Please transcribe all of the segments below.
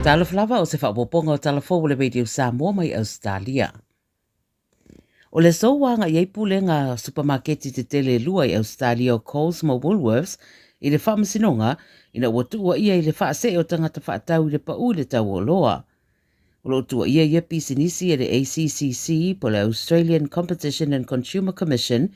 Talofa lava o se faaopoopoga o Tala Fou o le Radio Samoa mai Ausetalia. O le aso ua agai ai pulega supamaketi tetele e lua i Ausetalia o Coles ma Woolworths i le faamasinoga ina ua tuuaia i le faasee o tagata faatau i le pau i le tau o oloa. O lo o tuuaia ia pisinisi e le ACCC po o le Australian Competition and Consumer Commission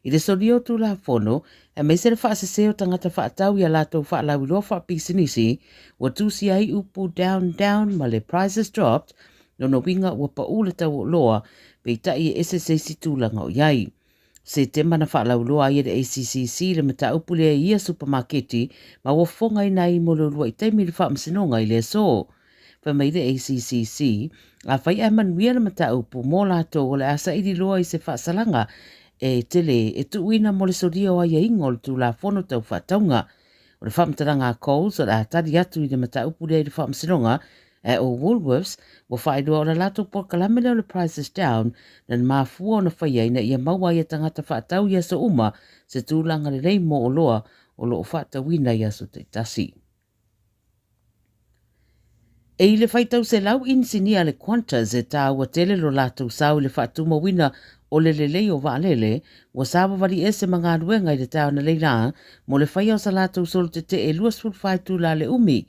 I le solia o Tulafono, aemaise le faasese o tagata faatau i a latou faalauiloa faapisinisi, ua tusia ai upu down, down ma le prices dropped, lona uiga ua pau le tau o oloa, peitai e ese se isi tulaga o i ai. Setema na faalauiloa ai e le ACCC le mataupu lea i ia supamaketi ma ua fofogaina ai mo le uluai taimi i le faamasinoga i le aso. Fai mai le ACCC, afai ae manuia le mataupu mo latou o le a saili loa i se faasalaga e tele e tuuina mo le solia o aiaiga o le Tulafono Tau Faatauga. O le faamatalaga a Coles o le a tali atu i le mataupu lea i le faamasinoga, ae o Woolworths ua faailoa o le latou polokalame lea o le Prices Down na mafua ona faia ina ia maua ai e tagata faatau i aso uma se tulaga lelei mo oloa o lo o faatauina i aso taitasi. E i le faitau selau inisinia a le Qantas e tāua tele lo latou sao i le faatumauina o le lelei o vaalele, ua savavali ese ma galuega i le taeao analeila mo le faia o sa latou solo tetee e 24 itula le umi.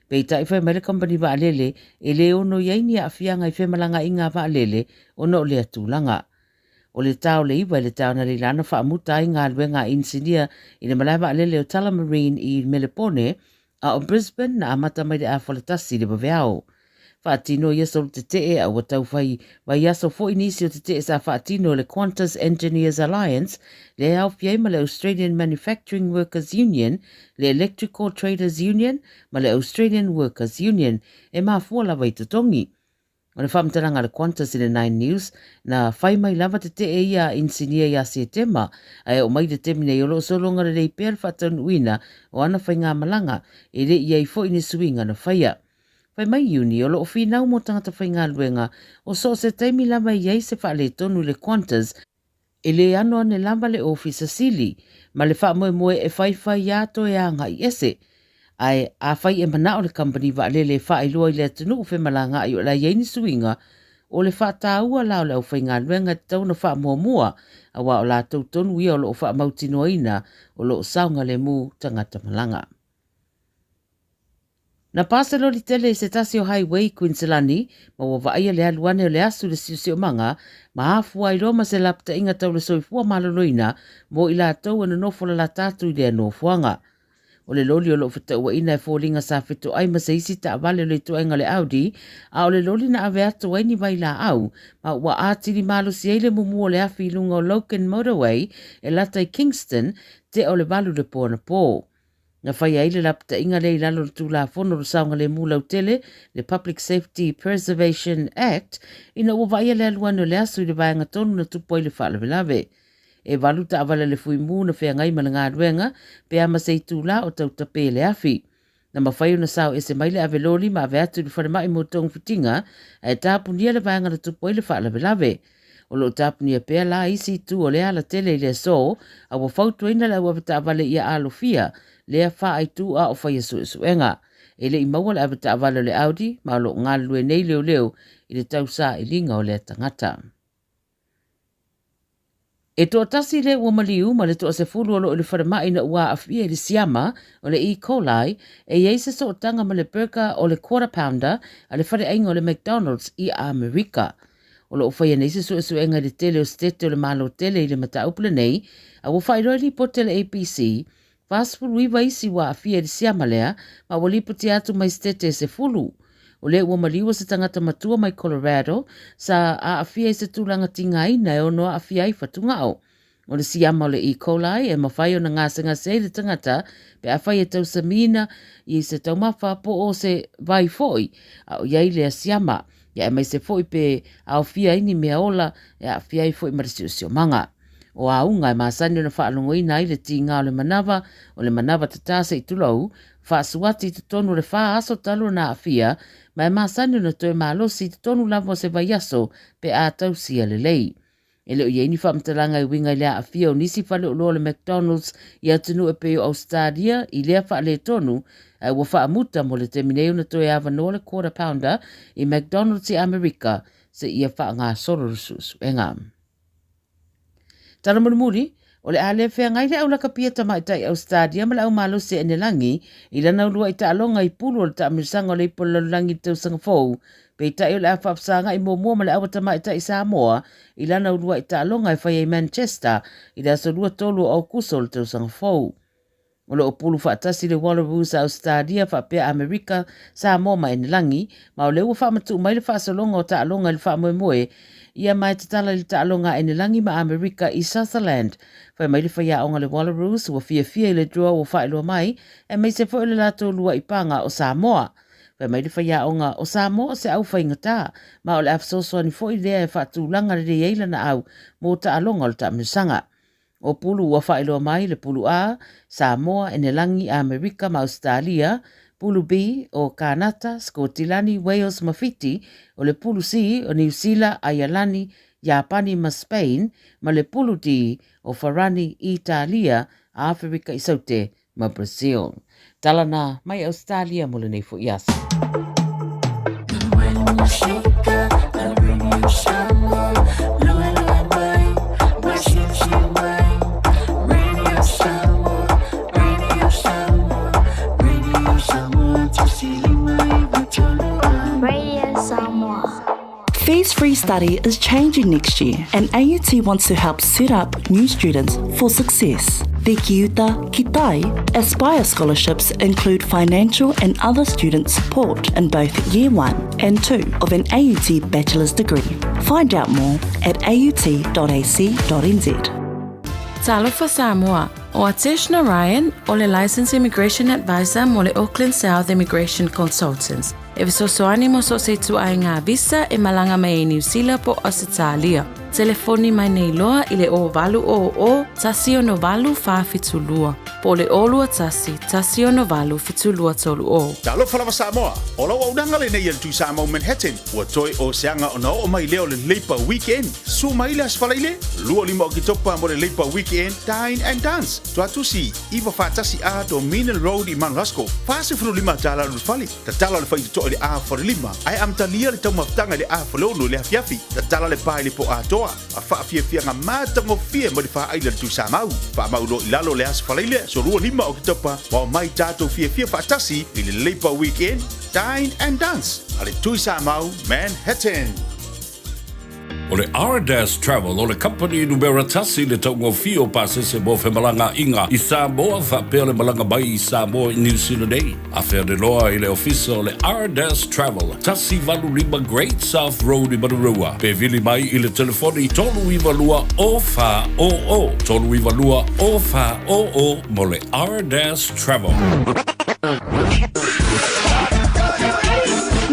Peitai fai mai le kamupani vaalele e le ono i ai ni aafiaga i femalagaaiga a vaalele ona o lea tulaga. O le ta o le 9 i le taeao analeila na faamuta ai galuega a inisinia i le malae vaalele o Tullamarine i Melepone, a o Brisbane na amata mai le afola tasi i le vaveao. Faatino ia solo tetee a ua tau fai vaiaso foi nisi o tetee sa faatino e le Qantas Engineers Alliance, lea e aofia ai ma le Australian Manufacturing Workers Union, le Electrical Traders Union ma le Australian Workers Union, e mafua lava i totogi. O le faamatalaga a le Qantas i le Nine News, na fai mai lava tetee ia a inisinia ia Setema, ae oo mai i le taimi nei o lo o sologa lelei pea le faataunuuina o ana faigamalaga, e le i ai foi ni suiga na faia. Fai mai Iuni, o lo o finau mo tagata faigaluega, o so o se taimi lava e i ai se faaletonu i le Qantas, E le ano ane lava le Ofisa Sili ma le faamoemoe e faifai a toe agai ese. Ae afai e manao le kamupani vaalele e faailoa i le atunuu femalagaai o le a i ai ni suiga, o le faataua la o le aufaigaluega e tatau ona faamuamua, aua o latou tonu ia o lo o faamautinoaina o lo o saogalemu tagata malaga. Na pa se loli tele i se tasi o highway i Kuiniselani, ma ua vaaia le alu ane o le asu i le siosiomaga, ma afua ai loa ma se lapataiga tau le soifua maloloina mo i latou e nonofo lalata atu i lea nofoaga. O le loli o lo o fetauaina e foliga sa fetoai ma se isi taavale o le ituaiga o le Audi, a o le loli na ave atu ai ni vailaau, ma ua atili malosi ai le mumu o le afi i luga o Logan Motorway e lata i Kingston, tea o le 8 i le po anapo. Na faia ai le lapataiga lea i lalo o le Tulafono o le Saogalemu Lautele, le Public Safety Preservation Act, ina ua vaaia le alu ane o le aso i le vaega tonu na tupu ai le faalavelave. E valu taavale a le Fuimu na feagai ma le galuega pe a ma se itula o tau tape le afi. Na mafai ona sao ese mai le ave loli ma ave atu i le falemai mo togafitiga, ae tapunia le vaega na tupu ai le faalavelave. O lo o tapunia pea la isi itu o lea alatele i le aso, a ua fautuaina le au avetaavale ia alofia lea faaitu a o faia suesuega. E le i maua le avetaavale o le Audi ma o lo o galulue nei leoleo i le tausailiga o lea tagata. E toatasi le ua maliu ma le toasefulu o lo o i le falemai ina ua aafia i le siama o le E. coli e i ai se sootaga ma le burger o le Quarter Pounder a le faleaiga o le McDonald's i Amerika. O lo o faia nei se suesuega i le tele o setete o le Malo tele i le mataupu lenei, a ua faailoa i lipoti a le ABC, 49 isi ua aafia i le siama lea, ma ua lipotia atu mai setete e 10. O lea ua maliua se tagata matua mai Colorado sa aafia i se tulaga tigaina e ono aafia ai fatugao. O le siama o le E. coli e mafai ona gasegase ai le tagata pe afai e tausamiina i se taumafa po o se vai foi a o i ai lea siama, ia aemaise foi pe aofia ai ni mea ola e aafia ai foi ma le siosiomaga. O auga e masani ona faalogoina ai le tiga o le manava, o le manava tatā se i tulou, faasuati i totonu o le fa aso talu ona aafia, ma e masani ona toe malosi i totonu lava o se vaiaso pe a tausia lelei. E le o i ai ni faamatalaga e uiga i le aafia o nisi faleoloa o le McDonald's i atunuu e pei o Ausetalia i lea faaletonu, ae ua faamuta mo le taimi nei ona toe avanoa le Quarter Pounder i McDonald's i Amerika seia faagasolo le suesuega. Tala mulimuli, o le a le feagai le aulakapia tamaitai Ausetalia ma le aumalosi a Enelagi i lana uluai taaloga i pulu o le taamilosaga o le Ipu o le Lalolagi i le tausaga fou, peitai o le a faafesagai muamua ma le aua tamaitai Samoa i lana uluai taaloga e fai ai Manchester i le aso 23 o Aokuso o le tausaga fou. O lo o pulu faatasi le Wallaroos a Ausetalia faapea Amerika, Samoa ma Enelagi, ma o lea ua faamatuu mai le faasologa o taaloga i le faamoemoe ia ma e tatala i le taaloga a Enelagi ma Amerika i Sutherland. Fai mai le faiaoga le Wallaroos ua fiafia i le draw ua faailoa mai, aemaise foi o le latou lua'i paga o Samoa. Fai mai le faiaoga o Samoa o se au faigata, ma o le a fesoasoani foi lea e faatulaga lelei ai lana au mo taaloga o le taamilosaga. O pulu ua faailoa mai le Pulu A, Samoa, Enelagi, Amerika ma Ausetalia, Pulu B, o Kānata, Skotilani, Wales ma Fiti, o le Pulu C, o Niu Sila, Aialani, Iapani ma Spain, ma le Pulu D, o Farani, Italia, Āwherika i Saute ma Brazil. Tala nā mai Ausetalia mo lenei foi aso. Radio Samoa. Fees-free study is changing next year and AUT wants to help set up new students for success. The Kiuta Kitai Aspire scholarships include financial and other student support in both Year 1 and 2 of an AUT bachelor's degree. Find out more at aut.ac.nz. Talofa Samoa, ʻO Atesh Narayan, ʻo le Licensed Immigration Advisor mo le Auckland South Immigration Consultants. E fesoasoani mo so o se ituaiga visa e malaga mai ai Niu Sila po o Ausetalia. Telefoni mai nei loa i le 0800 168 472 po o le 021 168 7230. Talofa lava Samoa! O lau auaunaga lenei a le Tui Samoa Manhattan, ua toe o se aga ona oo mai lea o le Labour Weekend. Susu mai le Aso Faraile, 25 Oketopa mo le Labour Weekend Dine and Dance. Tuatusi, 941A Dominion Road i Mount Roskill, 45 tala ulufale. Tatala le faitotoa i le a falelima, ae amatalia le taumafataga i le a faleolo i le afiafi. Tatala le pa i le po atoa, a faafiafiaga matagofie mai le faaila le Tuisamau. Faamau loa i lalo le Aso Faraile, aso 25 o Oketopa, ma omai tatou fiafia faatasi i le Labour Weekend Dine and Dance a le Tuisamau Manhattan. O le Ardas Travel o le kamupani numera tasi i le taugofie o pasese mo femalagaaiga i Samoa faapea le malaga mai i Samoa i Niu Sila nei. Afeane loa i le ofisa o le Ardas Travel, 185 Great South Road i Manurewa, pe vili mai i le telefoni 392 0400, 392 0400 mo le Ardas Travel.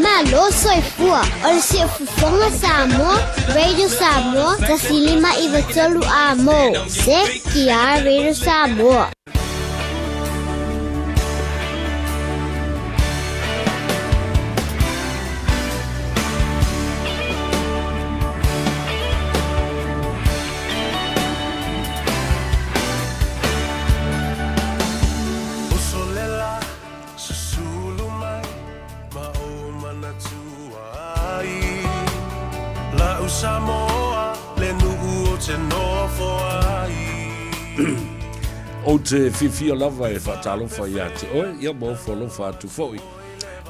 Malo soifua, o le Siufofoga Samoa, Radio Samoa, 105 93 A mo, CKR Radio Samoa. Ou te fiafia lava e faatalofa ia te oe, ia ma ofo alofa atu foi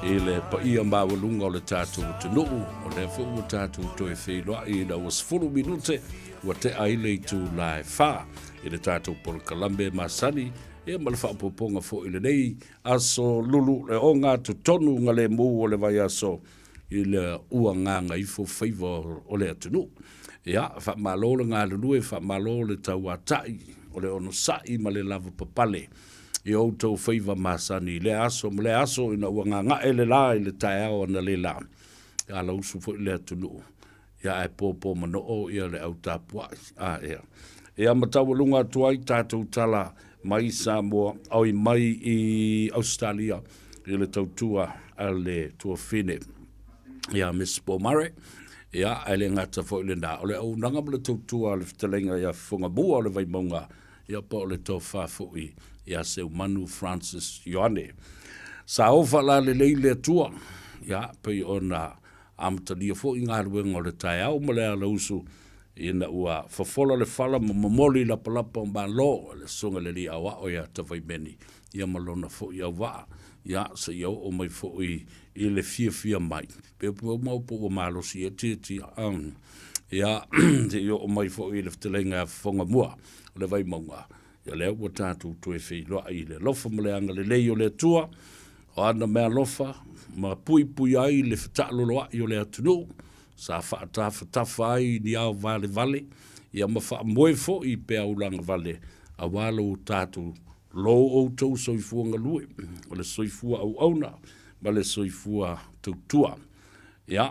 i le paia maualuga o le tatou atunuu, o lea foi ua tatou toe feiloai ina ua 10 minute ua tea ai le itula e 4 i le tatou polokalame masani, ia ma le faaopoopoga foi i lenei aso lulu le ogatotonu galemu o le vaiaso i le ua gagaifo faiva o le atunuu. Ia, faamalo le galulue, faamalo le tauatai o le onosai ma le lavapapale i outou faiva masani i lea aso ma lea aso ina ua gaga'e le la i le taeao analeila, alausu foi le atunuu. Ia ae pōpō manoo ia le au tapuai. A ea. Ia ma taualuga atu ai tatou tala mai Samoa, oi mai i Ausetalia i le tautua a le tuafine ia Miss Pomare. Ia, ae le gata foi i lena, o le auaunaga ma le tautua a le fetalaiga ia Fofogamua o le Vaimauga, ia po o le tofa foi ia Seumanu Francis Ioane. Sa o faalalelei le Atua, ia, pei ona amatalia foi galuega o le taeao ma le alausu, ina ua fofola le fala ma momoli lapalapa o Malo e le Susuga i le Alii Aoao ia Tavaimeni, ia ma lona foi auvaa, ia, seia oo mai foi i le fiafia mai. Pe po po ua malosi e tiatia, ia, seia oo mai foi i le fetalaiga ia Fofogamua o le Vaimauga, ia lea ua tatou toe feiloai i le alofa ma le agalelei o le Atua, o ana meaalofa ma puipui ai le fetaaloloai o le atunuu, sa faatafatafa ai ni ao valevale, ia ma faamoe foi i peau lagavale, aua lo tatou lo outou soifua galue, o le soifua auauna ma le soifua tautua. Ia,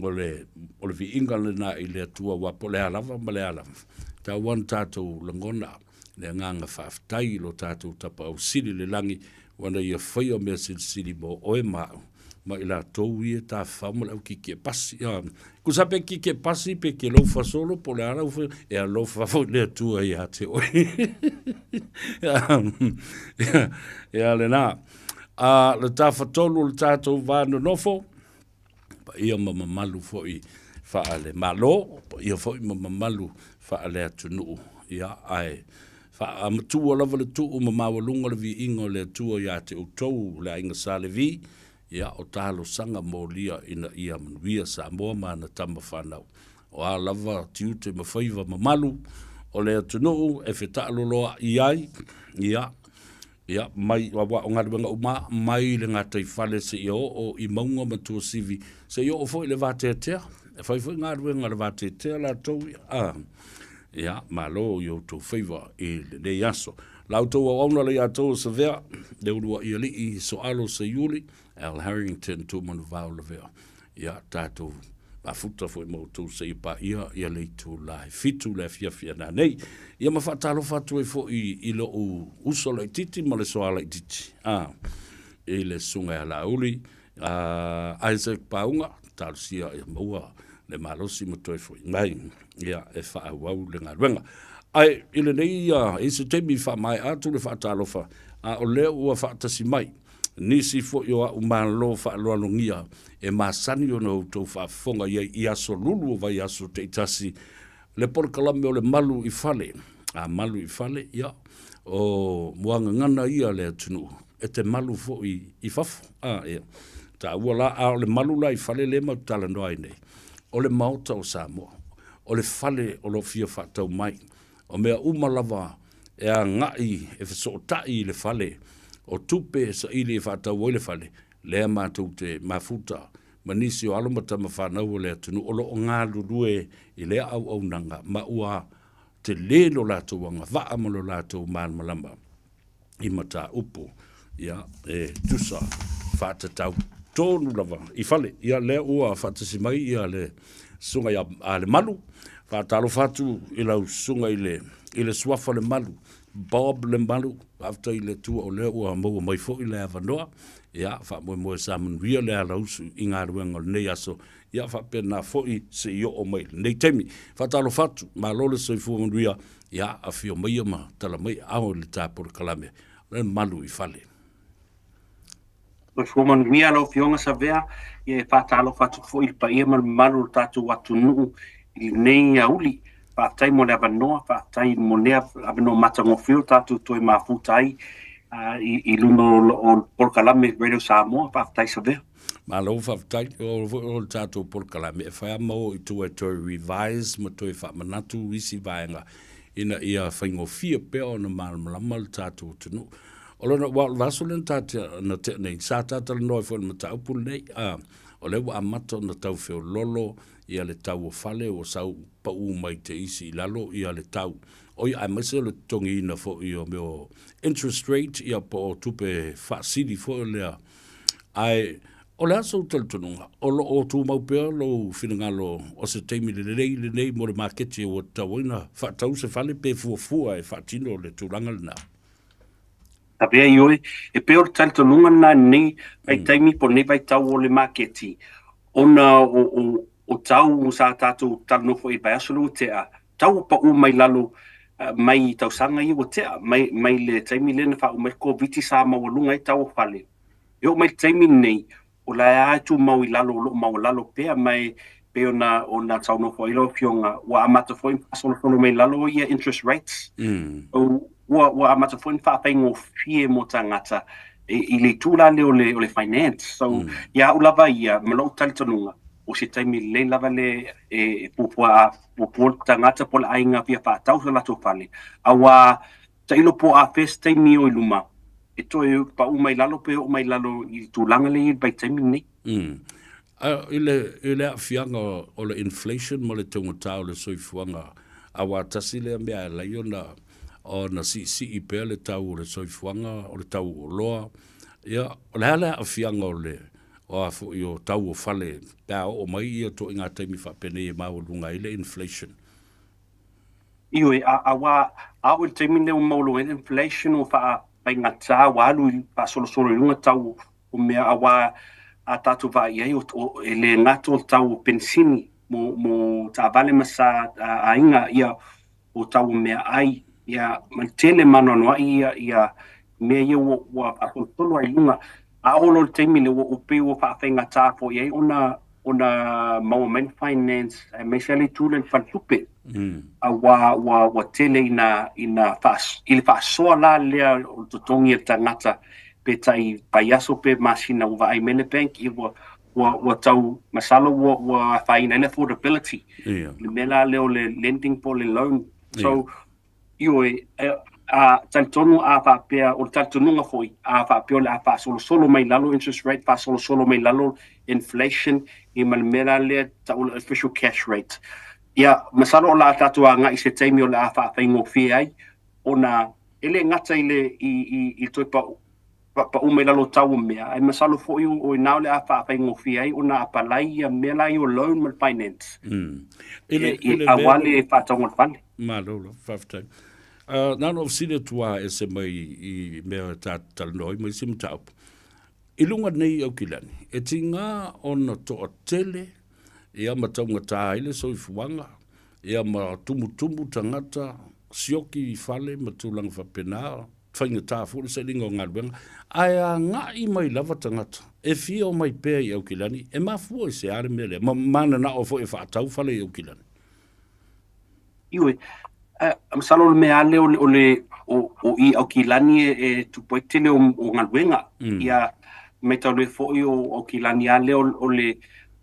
o le, o le viiga lena i le Atua, aua po o le a lava ma le a lava, tau lava ona tatou lagona le agaga faafetai i lo tatou Tapaau Sili i le lagi, ua Ia faia mea silisili mo oe ma au, ma i latou ia e tafafao ma le au kiekie pasi. Ia, tusa pe kiekie pasi pe ke lofa solo po o le a lau fai, e alofa foi le Atua ia te oe. Ia lena. A le tafatolu o le tatou va nonofo, paia ma mamalu foi faale-Malo, paia foi ma mamalu faale-atunuu. Ia, ae faamatua lava le tuu ma maualuga le viiga o le Atua ia te outou le aiga Sa Levi, ia, o talosaga molia ina ia manuia Samoa ma ana tama fanau. O a lava tiute ma faiva mamalu o le atunuu e fetaaloloai ai, ia, Ia, mai, aua o galuega uma mai le gataifale seia oo i mauga ma tuasivi, seia oo foi i le vateatea. E fai foi galuega a le vateatea latou ia. Ah, ia, malo i outou faiva i lenei aso. La outou auauna le ia outou o Savea, le uluai alii Soalo Seiuli, Al Harrington Tuumanuvao Lavea. Ia, tatou mafuta foi ma outou seia paia ia le itula e fitu le afiafi a nanei. Ia ma faatalofa atu ai foi i lou uso laitiiti ma le soa laitiiti, a, i le Susuga ia Laauli, a, Isaac Pauga, talosia ia maua le malosi ma toe foi mai, ia, e faaauau le galuega. Ae i lenei, e i ai se taimi faamaea atu le faatalofa, a o lea ua faatasi mai nisi foi o a'u malo faaaloalogia e masani ona outou faafofoga i ai i aso lulu o vaiaso taitasi, le polokalame o le Malu i Fale. A malu i fale, ia, o muagagana ia a le atunuu, e te malu foi i fafo. A, ia, taua la, a o le malu la i fale lea matou te talanoa ai nei, o le Maota o Samoa, o le fale o lo o fia faatau mai. O mea uma lava e agai e fesootai i le fale, o tupe e saili e faatau ai le fale, lea matou te mafuta ma nisi o alo ma tama fanau o le atunuu o lo o galulue i lea auaunaga ma ua tele lo latou agavaa ma lo latou malamalama i mataupu ia e tusa faatatau tonu lava i fale. Ia lea ua faatasi mai ia le susuga ia a Lemalu. Faatalofa atu i lau susuga i le i le suafa Lemalu, Bob Lemalu. Faafetai i le Atua o lea ua maua mai foi le avanoa. Ia faamoemoe sa manuia le alausu i galuega o lenei aso. Ia faapena foi se i oo mai i lenei taimi. Faatalofa atu, malo le soifua manuia. Ia, afio maia ma tala mai ao i le ta polokalame, le malu i fale. Soifua manuia lau Afioga Savea, ia e faatalofa atu foi i le paia ma le mamalu o le tatou atunuu i lenei auli. Faafetai mo le avanoa, faafetai mo lea avanoa matagofie o tatou toe mafuta ai i luga o le polokalame Radio Samoa. Faafetai Savea. Malo faafetai. O foi o le tatou polokalame e fai lava ma o i tua e toe revise ma toe faamanatu isi vaega ina ia faigofie pea ona malamalama le tatou atunuu. O lona, aua o le vaiaso lea na ta, na tea nei, sa ta talanoa ai foi i le mataupu lenei, a, o lea ua amata ona tau feololo ia le tau o fale ua sau pau mai te isi i lalo ia le tau. Oi, aemaise o le totogiina foi o mea o interest rate ia po o tupe faasili foi lea. Ae o le a sou talitonuga? O lo o tumau pea lou finagalo o se taimi lelei lenei mo le maketi ua tatau ai ona faatau se fale pe fuafua e faatino le tulaga lena? Avea i oe, e pei o le talitonuga lena i lenei vaitaimi po o lenei vaitau o le maketi, ona o, o, o tau sa tatou talanoa foi i le vaiaso lea ua tea, tau ua pau mai lalo mai i tausaga ia ua tea, mai, mai le taimi lea na faauma ai le Koviti sa maualuga ai tau o fale. E oo mai i le taimi lenei, o la e lava e tumau i lalo, o lo o maualalo pea, ma e pei ona, ona saunoa foi lau Afioga, ua amata foi ona faasolosolo mai lalo ia interest rates. Ua, ua amata foi ona faafaigofie mo tagata i, i le itu la lea o le, o le finance. So, ia au lava ia, ma lou talitonuga, o se taimi lelei lava le e puapua a puapua le tagata po o le aiga fia faatau so latou fale. Aua tailo po o afea se taimi o i luma e toe pau mai lalo pe oo mai lalo i le tulaga lea e i ai i le vaitaimi lenei. I le, i le aafiaga o le inflation ma le taugata o le soifuaga, aua tasi lea mea e ala ai ona, ona siisii pea le tau o le soifuaga, o le tau o oloa. Ia, o le a le aafiaga o le, o a foi o tau o fale pe a oo mai ia ituaiga taimi faapenei e maualuga ai le inflation? Ioe, a, aua a oo i le taimi lenei ua maualuga ai le inflation ua faafaigata, ua alu i, faasolosolo i luga tau o mea aua a tatou vaai i ai, o, o, e le gata o le tau o penisini mo, mo taavale ma sa a, aiga, ia, o tau o meaai, ia, ma le tele ma anoanoai ia, ia mea ia ua, ua faasolosolo ai i luga. A oo loa i le taimi lea, ua pei ua faafaigata foi ai ona, ona maua mai le finance, aemaise lava le itu lea i le faletupe. Aua ua, ua tele ina, ina faas, i le faasoa la lea o le totogi a le tagata, pe tai vaiaso pe masina ua vaai mai le bank, ia ua, ua, ua tau, masalo ua, ua afaina ai le affordability. Ia. I le mea la lea o le lending po o le loan. So, Ioe, a talitonu a faapea, o le talitonuga foi, a faapea o le a faasolosolo mai lalo interest rate, faasolosolo mai lalo inflation, ia ma le mea la lea tau o le official cash rate. Ia, masalo o le a tatou agai i se taimi o le a faafaigofie ai ona e le gata i le i i i toe pau pau mai lalo o tau o mea, ae masalo foi o i ina o le a faafaigofie ai ona apalai ia mea la ia o loan ma le finance. I le, i le aua le faatauga o le fale. Malo lava, faafetai. Uh, na ona ou fesili atu lava ese mai i mea ta talanoa ai ma isi mataupu. I luga nei Aukilani, e tiga ona toatele ia ma taugata ai le soifuaga, ia ma tumutumu tagata, sioki i fale ma tulaga faapena, faigata foi le sailiga o galuega, ae agai mai lava tagata e fia omai pea i Aukilani, e mafua i se a le mea lea, ma mananao foi e faatau fale i Aukilani? Ioe, masalo o le mea lava lea o le o i Aukilani e tupu ai le tele o galuega. Ia matau loa foi o Aukilani lava lea o le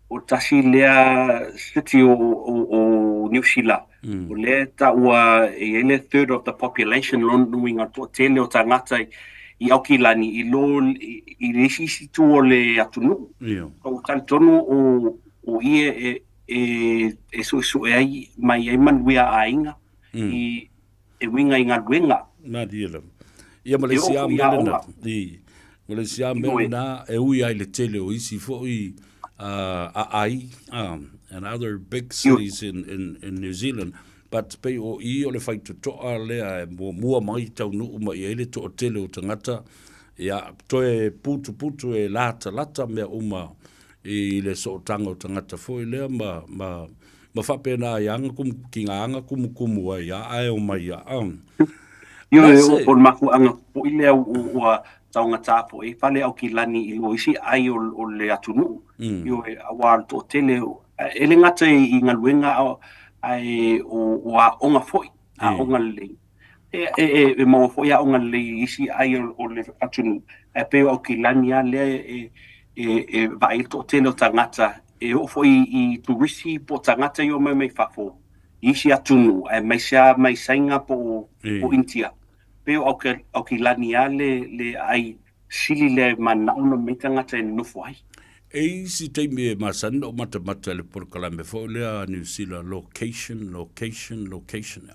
o tasi lea city o Niu Sila, o lea e taua e i ai le third of the population, lona uiga o le toatele o tagata i Aukilani i lo i le isi isi itu o le atunuu. Ua talitonu o i e suesue ai mai ai manuia a aiga i e uiga i galuega. Malie lava. Ia ma le isi lava mea lena, i, ma le isi lava mea lena e ui ai i le tele o isi foi aai, and other big cities in, in, in New Zealand, but pei o i o le faitotoa lea e muamua mai taunuu mai ai le toatele o tagata, ia, toe putuputu e latalata mea uma i le sootaga o tagata foi lea ma, ma, ma faapena i aga kumu, ki ngā aga kumukumu ai a ae omai ia. Ioe, o le mafuaaga foi lea ua taugata foi ai fale Aukilani i lo isi ai o le atunuu. Ioe, aua o le toatele, e le gata i galuega ae o aoga foi, aoga lelei. E maua foi aoga lelei i isi ai o le atunuu, ae pei o Aukilani lava lea e vaai ai le toatele o tagata, e oo foi i turisi po o tagata ia e omai mai fafo i isi atunuu, aemaise lava mai Saina po o Initia. Pei o Aukilani lava le aai sili lea e mananao ona omai tagata e nonofo ai. E i isi taimi e masani ona ou matamata i le polokalame foi lea a Niu Sila, Location, Location, Location,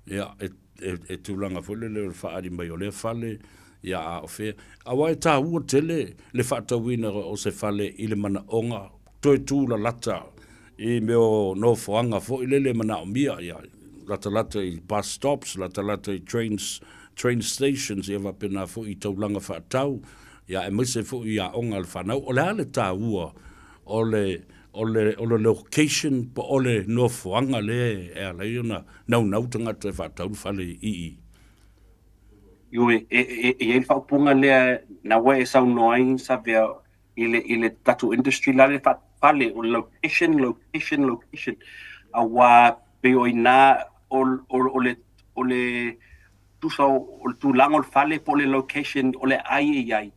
Ia, e, e, e tulaga foi lele o le faaali mai o lea fale, ia a o fea. Aua e tāua tele le faatauina o se fale i le manaoga toe tūlalata i mea o nofoaga foi lele e manaomia, ia, latalata i bus stops, latalata i trains, train stations, ia faapena foi i taulaga faatau, ia aemaise foi i aoga a le fanau. O le a le tāua o le. o le, o le location po o le nofoaga lea e ala ai ona naunau tagata e faatau le fale i i. Ioe, e, e, e i ai le faaupuga lea na ua e saunoa ai Savea i le, i le tatou industry la le faafale o le location, location, location. Aua pei o i ina o, o, o le, o le tusa o, o le tulaga o le fale po o le location o le ai e i ai,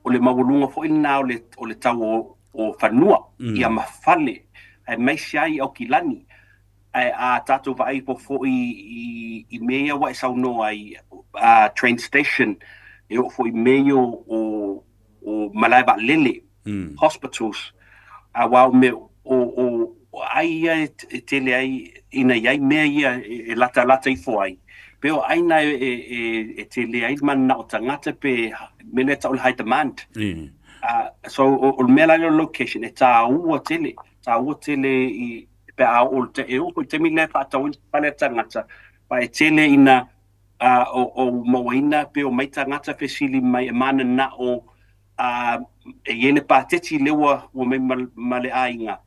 o le maualuga foi lena o le, o le tau o, o fanua mm. ia ma fale, aemaise ai i Aukilani. Ae a tatou vaai ifo foi i, i mea ia ua e saunoa ai, a train station, e oo foi i mea ia o, o, o malae vaalele, mm. hospitals, aua o mea, o, o, o ai ia e, e tele ai, ina i ai mea ia e, e latalata ifo ai. Pe o ʻāina e, e, e, e tele ai le mananao tagata pe mea lea e tau o le high demand. Mm. Uh, so o, o le mea la lea o location e tāua tele, tāua tele i, pe a oo le e oo foi i le taimi lea e faatau ai le fale a tagata, ma e tele ina uh, o, o mauaina pe omai tagata fesili mai e mananao uh, e i ai le pateti lea ua, ua mai ma, ma le aiga,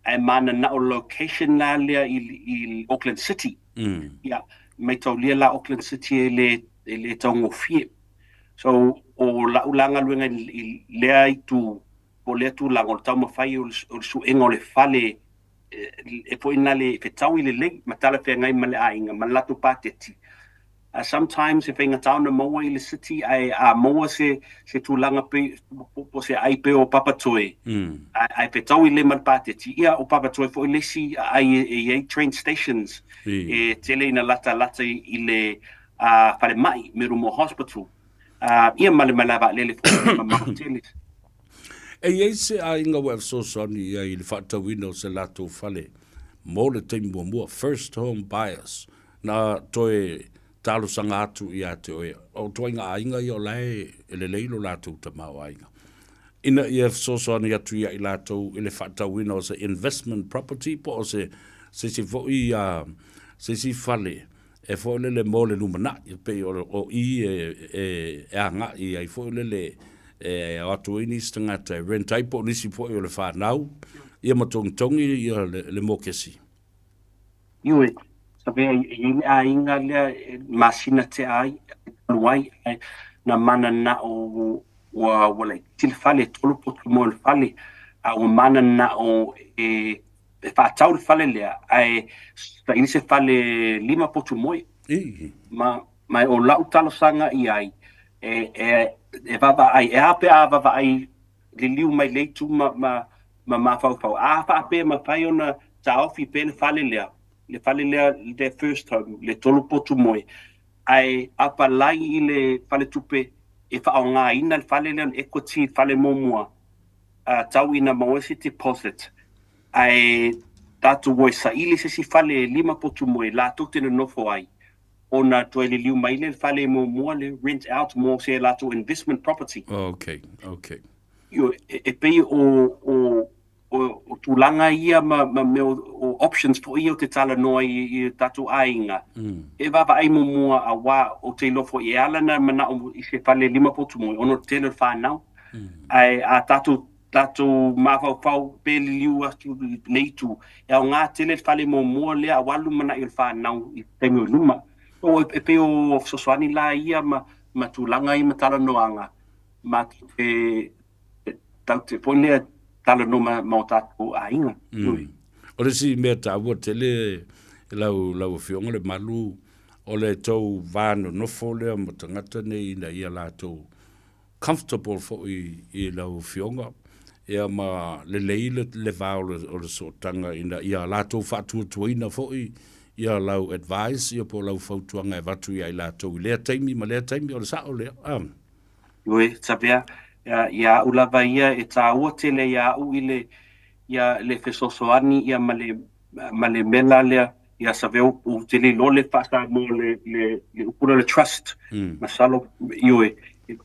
ae mananao location la lea i, i Auckland City. Mm. Ia, maitaulia la Auckland City e le, e le taugofie. So, o lau la galuega i, i lea itu, po o lea tulaga o le taumafai o le, o le suega o le fale e foi na le fetaui lelei ma talafeagai ma le aiga ma le latou pateti. Uh, sometimes e faigata ona maua i le city ae a maua se, se tulaga pe, po, po se ai pe o Papatoe, mm. ae fetaui lelei ma le pateti. Ia, o Papatoe foi le isi ai e, e i ai train stations mm. e tele ina latalata i, i le uh, falemai, Middlemore Hospital. Uh, ia ma le malae vaalele foi mamao tele. E i ai se aiga ua e fesoasoani i ai i le faatauina o se latou fale mo le taimi muamua, first home buyers, na toe talosaga atu ia te oe, o ituaiga aiga ia o la e lelei lo latou tamaoaiga, ina ia fesoasoani atu ia i latou i le faatauina o se investment property po o se se isi foi se isi fale e foi lele mo le lumanai, e pei o, o i e, e, e agai ai foi lele e o atu ai nisi tagata e rent ai po o nisi foi o le whanau, ia ma togitogi ia le, le mokesi. Ioe, savea i i le aiga lea e masina tea ai, talu ai, ae na mananao ua, ua laitiiti le fale, e tolu potu moe o le fale, a ua mananao e e faatau le fale lea, ae saili se fale lima potu moe. Ma, ma o lau talosaga i ai, e, e, e vaavaai, e a pe a vaavaai liliu mai le itu ma, ma, ma mafaufau. A faapea e mafai ona taofi pea le fale lea, le fale lea, le first home, le tolu potu moe, ae apalai i le faletupe e faaaogaina le fale lea, le equity fale muamua, a tau ina maua se deposit, ae tatou o e saili se isi fale e lima potu moe latou te nonofo ai, ona toe liliu mai lea i le fale muamua le rent out mo se latou investment property. Okay, okay. Ioe, e, e pei o, o, o, o tulaga ia ma, ma mea o, o options foi ia ou te talanoa i, i o tatou aiga. Mm. E vaavaai muamua auā ou te iloa foi e ala ona manao i se fale lima potu moe ona o le tele o le whanau. Mm. Ae a tatou tatou mafaufau pe liliu atu i le itu, e aoga tele le fale muamua lea aua le lumanai o le whanau i taimi o i luma. O, e pei o fesoasoani la ia ma, ma tulaga ia ma talanoaga ma te tau te foi lea talanoa ma, ma o tatou aiga. Mm. O le isi mea taua tele lau, lau afioga Lemalu, o le tou va nonofo lea ma tagata nei ina ia latou comfortable foi i lau afioga, ia ma lelei le, le va o le, o le sootaga ina ia latou faatuatuaina foi ia lau advice ia po o lau fautuaga e avatu ia i latou i lea taimi ma lea taimi, o le sao lea. Ah. Ioe, Tavea, ia au lava ia e tāua tele ia au i le, ia le fesoasoani ia ma le, ma le mea la lea, ia Savea ou te le iloa le faa-Samoa le, le, le upu lea o le trust. Mm. Masalo, ioe,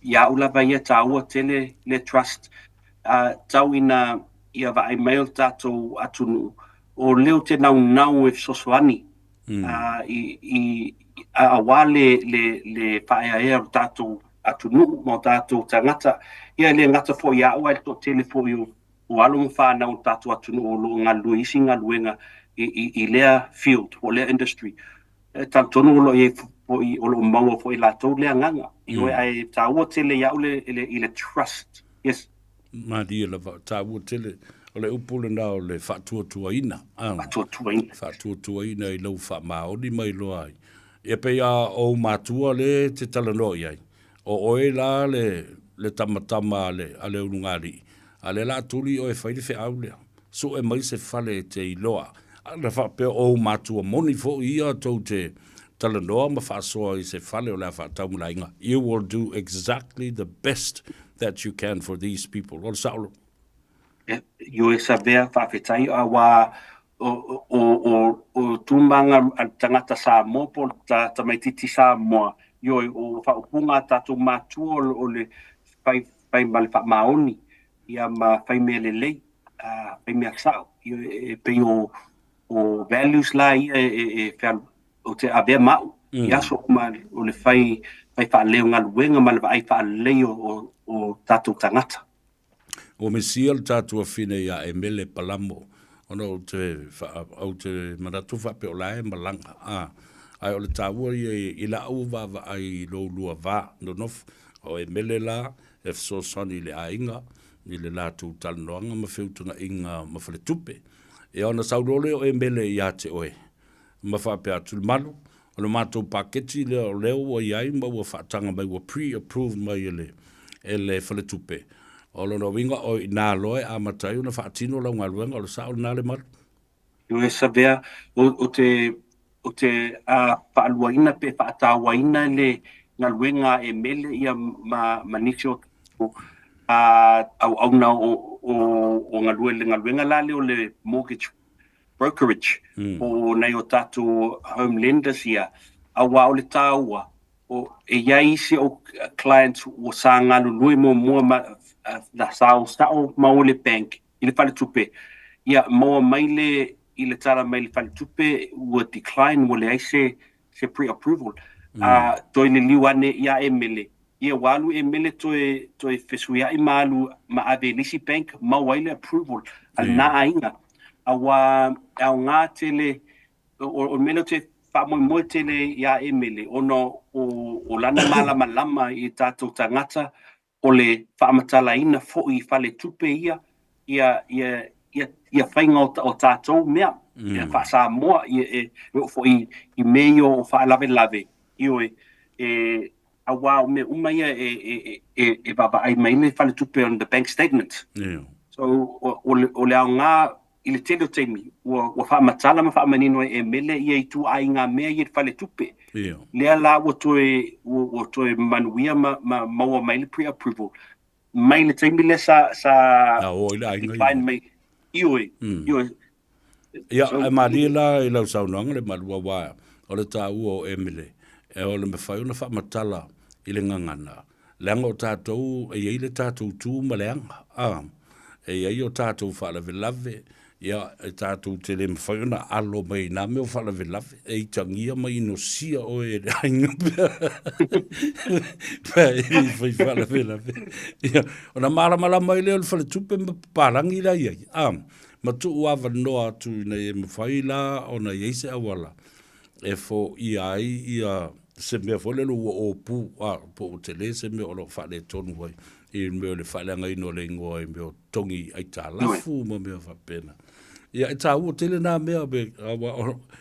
ia au lava ia e tāua tele le trust, uh, tau ina ia vaai mai o le tatou atunuu, o lea ou te naunau e fesoasoani mm. uh, i, i, aua le, le, le faaeaea o le tatou atunuu ma o tatou tagata. Ia e le gata foi ia au, ae le toatele foi o, o alo ma fanau o le tatou atunuu o lo o galulue i isi galuega i, i, i lea field po o lea industry. E talitonu o lo o i ai foi, o lo o maua foi e latou lea agaga. Ioe, ae taua tele i au le, le, i le trust. Yes. Malie lava, taua tele. O le upu lena o le faatuatuaina. Faatuatuaina. Faatuatuaina i lau faamaoni ma iloa ai. Ia pei a ou matua le te talanoa i ai. O oe la le, le tamatama a le, a le ulugalii, a lea la a tuli oe e fai le feau lea. Sue mai se fale e te iloa. Ana faapea o ou matua moni foi ia tou te talanoa ma faasoa i se fale o le a faatau ma le aiga. You will do exactly the best that you can for these people. O le sao lou. Ioe Savea, faafetai aua o, o, o, o tūmanga a le tagata Samoa po o le tamaitiiti Samoa, ioe, o faaupuga a tatou matua o le fai, fai ma le faamaoni, ia ma fai mea lelei, uh, fai mea sao. Ioe, e pei o, o values la ia e, e, e fealu, ou te avea ma au i aso uma o le fai, fai faalelei o galuega ma le vaai faalelei o, o, o tatou tagata. Ua misia le tatou afine ia Emele Palamo ona ou te ou te manatu faapea o la e malaga a ae o le taua ia i la'u vaavaai i lou lua va nonofo o Emele la e fesoasoani i le aiga i le latou talanoaga ma feutagaiga ma faletupe ia ona sau loa lea o Emele ia te oe ma faapea atu, Lemalu, o le matou paketi lea o lea ua i ai ma ua faataga mai, ua pre-approved mai e le, e le faletupe. O lona uiga o i inā loa e amata ai ona faatino lau galuega, o le sao lena Lemalu? Ioe Savea, o, o te, o te a, faaluaina pe faatauaina le galuega a Emele ia ma, ma nisi o a, auauna o, o, o galue le galuega la lea o le mortgage brokerage po o nai o tatou home lenders ia, aua o le taua, o, e i ai isi o clients ua sa galulue muamua ma, na sa o sao ma o le bank i le faletupe, ia maua mai le i le tala mai le faletupe ua decline, ua leai se se pre-approval. A toe liliu ane ia Emele, ia ua alu Emele toe toe fesuia'i ma alu ma ave i le isi bank maua ai le approval a lena aiga. Aua e aoga tele, o, o le mea lea ou te faamoemoe tele iā Emele ona o, o lana malamalama i tatou tagata o le faamatalaina foi i faletupe ia, ia, ia, ia, ia faiga o, o tatou mea, mm. ia faa-Samoa, ia, e, e oo foi i mea ia o faalavelave, ioe, e, aua o mea uma ia e, e, e, e vaavaai mai le faletupe on the bank statement. Yeah. So, o, o, le, o le aoga i le tele o taimi, ua, ua faamatala ma faamanino ai e Mele ia ituaiga mea ia i le faletupe. Ia. Lea la ua toe, ua, ua toe manuia ma, ma maua mai le pre-approval. Mai le taimi lea sa, sa Na o i le aiga decline mai. Ioe, ioe. Ia, e malie la i lau saunoaga le malu aua o le taua o Emily, e o le mafai ona faamatala i le gagana, leaga o tatou e i ai le tatou tu ma le aga, a, e i ai o tatou faalavelave, ia, e tatou te le mafai ona alo mai i nā mea o faalavelave, e itagia ma inosia oe e le aiga pea, pea e le i fai faalavelave. Ia, ona malamalama ai lea o le faletupe ma papalagi la i ai, a, ma tuu avanoa atu ina ia mafai la ona i ai se auala e foia ai ia se mea foi lele ua opu, a, po ua tele se mea o lo o faaletonu ai i le mea o le faaleagaina o le igoa i mea o togi aitalafu ma mea faapena. Ia, e taua tele nā mea, me,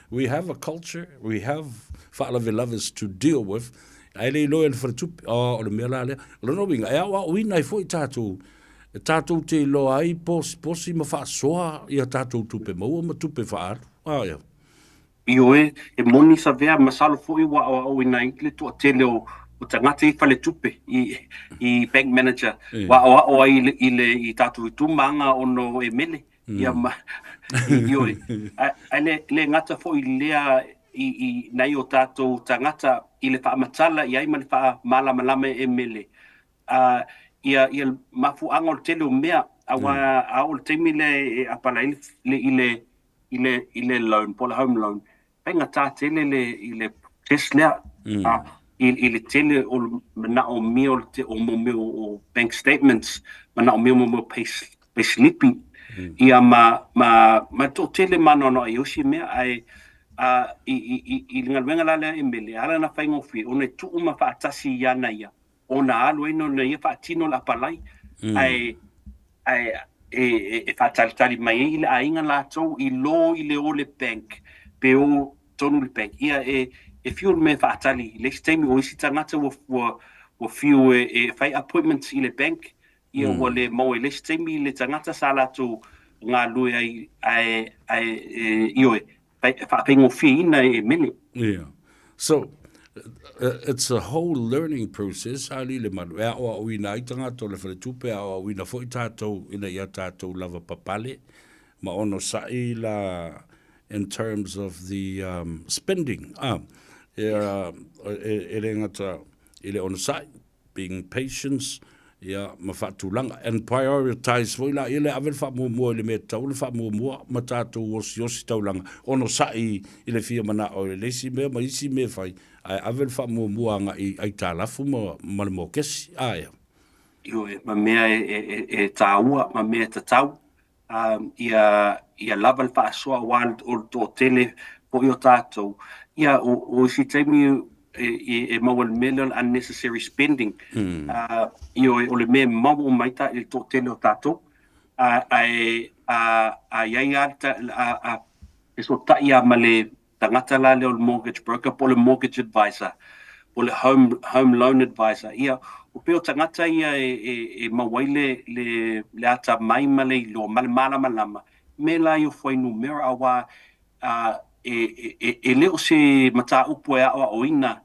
we have a culture, we have faalavelavers to deal with, ae le iloa e le faletupe, oh, o le mea la lea. O lona uiga, e aoaoina ai foi tatou, e tatou te iloa ai posiposi ma faasoa ia tatou tupe maua ma tupe faaalu. Ah, ia. Ioe, e moni Savea, masalo foi ua aoaoina ai le toatele o, o tagata i faletupe, i, i bank manager, ua aoao ai i le, i le i tatou itumaga ona o emele, ia ma, ioe. Ae le, le gata foi i lea i, i nai o tatou tagata i le faamatala i ai ma le faamalamalama e emele, uh, ia, ia mafuaaga o le tele o mea, aua a oo i le taimi lea e apala ai le, i le, i le, i le loan, po o le home loan, faigata tele le, i le test lea, mm. a, i, i le tele o le manaomia o, le, o mo mea o bank statements, manaomia mo mea o pay, paisilipi. Ia ma ma ma le toatele ma anoanoai i isi mea ae a i i i i le galuega la lea e mele, e ala ona faigofie ona e tuu uma faatasi i ana ia ona alu ai ona ia faatino le apalai ae ae e e faatalitali mai ai le aiga latou i lo i le o le bank pe o tonu i le bank. Ia e e fiu le mea e faatali i le isi taimi o isi tagata ua ua ua fiu e e fai appointments i le bank ia ua le maua i le isi taimi le tagata sa latou galulue ai ae ae ioe faafaigofieina e mele. Yeah. So, it's a whole learning process, a alii le malu, e aoaoina ai tagata o le faletupe, e aoaoina foi tatou ina ia tatou lava papale ma onosai la in terms of the um, spending. Ah, e, e, e le gata i le onosai, being patience, ia, ma faatulaga. And prioritize foi la, ia le ave le faamuamua i le mea e tatau ona faamuamua ma tatou osiosi taulaga, onosai i le fia manao i le isi mea ma isi mea e fai, ae ave le faamuamua agai i aitalafu ma, ma le mokesi. A ea. Ioe, ma mea e, e, e, e tāua, ma mea e tatau, ia, ia lava le faasoa aua o le toatele foi o tatou. Ia, o, o isi taimi e, e, e maua le mea lea o le unnecessary spending. Mm. Ioe, o le mea e maua uma ai ta, i le toatele o tatou. Ae, a, a iai a, a, a, fesootai lava ma le tagata la lea o le mortgage broker po o le mortgage advisor po o le home, home loan advisor. Ia, o pei o tagata ia e, e, e maua ai le, le, le atamai ma le iloa ma le malamalama me la ia o fuainumera auā a, e, e, e, e le o se mataupu e aoaoina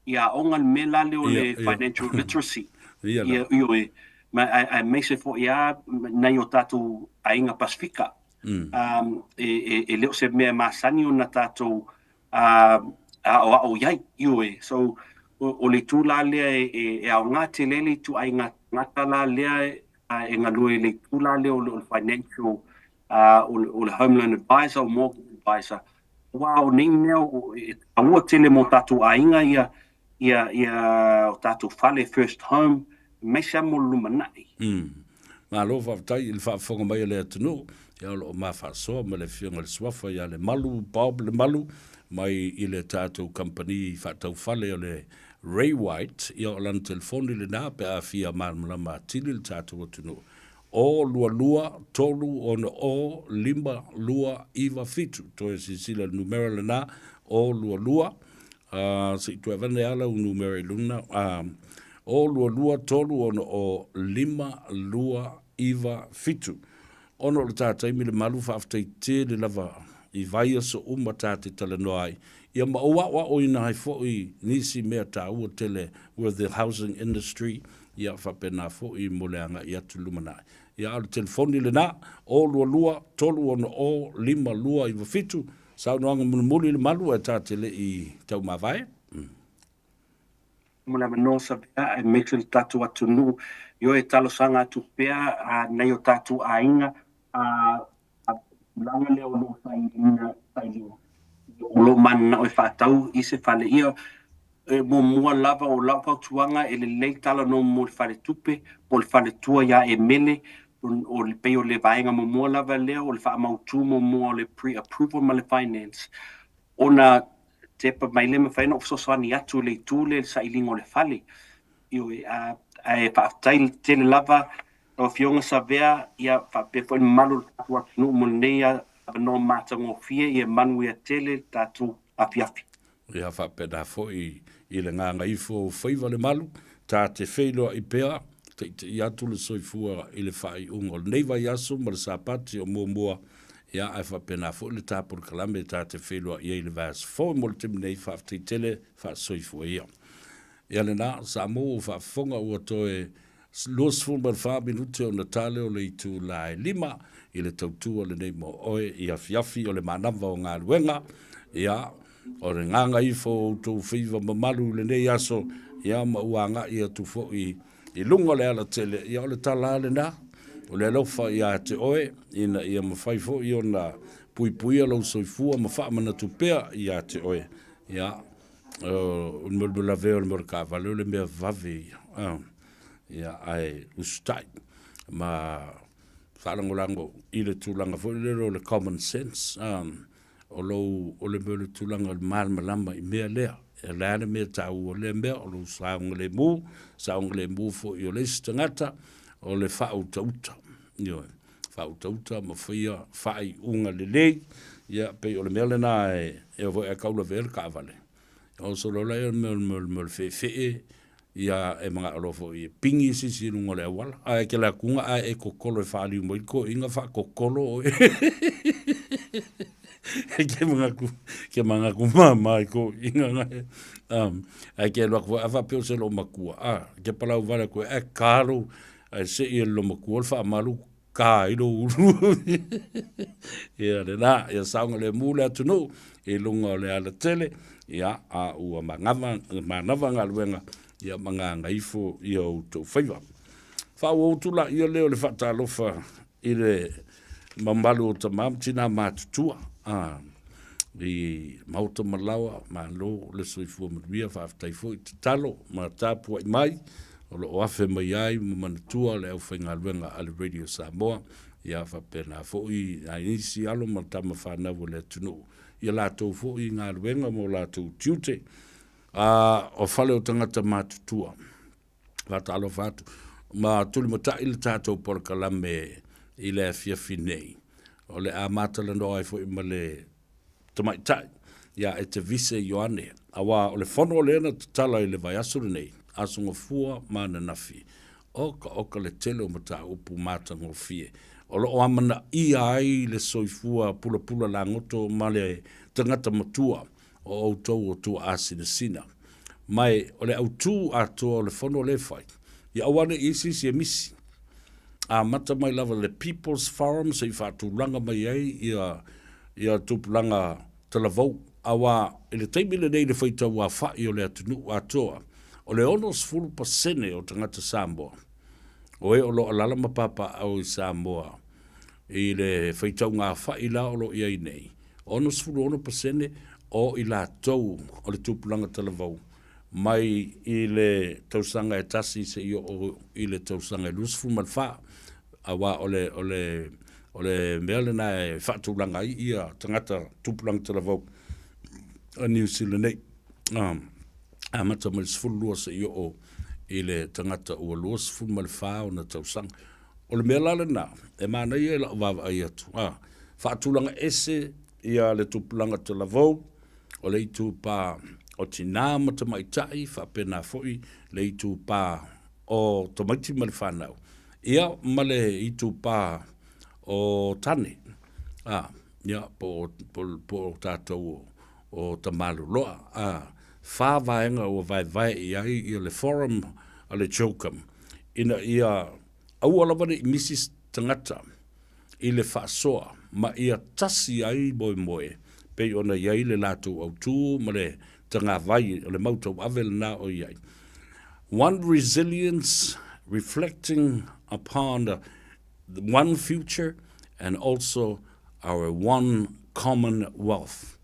i aoga le mea la lea o le financial literacy. Ia, ia, ioe, ma, aemaise foi lava nai o tatou aiga Pasifika. Mm. Um, e, e, e le o se mea masani ona tatou uh, aoao i ai, ioe. So, o, o le itu la lea e, e, e aoga tele le ituaiga tagata la lea e galue i le itu la lea o le, o le financial, uh, o, le, o le home loan advisor, o mortgage advisor. Aua o nei mea o, e taua tele mō tātou aiga ia, ia, ia o tātou fale, first home, aemaise lava mo le lumanai. Mm. Malo faafetai i le faafofoga mai a le atunuu, ia o lo o ma faasoa ma le Afioga i le Suafa ia Lemalu, Bob Lemalu, mai i le tatou kamupani faataufale o le Ray White, ia o lana telefoni lena pe a fia malamalama atili le tatou atunuu. O 22 3 6 O 5 2 9 7. Toe silasila i le numera lena, O 22, uh, se i toe avane lava lau numera i luna, uh, O 22 3 6 O 5 2 9 7. Ona o le ta taimi le malu faafetai tele lava i vaiaso uma ta te talanoa ai. Ia ma ou aoaoina ai foi nisi mea taua tele with the housing industry, ia faapena foi mo le agai atu i lumanai. Ia a o le telefoni lena, 022 360 5297, saunoaga mulimuli le malu ae ta te le i taumavae. Mm. Mo le avanoa Savea aemaise le tatou atunuu, ioe e talosaga atu pea nai o tatou aiga a tulaga lea o lo o sailiina sailiga o lo o mananao e faatau i se fale. Ia, e muamua lava o lau fautuaga e lelei talanoa mo le faletupe po o le faletua ia e mele o le pei o le vaega muamua lava lea o le faamautu muamua o le pre-approval ma le finance ona tepa mai lea mafai ona ou fesoasoani atu i le itu lea i le sailiga o le fale. Ioe, ae faafetai tele lava lau Afioga Savea, ia faapea foi le mamalu o le tatou atunuu mo lenei avanoa matagofie, ia manuia tele le tatou afiafi. Ia faapena foi i le gagaifo o faiva le malu, ta te feiloai pea, teitei atu le soifua i le faaiuga o lenei vaiaso ma le Sapati o muamua, ia ae faapena foi le ta polokalame ta te feiloai ai i le vaiaso fou mo le taimi nei, faafetai tele, faasoifua ia. Ia lena, Samoa ua faafofoga ua toe 24 minute ona tale o le itula e 5 i le tautua lenei mo oe i afiafi o le manava o galuega, ia, o le gagaifo o outou faiva mamalu i lenei aso, ia, ma ua agai atu foi i luga o le alatele, ia, o le tala lava lena, o le alofa ia te oe, ina ia mafai foi ona puipuia lou soifua ma faamanatu pea ia te oe, ia, o le mea lavea o le mea o le taavale o le mea vave ia, ia ae usutai ma. faalagolago i le tulaga foi lele o le common sense, o lou, o le mea o le tulaga o le malamalama i mea lea. E le a le mea taua o lea mea, o lou saogalemu, saogalemu foi o le isi tagata, o le faautauta. Ioe, faautauta ma faia faaiuga lelei, ia pei o le mea lena e, e oo foi a taulavea le taavale, oso loa lea o le mea o le mea o le mea o le feefee, ia e manao loa foi e pigi se isi i luga o le auala, ae e te alu atu ae e totolo e faaliu mai le toeaina faatotolo oe. E ke manatu, ke manatu mama i toeaina na e. Ae ke alu atu foi, a faapea o se loomatua, a, ke palau vale atu e, ae ka lou, ae sei e le loomatua le faamalu, ka ai lou ulu. Ia lena, ia saogalemu le atunuu i luga o le alatele, ia, a ua manava, manava galuega, ia ma gagaifo i o outou faiva. Faaauau atu laia lea o le faatalofa i le mamalu o tama ma tina matutua, a, i Maota ma Laoa, malo le soifua manuia, faafetai foi tatalo ma tapuai mai, o lo o afe mai ai ma manatua le aufaigaluega a le Radio Samoa, ia faapena foi nai isi alo ma tama fanau a le atunuu i a latou foi galuega ma o latou tiute. A o fale o tagata matutua, faatalofa atu ma tulimatai le tatou polokalame i le afiafi nei. O le a matalanoa ai foi ma le tamaitai ia Etevise Ioane, auā o le fono lea na tatala i le vaiaso lenei, Aso Gafua ma ananafi. Oka oka le tele o mataupu matagofie o lo o amanaia ai le soifua pulapula lagoto ma le tagata matua o outou o tuaasinasina. Ma o le autū atoa o le fono lea e fai, ia aua ne i i ai se isi e misi. Amata mai lava i le People's Forum se i faatulaga mai ai ia ia tupulaga talavou, auā i le taimi lenei i le faitauafa'i o le atunuu atoa, o le 60% o tagata Samoa o e o lo o alaala ma papaaao i Samoa i le faitauga-afa'i la o lo o i ai nei, 66% o i latou o le tupulaga talavou mai i le tausaga e tasi seia oo i le tausaga e 24, aua o le, o le, o le mea lena e faatulaga ai ia tagata tupulaga talavou a Niu Sila nei. Amata mai le 12 seia oo i le tagata ua 24 ona tausaga. O le mea la lena, e manaia i lau vaavaai atu, a, faatulaga ese ia le tupulaga talavou, o le itupa o tinā ma tamaitai, faapena foi le itupa o tamaiti ma le fanau, ia ma le itupa o tane, a, ia, po o, po, po o tatou o, o tamaloloa, a, fa vaega ua vaevae i ai ia le forum a le CHOGM, ina ia aua lava ne i misi se tagata i le faasoa ma ia tasi ai moemoe pei ona i ai le latou autū ma le tagavai o le mau tauave lena o i ai. One resilience reflecting upon the one future and also our one common wealth.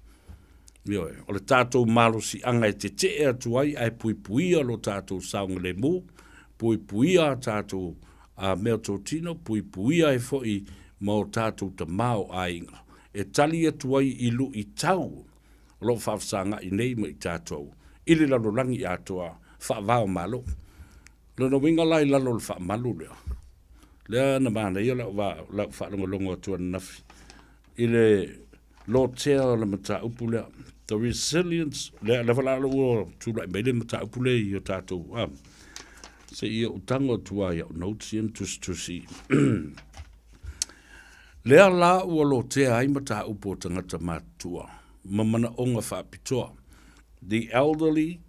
Ioe, o le tātou malosiaga e tetee atu ai ae puipuia lo tātou saogalemu, puipuia a tātou a mea tōtino, puipuia ai foi ma o tātou tamaoaiga. E tali atu ai i luitau o lo o faafesagaʻi nei ma i tātou i le lalolagi atoa faava o Malo. Lona uiga la i lalo o le faamalu lea, lea na manaia lau, lau faalogologo atu ananafi i le lotea o le mataupu lea, the resilience, lea lava la ua tulai mai le mataupu lea i o tātou, a, se i ou tago atu ai au notes ia na tusitusi. Lea la ua lotea ai mataupu o tagata matutua ma manaoga faapitoa, the elderly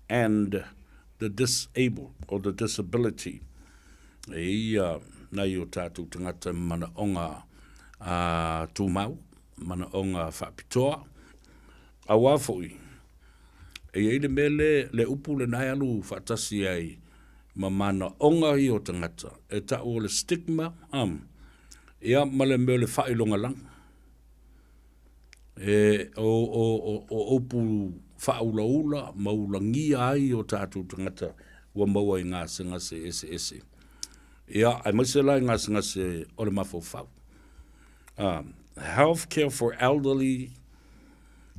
and the disabled or the disability. E ia nai o tātou tagata manaoga a tumau, manaoga faapitoa. Auā foi, e i ai le mea le, le upu lena e alu faatasi ai ma manaoga ia o tagata, e ta'u o le stigma, um, ia ma le mea o le faailogalanu. E, o, o, o, o upu faaulaula ma ulagia ai o tātou tagata ua maua i gasegase eseese. Ia, aemaise la i gasegase o le mafaufau. Health care for elderly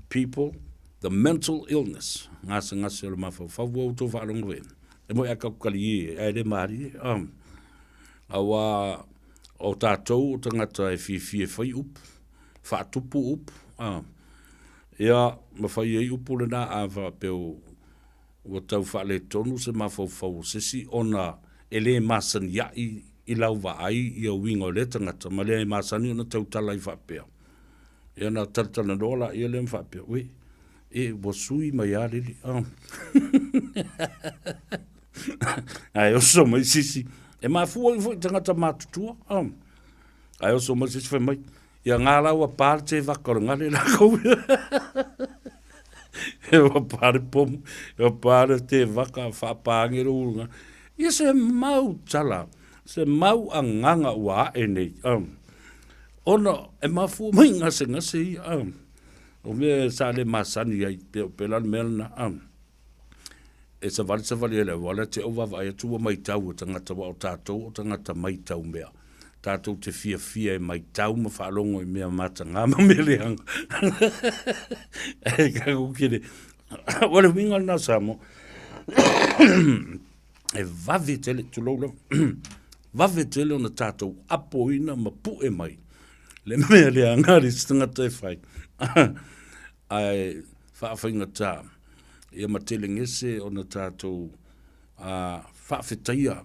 people, the mental illness, gasegase o le mafaufau, ua outou faalogo e, e moe a kakukali e, ae le malie. Aua o tatou o tagata e fiafia e fai upu, faatupu upu, ia, ma fai ai upu lena a faapea ua tau faaletonu se mafaufau o se isi ona e le masaniaʻi i lau vaai ia uiga o lea tagata ma le masani ona tautala ai faapea. Ia ona talatalanoa laia lea ma faapea, ue, e ua sui mai lava lele. Ae oso mai se isi, e mafua ai foi tagata matutua. Ae oso mai se isi fai mai, Ia ngā la ua pā le te waka o le ngale la kou. E ua pā le pomu, e ua pā le te waka whaapānge ro urunga. Ia se mau tala, se mau anganga ua ae nei. Ona e mafua mai ngase ngase ia. O mea sa le masani ai, pe o pela le mea lena. E savali savali ai le auala, te o vaavaai atu ua maitau e tagata aua o tatou o tagata maitau mea. Tatou te fiafia e maitau ma faalogo i mea matagā ma mea leaga. E kaku kele. Ua le uiga lena Samoa. E vave tele, tulou lava, vave tele ona tatou apoina ma pue mai le mea leaga a le isi tagata e fai. Ae faafaigata ia ma telegese ona tatou faafetaia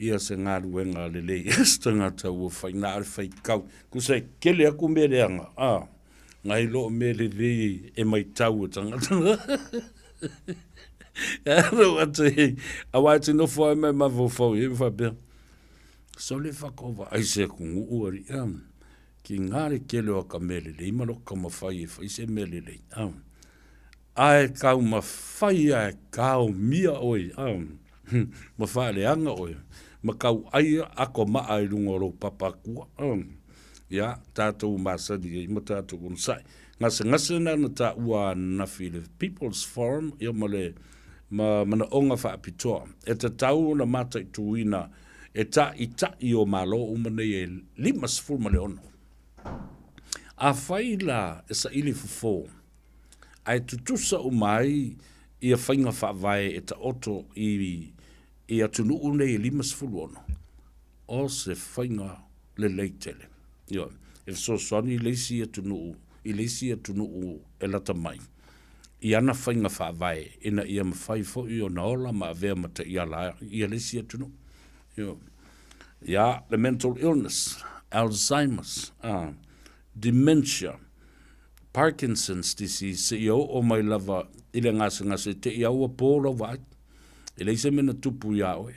ia se galuega lelei e se tagata ua fai, na o le faitau. Tusa e tele atu mea leaga, nai lo mea lelei e maitau e tagata. Aua e te nofo ai ma e mafaufau i ai ma faapea, sole whakawa ai se atunuu alii, Ki ngā le tele o aka mea lelei ma loko taumawhai e whai se mea lelei. Ae taumawhai ae kaomia oe, ma whaaleanga oe, ma kau ai ako maa i runga o rou papa akua. Ia, tātou masani ai ma tātou onosai. Gasegase na na tāua ananafi i le People's Forum, ia ma le ma manaonga whaapitoa. E tatau ona mataituina e taʻitaʻi o Malo uma nei e 56. Afai la e saili fofo, ae tutusa uma ai ia faiga faavae e taoto i i atunuu nei e 56, o se faiga lelei tele. Ioe, e fesoasoani i le isi atunuu i le isi atunuu e lata mai i ana faiga faavae ina ia mafai foi ona ola ma avea ma taiala ia le isi atunuu. Ioe. Ia, le mental illness, Alzheimer's, dementia, Parkinson's disease, seia oo mai lava i le gasegase te i a ua pō lau vaai. E leai se mea na tupu iā oe.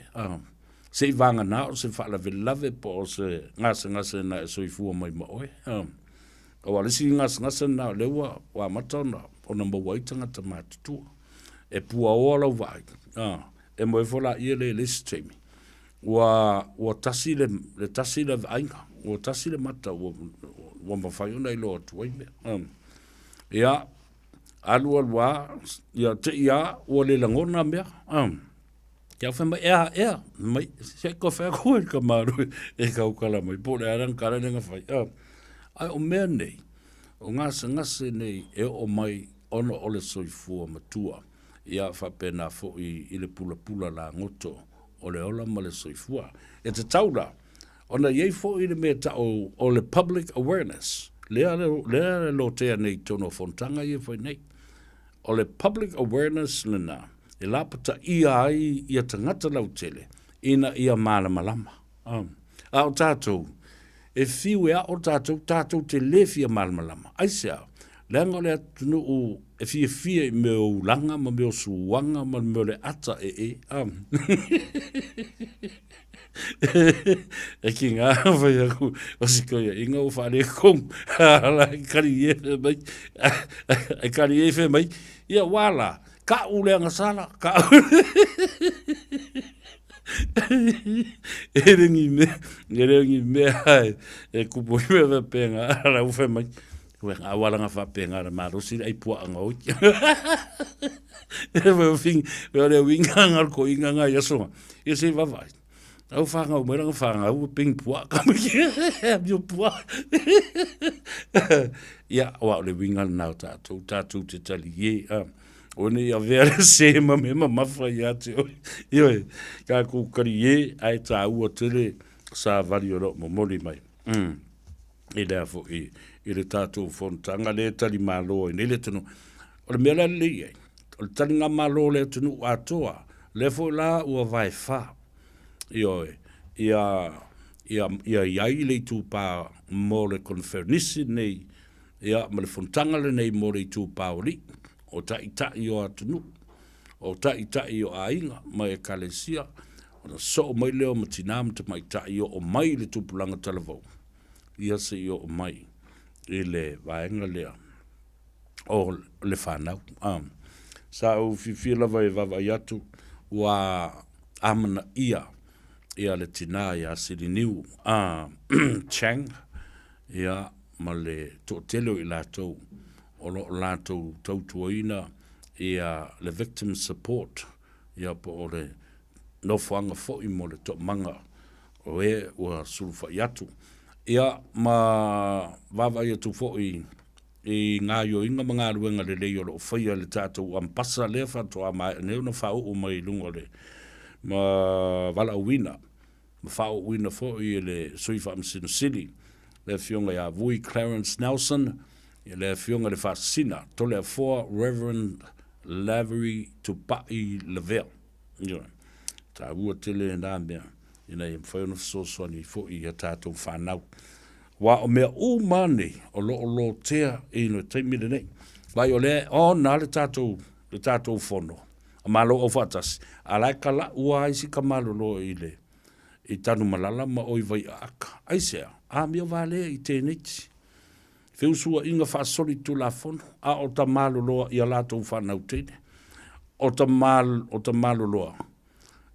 Se i vagana o se faalavelave po o se gasegase na e soifua mai ma oe. Aua o le isi gasegase lena o lea ua ua amata ona ona maua ai tagata matutua. E puaoa lau vaai, e moe ifo laia le i le isi taimi, ua ua tasi le le tasi le vaaiga, ua tasi le mata ua ua mafai ona iloa atu ai mea. Ia, alu alu lava, ia te i lava ua le lagona mea. Ke au fai mai, ea, ea, mai, se ko whea koe ka maru e kaukala mai, po le arang kara lenga whai. Ai o mea nei, o gasegase nei e oo mai ona o le soifua matua, ia faapena foi i le pulapula lagoto o le ola ma le soifua. E tatau la, ona i ai foi le mea ta'u o le public awareness, lea, lea e lotea nei i totonu o fonotaga ia e fai nei. O le public awareness lena e lapataia ai ia tagata lautele ina ia malamalama. A o tatou, e fiu e aʻo tatou, tatou te lē fia malamalama. Aisea? Leaga o le atunuu e fiafia i mea o ulaga ma mea o suaga ma le mea o le ata ee. E ki ngā whai aku o si koia inga o whare kong ala e kari e whe mai e kari e whe mai ia wala ka ule anga sala ka e rengi me e rengi me ai e kupu i me penga ala u whe mai Koe ngā waranga whapenga ra malosi ai pua anga oi. E whe winga, whe ore winga ngar ko inga ngā iasonga. Ia se vavai. Au whāngau mai ranga whāngau, ua ping pua, ka mai amio pua. Ia, oa o le winga na o tātou, tātou te tali ye. A, o nei a vea le se ma me mamafa i ate oi. Ioe, ka kou kari ye, ai tā ua tele sa vali o loo momoli mai. I lea fo'i i le tātou fonotaga lea e tali malo ai nei le atunuu. O le mea la lelei ai, o le talinga malo o le atunuu atoa, lea foi la ua vaefā, ioe, ia, ia, ia i ai le itupa mo le koneferenisi lenei, ia, ma le fonotaga lenei mo le itupa o alii, o taitai o atunuu, o taitai o aiga ma ekalesia, ona soo mai lea o ma tinā ma tamaitai i oo mai i le tupulaga talavou, ia se i oo mai i le vaega lea o le whanau. Sa ou fiafia lava e vaavaai atu ua amanaia ia le tinā ia Siliniu Chang ia ma le toatele o i latou o lo o latou tautuaina ia le victim support ia po o le nofoaga foi mo le toomaga o e ua sulufai atu. Ia, ma vaavaai atu foi i gaoioiga ma galuega lelei o lo o faia e le tatou Ambasa lea faatoa maea nei ona faauu mai i luga o le ma valaauina ma faaууina foi e le Sui Faamasino Sili, le Afioga ia Vui Clarence Nelson, ia le Afioga i le Faasisina Toleafoa Reverend Lavery Tupai Lavea. Ioe. Taua tele lena mea, ina ia mafai ona fesoasoani foi i a tatou fanau. Aua o mea uma nei o lo o lotea i le taimi lenei. Vaai o lea e on lava le tatou, le tatou fono a Malo Aufaatasi, a o la e kala'u lava isi kamalolo i le i Tanumalala ma o i Vaiaata. Aisea? Amio valea i tēneiti. Feusuaiga faasolitulafono, a o ta maloloa i a latou fanau teine. O ta, o ta maloloa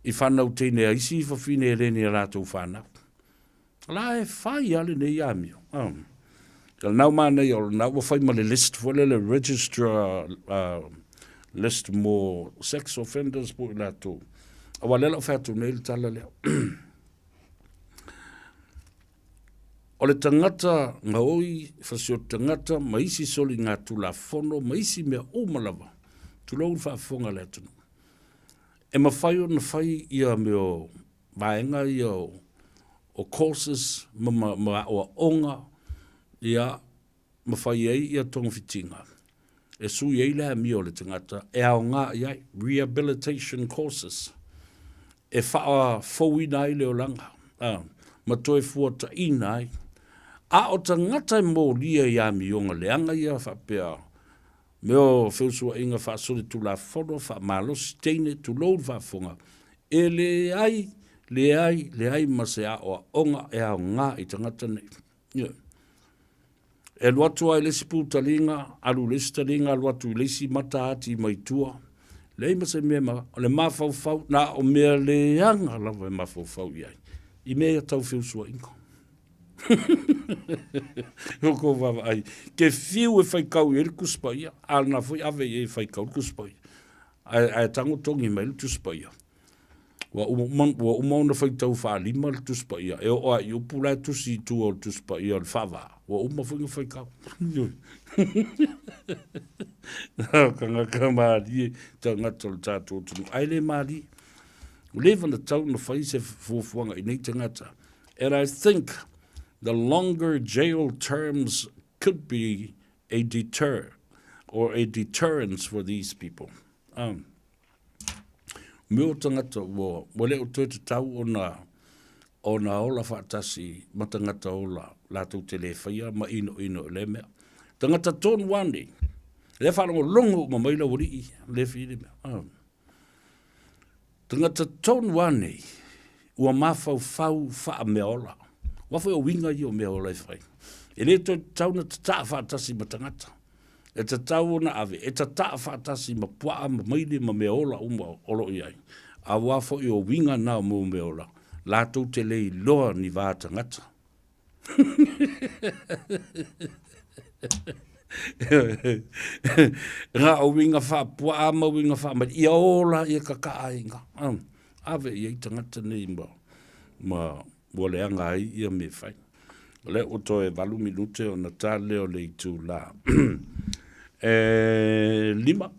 i fanau teine a isi fafine e le ni a latou fanau. La e fai a lenei amio. Um. Ka nau manaia o lena ua fai ma le list foi lele register list mo sex offenders po i latou. Aua lea la o fai atu nei le tala lea. O le tagata gaoi, fasioti tagata ma isi soligatulafono ma isi mea uma lava, tulou le faafofoga a le atunuu, e mafai ona fai ia mea o vaega ia o courses ma aoaoga, ia, ma fai ai ia togafitiga e sui ai le amio o le tagata e aoga i ai, rehabilitation courses, e faafouina ai le olaga ma toe fuataina ai. A o tagata e molia i amioga leaga ia faapea mea o feusuaiga faasolitulafono, faamalosi teine, tulou le faafofoga, e leai, leai, leai ma se aoaoga e aoga i tagata nei. Ioe. E alu atu lava i le isi pu taliga, alu i le isi taliga, alu atu i le isi mata ati mai tua. Leai ma se mea ma, o le mafaufau, na o mea leaga lava e mafaufau i ai, i mea ia tau feusuaiga. O kou vaavaai, ke fiu e faitau i ai le Tusi Paia, a o lena foi ave i ai e faitau le Tusi Paia. Ae, ae tago togi mai le Tusi Paia. Ua uma, ua uma ona faitau faalima le Tusi Paia, e oo lava i upu la e tusi i tua o le Tusi Paia o le faavaa, ua uma foi ona faitau. Tagata malie, tagata o le tatou atunuu, ae le malie. Ua leva ona tatau ona fai se fuafuaga i nei tagata. And I think the longer jail terms could be a deter or a deterrence for these people. Um, Me o tangata ua, ua le o toe tatau ona, ona ola faatasi ma tangata ola latou te le faia ma inoino i lea mea. Tangata tonu lava nei, lea faalogologo uma mai le aualii, le fia le mea. Ah. Tagata tonu lava nei, ua mafaufau faameaola. Aua foi o uiga ia o meaola e fai. E le toe tatau ona tataa faatasi ma tagata. E tatau ona ave, e tataa faatasi ma puaa ma maile ma meaola uma o lo o i ai. Aua foi o uiga na o mau meaola, latou te le iloa ni va tagata. Nga o uiga faapuaa ma uiga faamaile, ia ola ia kakaa ai nga. Ave i ai tagata nei ma, ma ua leaga ai ia mea fai. O lea ua toe 8 minute ona ta lea o le itulā e 5.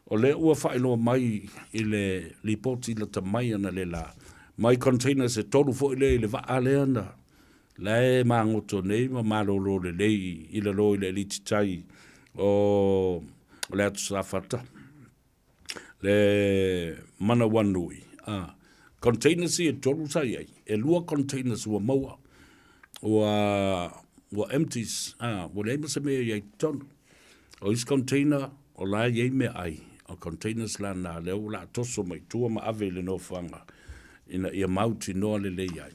O lea ua faailoa mai i le lipoti lata mai ana le la, mai containers e tolu foi lea i le vaa lea na la e magoto nei ma malolo lelei i lalo i le eliti tai o le Atu Safata, le Manawanui. A, containers ia e tolu sa i ai, e lua containers ua maua, ua, ua empties, a, ua leai ma se mea i ai i totonu. O isi container, o la e i ai meaai, o containers la na, lea ua laa toso mai tua ma ave i le nofoaga ina ia mautinoa lelei ai.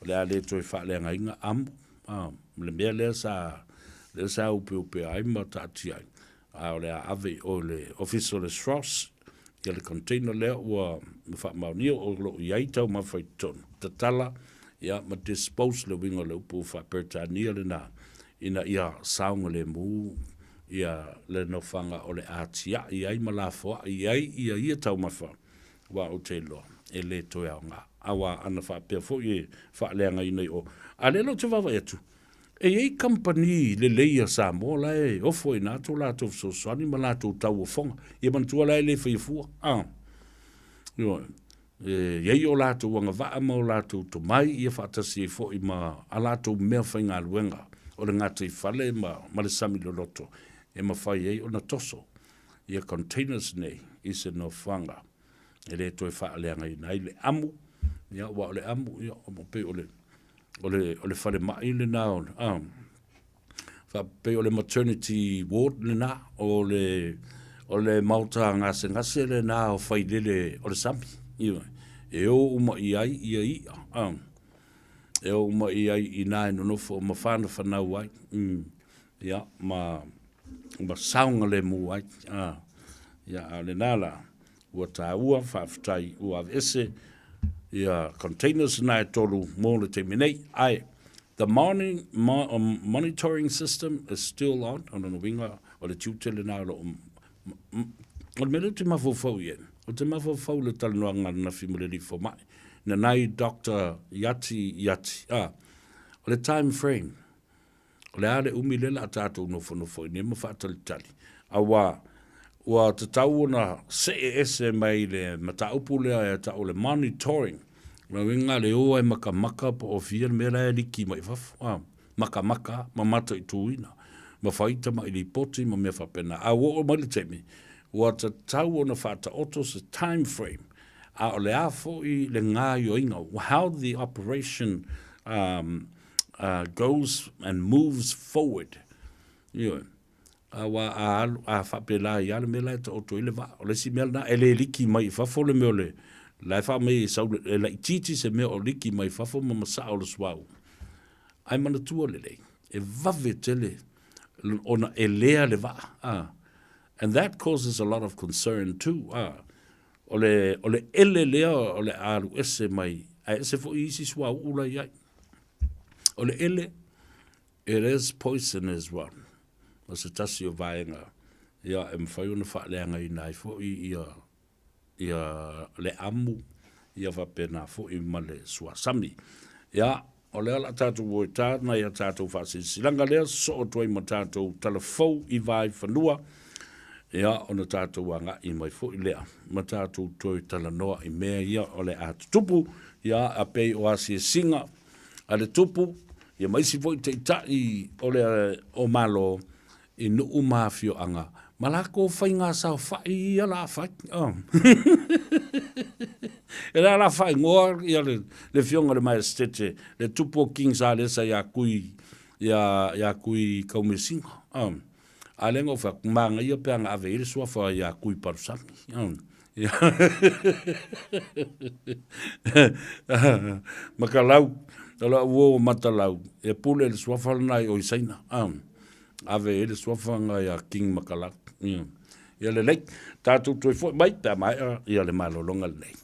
O le a le toe faaleagaina amo, a, le mea lea sa, lea sa upeupea ai ma taatia ai, a o le a ave i o i le Ofisa o le SROS, ia le container lea ua faamaonia o lo o i ai taumafa i totonu, tatala, ia, ma dispose le uiga o le upu faa-Peretania lena, ina ia saogalemu ia le nofoaga o le a tiai ai ma lafoai ai ia ia taumafa, aua ou te iloa e le toe aoga. Aua ana faapea foi e faaleagaina i o. A lea la ou te vaavaai atu, e i ai kamupani lelei a Samoa la e ofo i ina tō latou fesoasoani ma latou tauofoga. Ia manatua la e le faia fua. A. Ioe. E i ai o latou agavaa ma o latou tomai ia faatasi ai foi ma a latou mea faigaluega o le gataifale ma, ma le sami loloto e mafai ai ona toso ia containers nei i se nofoaga e le toe faaleagaina ai le amu, ia aua o le amu, ia, pei o le, o le, o le falemai lena o, a, faapei o le maternity ward lena, o le, o le maota gasegase lena o failele o le sami, ioe, e o uma i ai ia i'a, a, e o uma i ai i ina e nonofo ma whanafanau ai, ia, ma, ma saogalemu ai, a, ia, a o lena la, Ua taua, faafetai ua aveese ia containers na e tolu mo le taimi nei. Ae, the morning, mo, um, monitoring system is still on, o lona uiga, o le tiute lena o lo o, o le mea lea ou te mafaufau i ai, ou te mafaufau i le talanoaga ananafi ma le alii fomai, na nai Doctor Iati Iati, ah, o le time frame, O le a le umi lea o le a tatou nofonofo i nei ma faatalitali, aua ua tatau ona see ese mai le mataupu lea e tau o le monitoring, o le uiga le o ai makamaka po o fia le mea la e liki mai fafo, a, makamaka ma mataituina, ma fai tamai lipoti ma mea faapena. A ua oo mai le taimi, ua tatau ona faataoto se time frame, a o le a foi le gaoioiga, how the operation um, uh, goes and moves forward. Ioe. Aua a alu, a faapela ai lava le mea la e taoto ai le vaa. O le isi mea lena, e le liki mai i fafo le mea o le, la e faamai e sau, e laitiiti se mea o liki mai fafo ma masaa o le suauu. Ae manatua lelei, e vave tele ona elea le vaa. Ah. And that causes a lot of concern too. Ah. O le, o le ele lea o le alu ese mai, ae ese foi isi suauu la i ai. O le ele, it is poison as well. O se tasi o vaega, ia, e mafai ona faaleagaina ai foi ia, ia le amu, ia faapena foi ma le suasami. Ia, o lea o le a tatou o e tā nai a tatou faasilasilaga lea, sosoo atu ai ma tatou talafou i Vaaifanua, ia, ona tatou agai mai foi lea ma tatou toe talanoa i mea ia o le a tutupu, ia, a pei o asiasiga a le tupu, ia ma isi foi taitai o le o Malo i nuu ma afioaga ma lakou faiga saofai ia la fai. Oh. E la la faaigoa ia le, le fioga le Maestete, le tupu o King Salesa ia kui, ia, ia kui Kaumesinga. Oh. A lea na ou fai atu, manaia pe ana ave i ai le suafa ia Kui Palusami. Oh. Makalau, o lau uo o Matalau, e pule le suafa lena i o i Saina. Oh. Ave i ai le suafa lena ia King Makalau. Ia lelei, tatou toe foi mai pe a maea ia le malologa lenei.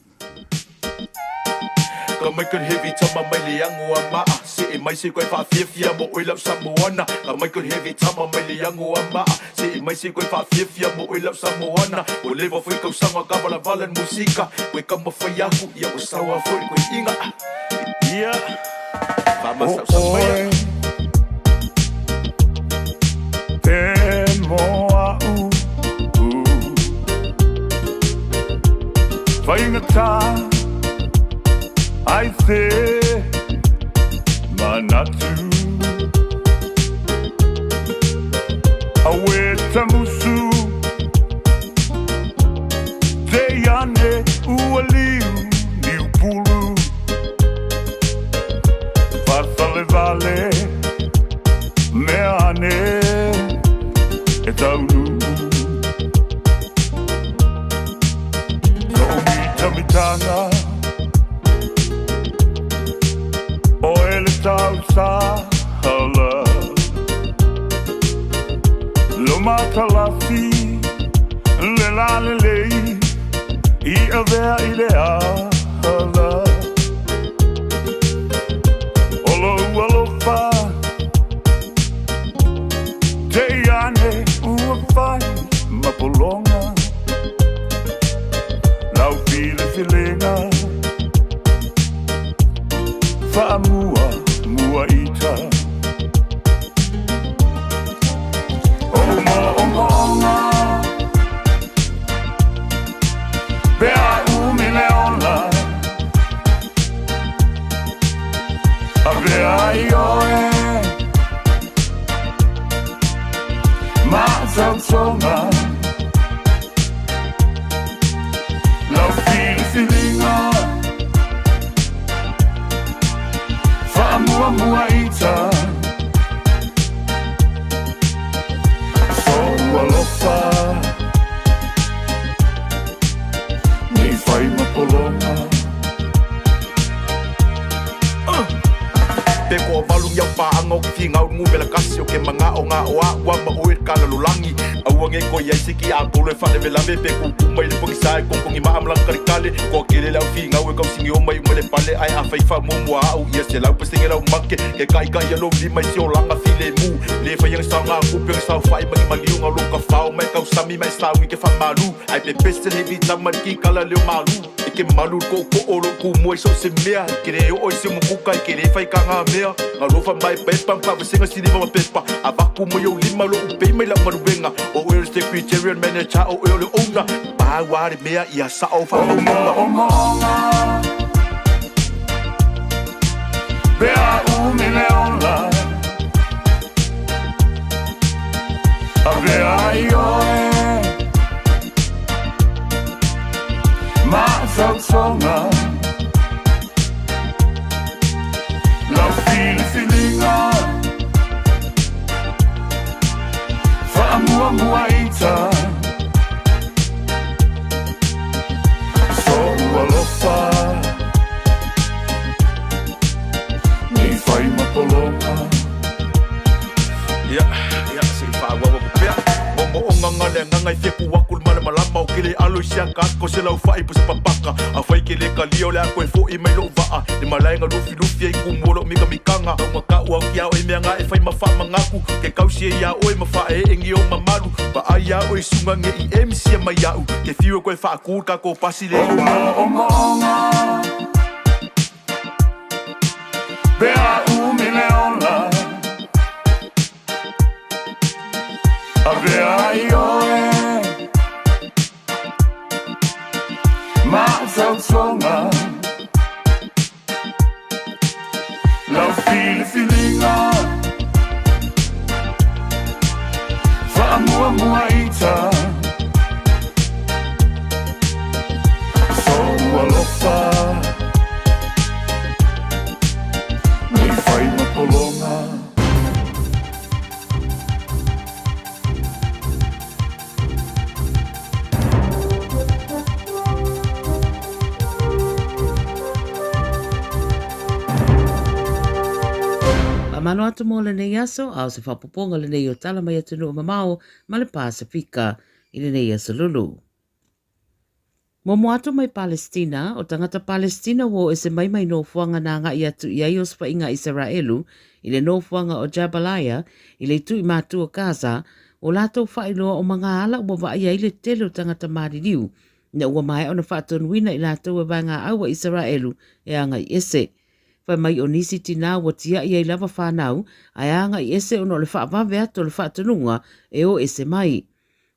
Ka Michael Heavy tama mai le ango a maa See mai se koe whaafiafia mo oe lau Samoana Ka Michael Heavy tama mai le ango a maa See mai se koe whaafiafia mo oe lau Samoana Ua leva foi kausanga ka valavala ni musika Koe kama whai aku ia ua sawa foi koe inga. Ia, faamasausa maia. Te moa'u Faigata ai se manatu Aue tamusu Te iane ua liu niu pulu Fasalevale mea ane e taunuu To'u mitamitanga Oe le tausahala Lo matalasi le lalelei I avea i le ala O lou alofa Te i ane ua fai ma pologa Lau filifiliga Faamua mua ita O moomooga Pe a umi le ola Avea ai oe Ma tautoga Lau filifiliga Faamuamua ita Sou alofa Nei fai ma pologa Pe ko valu iau paanga o ke fingau ngu vela kasi o ke manga o ngā o a ua ma oe ka lalolagi aua nge ko iai se ki a tolo e faalavelave pe kuku mai le pogisa e kokongi maa ma lana kalikale koa kele le au figau e kausigi o mai uma le pale ae afai faamuamua a'u ia 100% lau make ke ka'ika'i a lou lima i se olaga filemu lē faia saogākupe saofa'i magimaliuga o lou kafao ma e tausami ma e saugi ke faamalu ae pepese le hevi tama i le kikala leo malu E ke malu le koʻokoʻo o loʻu kumua i so o se mea I ke lē oo i se umukuka i ke lē fai kaga mea Galofa mai pepa ma faavasega siliva ma pepa Avaku mai ou lima loʻu pei mai lau galuega O oe o le secretary o le manager o oe o le owner Pau a le mea ia sao faamaumauga. Omoomoga Pe a umi le ola Avea ai oe Ma tautoga Lau filifiliga Faamuamua ita Sou alofa Nei fai ma pologa Ia, ia, se i faaauau atu pea. Moomooga nga le agaga e fia ku aku le malamalama o ke le alo i siaka atu ko se laufa'i po se papaka. Afai ke le kalia o le a koe fo'i mai lo'u vaa le malae ga lufilufi ai ku mua lo'u mikamikaga. Tauga ka'u au ki a oe mea nga e fai ma faamagaku ke kausi ai iā oe ma faae'egi ou mamalu. Vaai iā oe suga nge'i e misia mai a'u ke fiu e koe faakū le kakou pasi le Omoomoga Pe a umi le ola Avea ai oe Ma tautoga Lau filifiliga Faamuamua ita Sou alofa Nei fai ma pologa. Faamalo atu mo lenei aso, a o se faapopoga lenei o tala mai atunuu mamao ma le Pasefika i lenei aso lulu. Momo atu mai Palestina, o tagata Palestina ua o ese mai mai nofoaga na agai atu i ai osofaiga a Isaraelu i le nofoaga o Jabalaya i le itu i matu o Gaza, ua latou faailoa o magaala ua vaaia ai le tele o tagata maliliu ina ua maea ona faatonuina i latou e vaegaau a Isaraelu e agai ese. Fai mai o nisi tinā ua tia'i ai lava whānau ae āga'i ese ona o le whaavave atu o le faatonuga e o ese mai.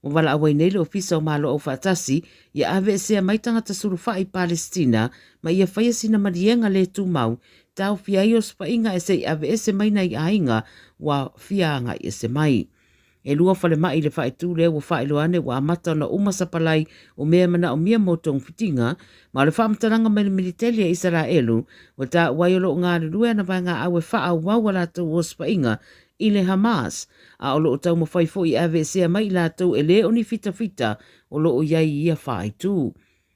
Ua valaau ai nei le Ofisa o Malo Aufaatasi ia aveesea mai tagata sulufa'i i Palesitina ma ia faia sina maliega lē tumau taofia ai osofaiga ae se i aveese mai nai aiga ua fia aga'i ese mai. E lua falemai i le faaitu lea ua faailoa ane ua amata ona uma sapalai o mea e manaomia mo togafitiga, ma o le faamatalaga mai le militeli a Isaraelu ua taua ai o lo o galulue ana vaegaau e faaauau a latou osofaiga i le Hamas, a o lo o taumafai foi e aveesea mai i latou e lē o ni fitafita o lo o i ai i ia faaitu.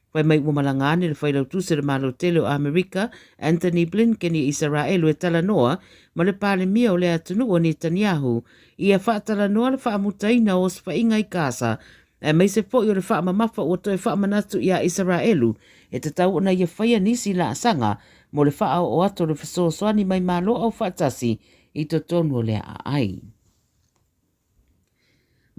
Fai mai ua malaga ane le Failautusi o le Malo Tele o Amerika, Antony Blinken i Isaraelu e talanoa ma le Palemia o lea atunuu o Netanyahu ia faatalanoa le faamutaina o osofaiga i Gaza aemaise foi o le faamamafa ua toe faamanatu iā Isaraelu e tatau ona ia faia nisi laasaga mo le faaoo atu o le fesoasoani mai Malo Aufaatasi i totonu o lea aai.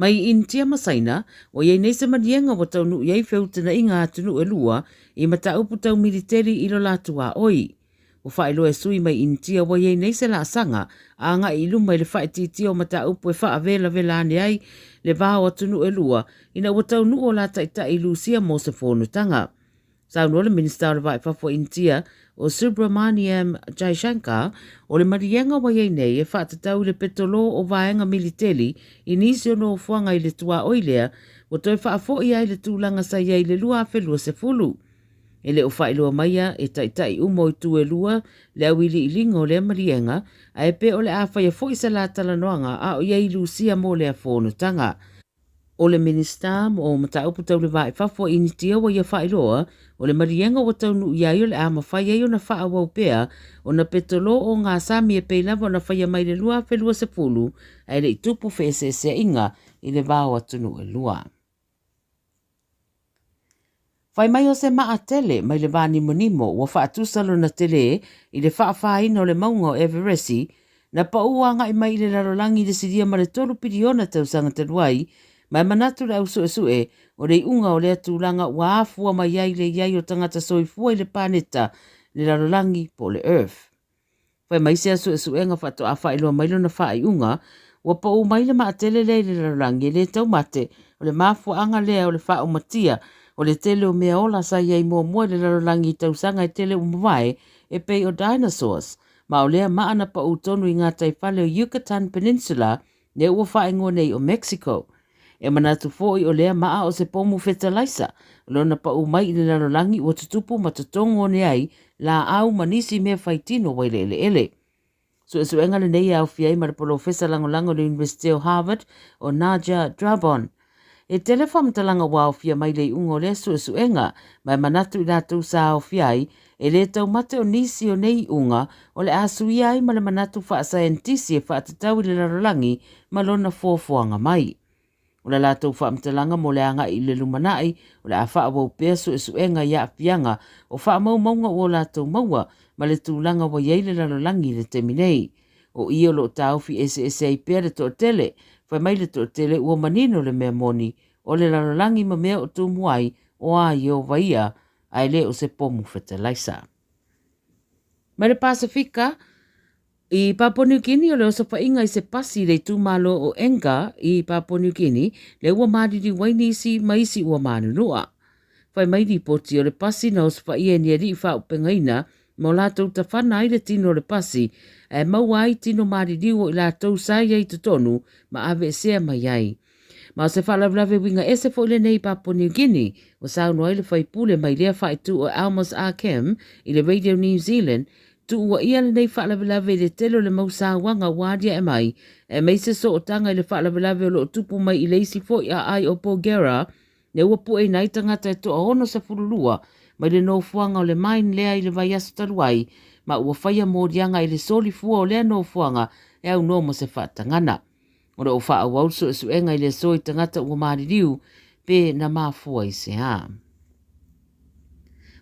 Mai Initia ma Saina, ua i ai nei se maliega ua taunuu i ai feutanaʻiga a atunuu e lua i mataupu tau militeli i lo latou aoi. Ua faailoa e sui mai Initia ua i ai nei se laasaga a agai i luma i le faaitiitia o mataupu e faavelavela ane ai le va o atunuu e lua ina ua taunuu o la taitai i Lusia mo se fonotaga. Saunoa le Minisita o le Va i Fafo o Initia, o Subrahmanyam Jaishankar, o le maliega ua i ai nei e faatatau i le petolō o vaega militeli i nisi o nofoaga i le tuaoi lea ua toe faafoi ai le tulaga sa i ai i le 2020. E le o faailoa maia e taitai uma o itu e lua le auiliiliga o lea maliega, ae pe o le a faia foi se la talanoaga a o i ai i Lusia mo lea fonotaga. O le Minisita o Mataupu Tau le Va i Fafo a Initia ua ia faailoa, o le maliega ua taunuu i ai o le a mafai ai ona faaauau pea ona petolō o ngā sami e pei lava ona faia mai le 2020 ae le i tupu feeseeseaiga i le va o atunuu e lua. Fai mai o se maa tele mai le va nimonimo ua faatusa lona telē i le faafāina o le mauga o Everesi, na paū agai mai i le lalolagi i le silia ma le 3 piliona tausaga talu ai, ma e manatu le au suesue o le iuga o lea tulaga ua afua mai ai le i ai o tagata soifua i le paneta le lalolagi po o le Earth. Fai mai sea suesuega faatoa faailoa mai lona faaiuga, ua pau mai le maatele lea i le lalolagi e le taumate, o le mafuaaga lea o le faaumatia o le tele o mea ola sa i ai muamua i le lalolagi i tausaga e tele ua mavae e pei o dinosaurs, ma o lea maa na pau tonu i gataifale o Yucatan Peninsula lea ua faaigoa nei o Mexico. E manatu foi o lea maa o se pomu fetalaisa, o lona pau mai i le lalolagi ua tutupu ma totogo one ai laau ma nisi mea faitino waileeleele. Suesuega lenei e aofia ai ma le polofesa lagolago i le Iunivesite o Harvard o Nadja Drabon. E tele faamatalaga ua aofia mai le iuga o lea suesuega, ma e manatu i latou sa aofia ai, e le taumate o nisi o nei iuga o le a suia ai ma le manatu faasaienitisi e faatatau i le lalolagi ma lona foafoaga mai. O le latou faamatalaga mo le agai i le lumanai, o le a faaauau pea suesuega i aafiaga o faamaumauga ua latou maua ma le tulaga ua i ai le lalolagi i le taimi nei. O i o lo o taofi eseese ai pea le toatele, fai mai le toatele ua manino le mea moni o le lalolagi ma mea o tumu ai o a Ieova ia, ae le o se pomu fetalaisa. Mai le Pasefika, I Papua New Guinea, o le osofaiga i se pasi i le itumalo o Enga i Papua New Guinea, lea ua maliliu ai nisi ma isi ua manunua. Fai mai lipoti o le pasi na osofaia e ni alii faaupegaina ma o latou tafana ai le tino o le pasi, ae maua ai tino maliliu o i latou sa i ai i totonu ma aveesea mai ai. Ma o se faalavelave uiga ese foi lenei i Papua New Guinea, ua saunoa ai le faipule mai lea faaitu o Almos Arkem i le Radio New Zealand, Tuuaia lenei faalavelave i le tele o le mau sauaga ua aliae mai, aemaise sootaga i le faalavelave o lo o tupu mai i le isi foi aai o Porgera, lea ua pueina ai tagata e toa 62 mai le nofoaga o le mine lea i le vaiaso talu ai, ma ua faia moliaga i le solifua o lea nofoaga e aunoa mo se faatagana. O lo o faaauau le suesuega i le aso i tagata ua maliliu pe na mafua i se a.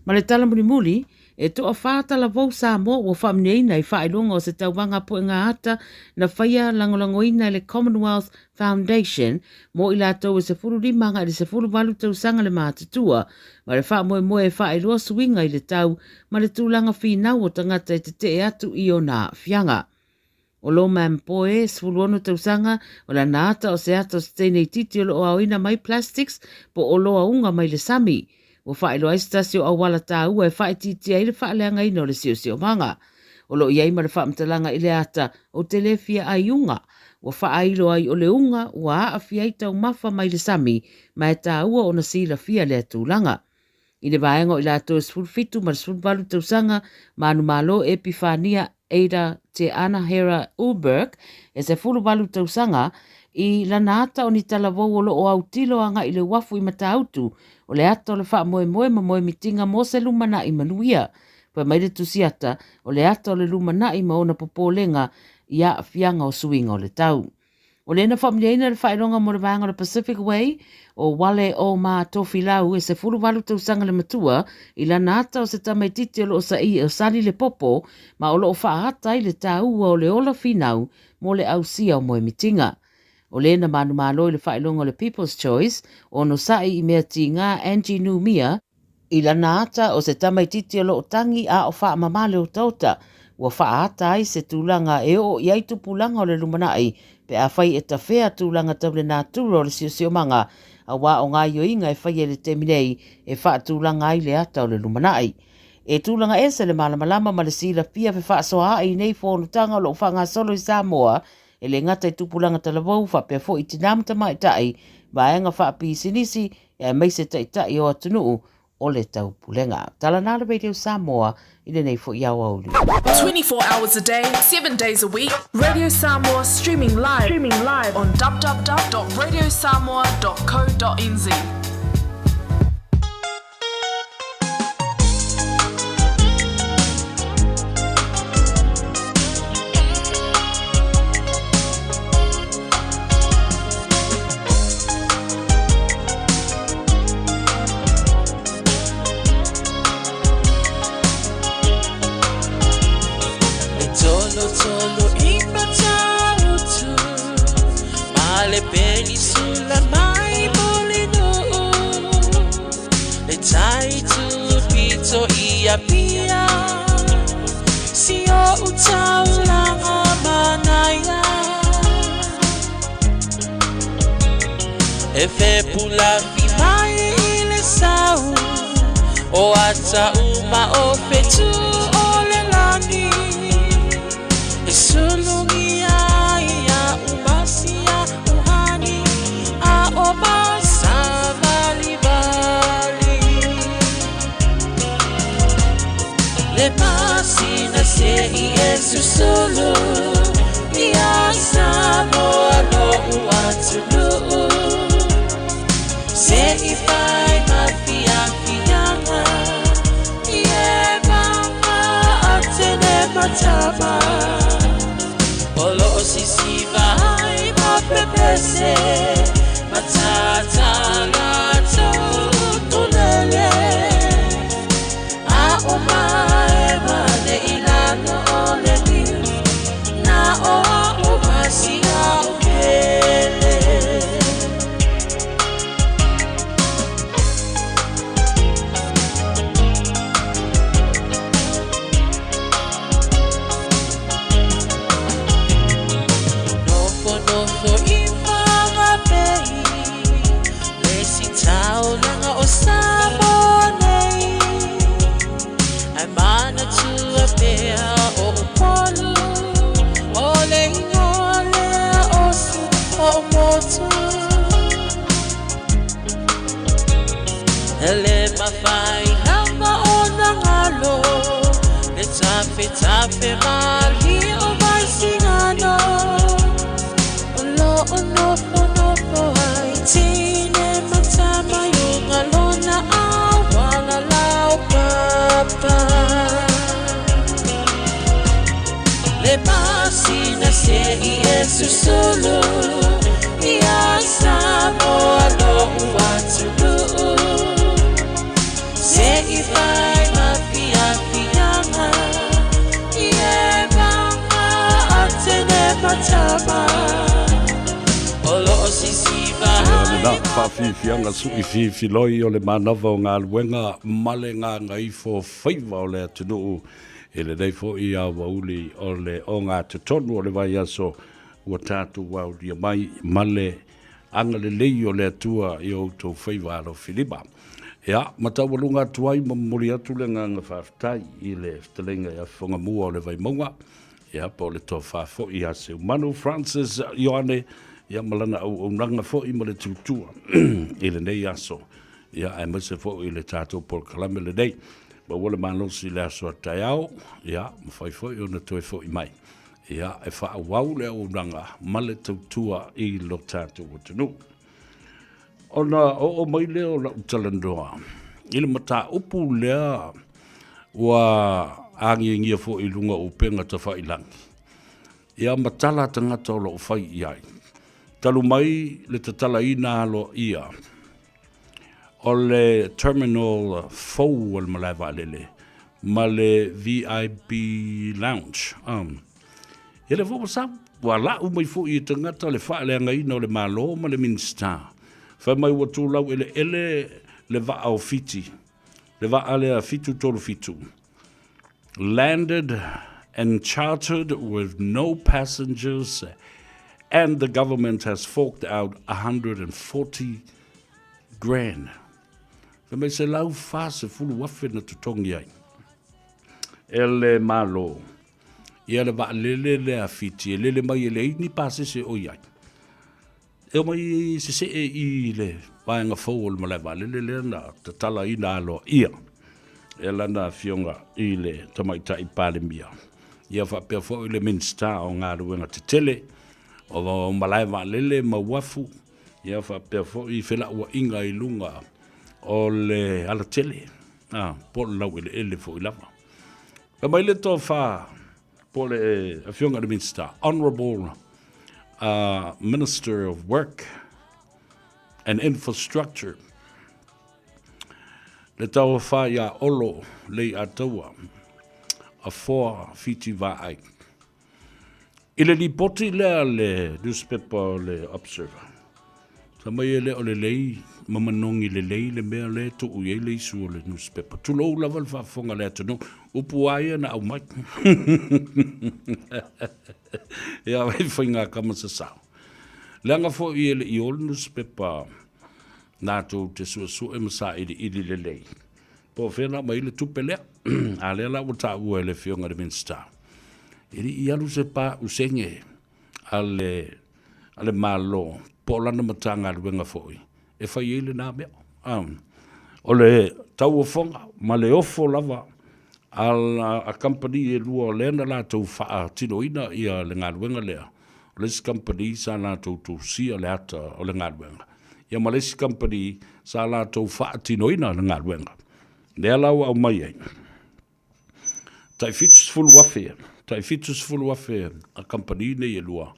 Ma le tala mulimuli, E toawhā talavou Samoa ua faamanuiaina i faailoga o se tauvaga puega ata na faia lagolagoina e le Commonwealth Foundation mo i latou e 15 agai i le 18 tausaga le matutua ma le faamoemoe e faailoa suiga i le tau ma le tulaga finau o tagata e tetee atu i ona aafiaga. O Lomam Poe, 16 tausaga, o lana ata o se ata o se teine itiiti o lo o aoina mai plastics po o oloa uga mai le sami. Ua faailoa ai se tasi o auala taua e faaitiitia ai le faaleagaina o le siosiomaga. O lo o i ai ma le faamatalaga i le ata, Ou te le fia ai uga. Ua faailo ai o le uga ua aafia ai taumafa mai le sami, ma e taua ona silafia lea tulaga. I le vaega o i latou e 17 ma le 18 tausaga, manumalo Epifania Ada Te Anahera Uberg e 18 tausaga, i lana ata o ni talavou o lo o autilo agai i le uafu i Matautu, o le ata o le faamoemoe ma moemitiga mo se lumanai manuia. Fai mai le tusiata, o le ata o le lumanai ma ona popolega i aafiaga o suiga o le tau. O lea na faamanuiaina le faailoga mo le vaega o le Pacific Way o Wale o Ma Tofilau e 18 tausaga le matua i lana ata o se tamaititi o lo o sa'i o sali le popo ma o lo o faaata ai le taua o le ola finau mo le ausia o moemitiga. O lea na manumalo i le faailoga o le People's Choice ono sa'i i mea tiga Angie Numia I lana ata o se tamaititi o lo o tangi a o faamama le otaota, ua faaata ai se tulaga e oo i ai tupulaga o le lumanai pe afai e tafea tulaga tau le natura o le siosiomaga, aua o gaioiga e faia i le taimi nei e faatulaga ai le ata o le lumanai. E tulaga ese le malamalama ma le silafia fefaasoaai i nei fonotaga o lo o faagasolo i Samoa, e le gata i tupulaga talavou faapea foi i tinā ma tamaitai, vaega faapisinisi, aemaise taitai o atunuu o le taupulega. Tala nā le Radio Samoa i lenei foi aoauli. 24 hours a day, 7 days a week, Radio Samoa streaming live, streaming live on www.radiosamoa.co.nz. E tolo tolo i Matautu Ma le penisula mai Mulinuu Le tai tupito i Apia Si o taulanga manaia E fepulafi mai i le sau O ata uma o fetu o le lani E sulugia ia umasia uhani A o masavalivali Le masina se i e susulu Ia Samoa lo'u atunuu Se i fai ma fiafiaga I e mama atene matama O loo sisiva ai ma pepese Matata latou utulele A o mae wale i lalo o le niu Na o a'u masia o pele. Nofonofo i Whangape Le isi taulaga o Samoa nei Ae manatua pea o Upolu O le ingoa lea o si o motu E le mafai lava ona galo Le tafetafe malie o Vaisigano O lo o nofonofo ai tine ma tama i uga lona auala laupapa. Le masina se i e susulu ia Samoa lo'u atunuu. Se i fai ma fiafiaga. Ia lena faafiafiaga suʻi fifiloi o le manava o galuega ma le gagaifo faiva o le atunuu i lenei foi aoauli o le ogatotonu o le vaiaso ua tatou aulia mai ma le agalelei o le Atua i o outou faiva alofilima. Ia, ma taualuga atu ai ma momoli atu le agaga faafetai i le fetalaiga ia Fofogamua o le Vaimauga, ia, po o le tofa foi ia Seumanu Francis Ioane, ia ma lana auaunaga foi ma le tutua i lenei aso, ia, aemaise foi le tatou polokalame lenei. Maua le malosi i le aso a taeao, ia, mafai foi ona toe foi mai. Ia, e faaauau le auaunaga ma le tautua i lo tatou atunuu. Ona oo mai lea o lau talanoa i le mataupu lea ua agiagia foi i luga o upega tafailagi, ia ma tala a tagata o lo o fai i ai, talu mai le tatalaina aloaia o le terminal fou o le malae vaalele ma le VIP Lounge. Ia lea foi ua sau, ua lau mai foi e tagata le faaleagaina o le Malo ma le Minisita. Fai mai ua tulau eleele le vaa o Fiti, le vaa lea 737, landed and chartered with no passengers and the government has forked out 140 grand. Fai mai 140,000 na totogi ai e le Malo ia le vaalele lea a Fiti e lele mai e leai ni pasese o i ai. E omai sesee i le vaega fou o le malae vaalele lea na tatalaina aloaia e lana afioga i le Tamaitai Palemia. Ia faapea foi le Minisita o Galuega Tetele o Malae Vaalele ma Uafu, ia faapea foi felauaiga i luga o le alatele, po o le laueleele foi lava. Fai mai le tofa po o le afioga i le Minisita, Honourable Minister of Work and Infrastructure, le tauafa ia Olo Leiataua, Afoa Fiti Vaai. I le lipoti lea a le newspaper o le Observer, fai mai e le o lelei ma manogi lelei le mea lea e tuu i ai le isu o le newspaper. Tulou lava le faafofoga a le atunuu, upu lava ia na aumai. Ia vai faiga kama sasao. Leaga foi e le i o le newspaper latou te suesue ma sailiili lelei. Po o fea la aumai ai le tupe lea. A lea la ua taua e le Afioga i le Minisita, e le i alu se pausene a le, a le Malo po o lana Matagaluega foi e fai ai lena mea. O le tauofoga ma le ofo lava a, a kamupani e lua o lea na latou faatinoina ia le galuega lea, o le isi kamupani sa latou tusia le ata o le galuega, ia ma le isi kamupani sa latou faatinoina le galuega. Lea la ua aumai ai, tai $70,000, tai $70,000 a kamupani nei e lua,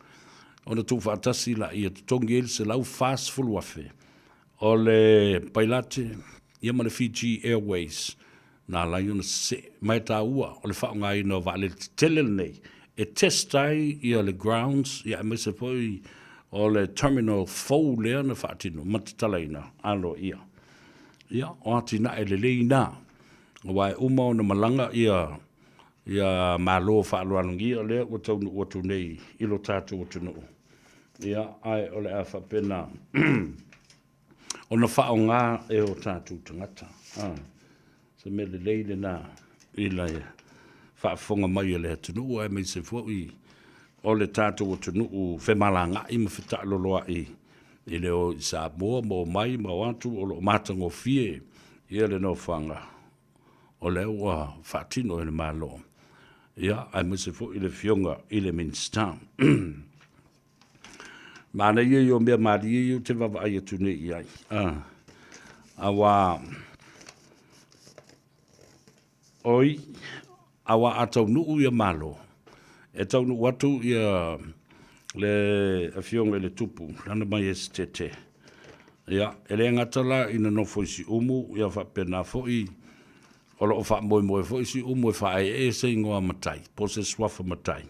ona tuufaatasi laia totogi ai le $140,000 o le pailate ia ma le Fiji Airways na ala ai ona sesee. Ma e taua o le faaaogaina o vaalele tetele lenei e test ai ia le grounds ia aemaise foi o le terminal fou lea na faatino ma tatalaina aloaia. Ia, o atinae lelei na, aua e uma ona malaga ia ia Malo faaaloalogia lea ua taunuu atu nei i lo tatou atunuu. Ia, ae o le a faapena ona faaaoga e o tatou tagata. Ah, se mea lelei lena i le faafofoga mai a le atunuu aemaise foi o le tatou atunuu femalagaai ma fetaaloloai i le o i Samoa ma omai ma o atu o lo o matagofie ia le nofoaga o lea ua faatino e le Malo, ia, aemaise foi le Afioga i le Minisita. Manaia ia o mea malie ia ou te vaavaai atu nei i ai. Ah, aua, oi, aua a taunuu ia Malo, e taunuu atu ia le Afioga i le Tupu, Lana Maiesetete, ia, e le gata la ina nofo i Siumu, ia faapena foi o lo o faamoemoe foi Siumu e faaeee se igoa matai, po o se suafa matai,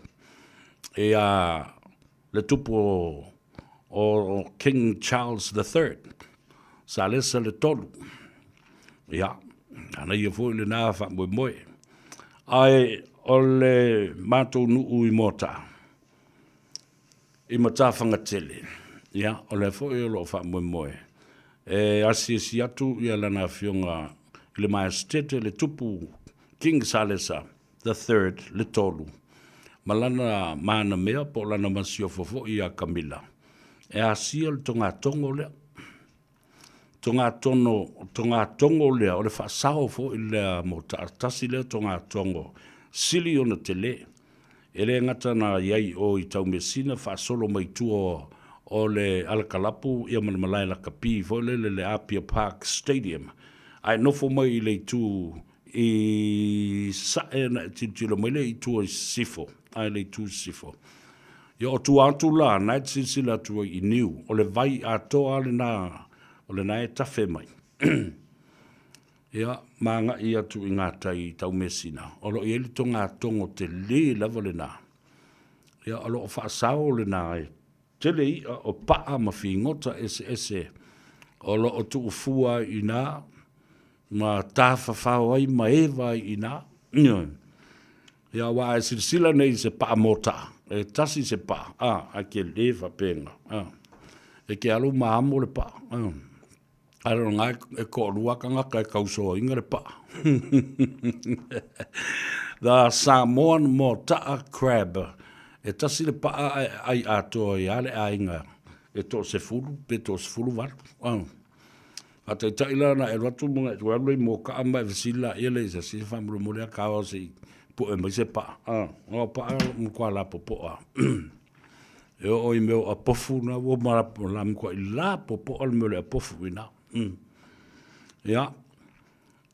ia le tupu o o King Charles the Third, Salesa le Tolu. Ia, ana ia foi lena faamoemoe. Ae o le matou nuu i Moataa, i Matafagatele, ia, o lea foi o lo o faamoemoe e asiasi atu ia lana afioga i le Maestete le Tupu King Salesa the Third, le Tolu, ma lana manamea po o lana masiofo foi ia Kamila, e asia le togatogo lea. Togatono, togatogo lea, o le faasao foi lea mo tasi lea togatogo sili ona tele. E le gata na i ai o i Taumeasina faasolo mai tua o le alakalapu ia ma le malae lakapi foi lele le Apia Park Stadium, ae nofo mai i le itu i sasae ona e tilotilo mai lea i tua i sisifo, ae le itu i sisifo. Ia o tua atu la, na e te silasila atu ai i niu, o le vai atoa lava lena, o lena e tafe mai. Ia, ma agai atu i gatai i Taumeasina, o lo o i ai le togatogo tele lava lena. Ia, o lo o faasao lena e tele i'a o pa'a ma figota eseese o lo o tuufua ai i ina, ma tafafao ai ma eva ai i ina. Ioe. Ia, aua a e silasila nei i se pa'a mota'a, e tasi se pa'a, a, ae tele faapena, a. E te alu ma amo le pa'a, a. Ae lona e toalua tagata e tausoaina le pa'a. The Samoan Mota'a Crab. E tasi le pa'a ae ai atoa ai lava le aiga e toasefulu pe toasefuluvalu. Faataitai la na e alu atu ma e toe alu lea i Moka'a ma e fesili laia lea i se asi faamolemole a kao se i pue mai se pa'a. O pa'a matua lapopoa. E oo i mea o apofu na ua la matuai lapopoa le mea o le apofu i ina. Ia,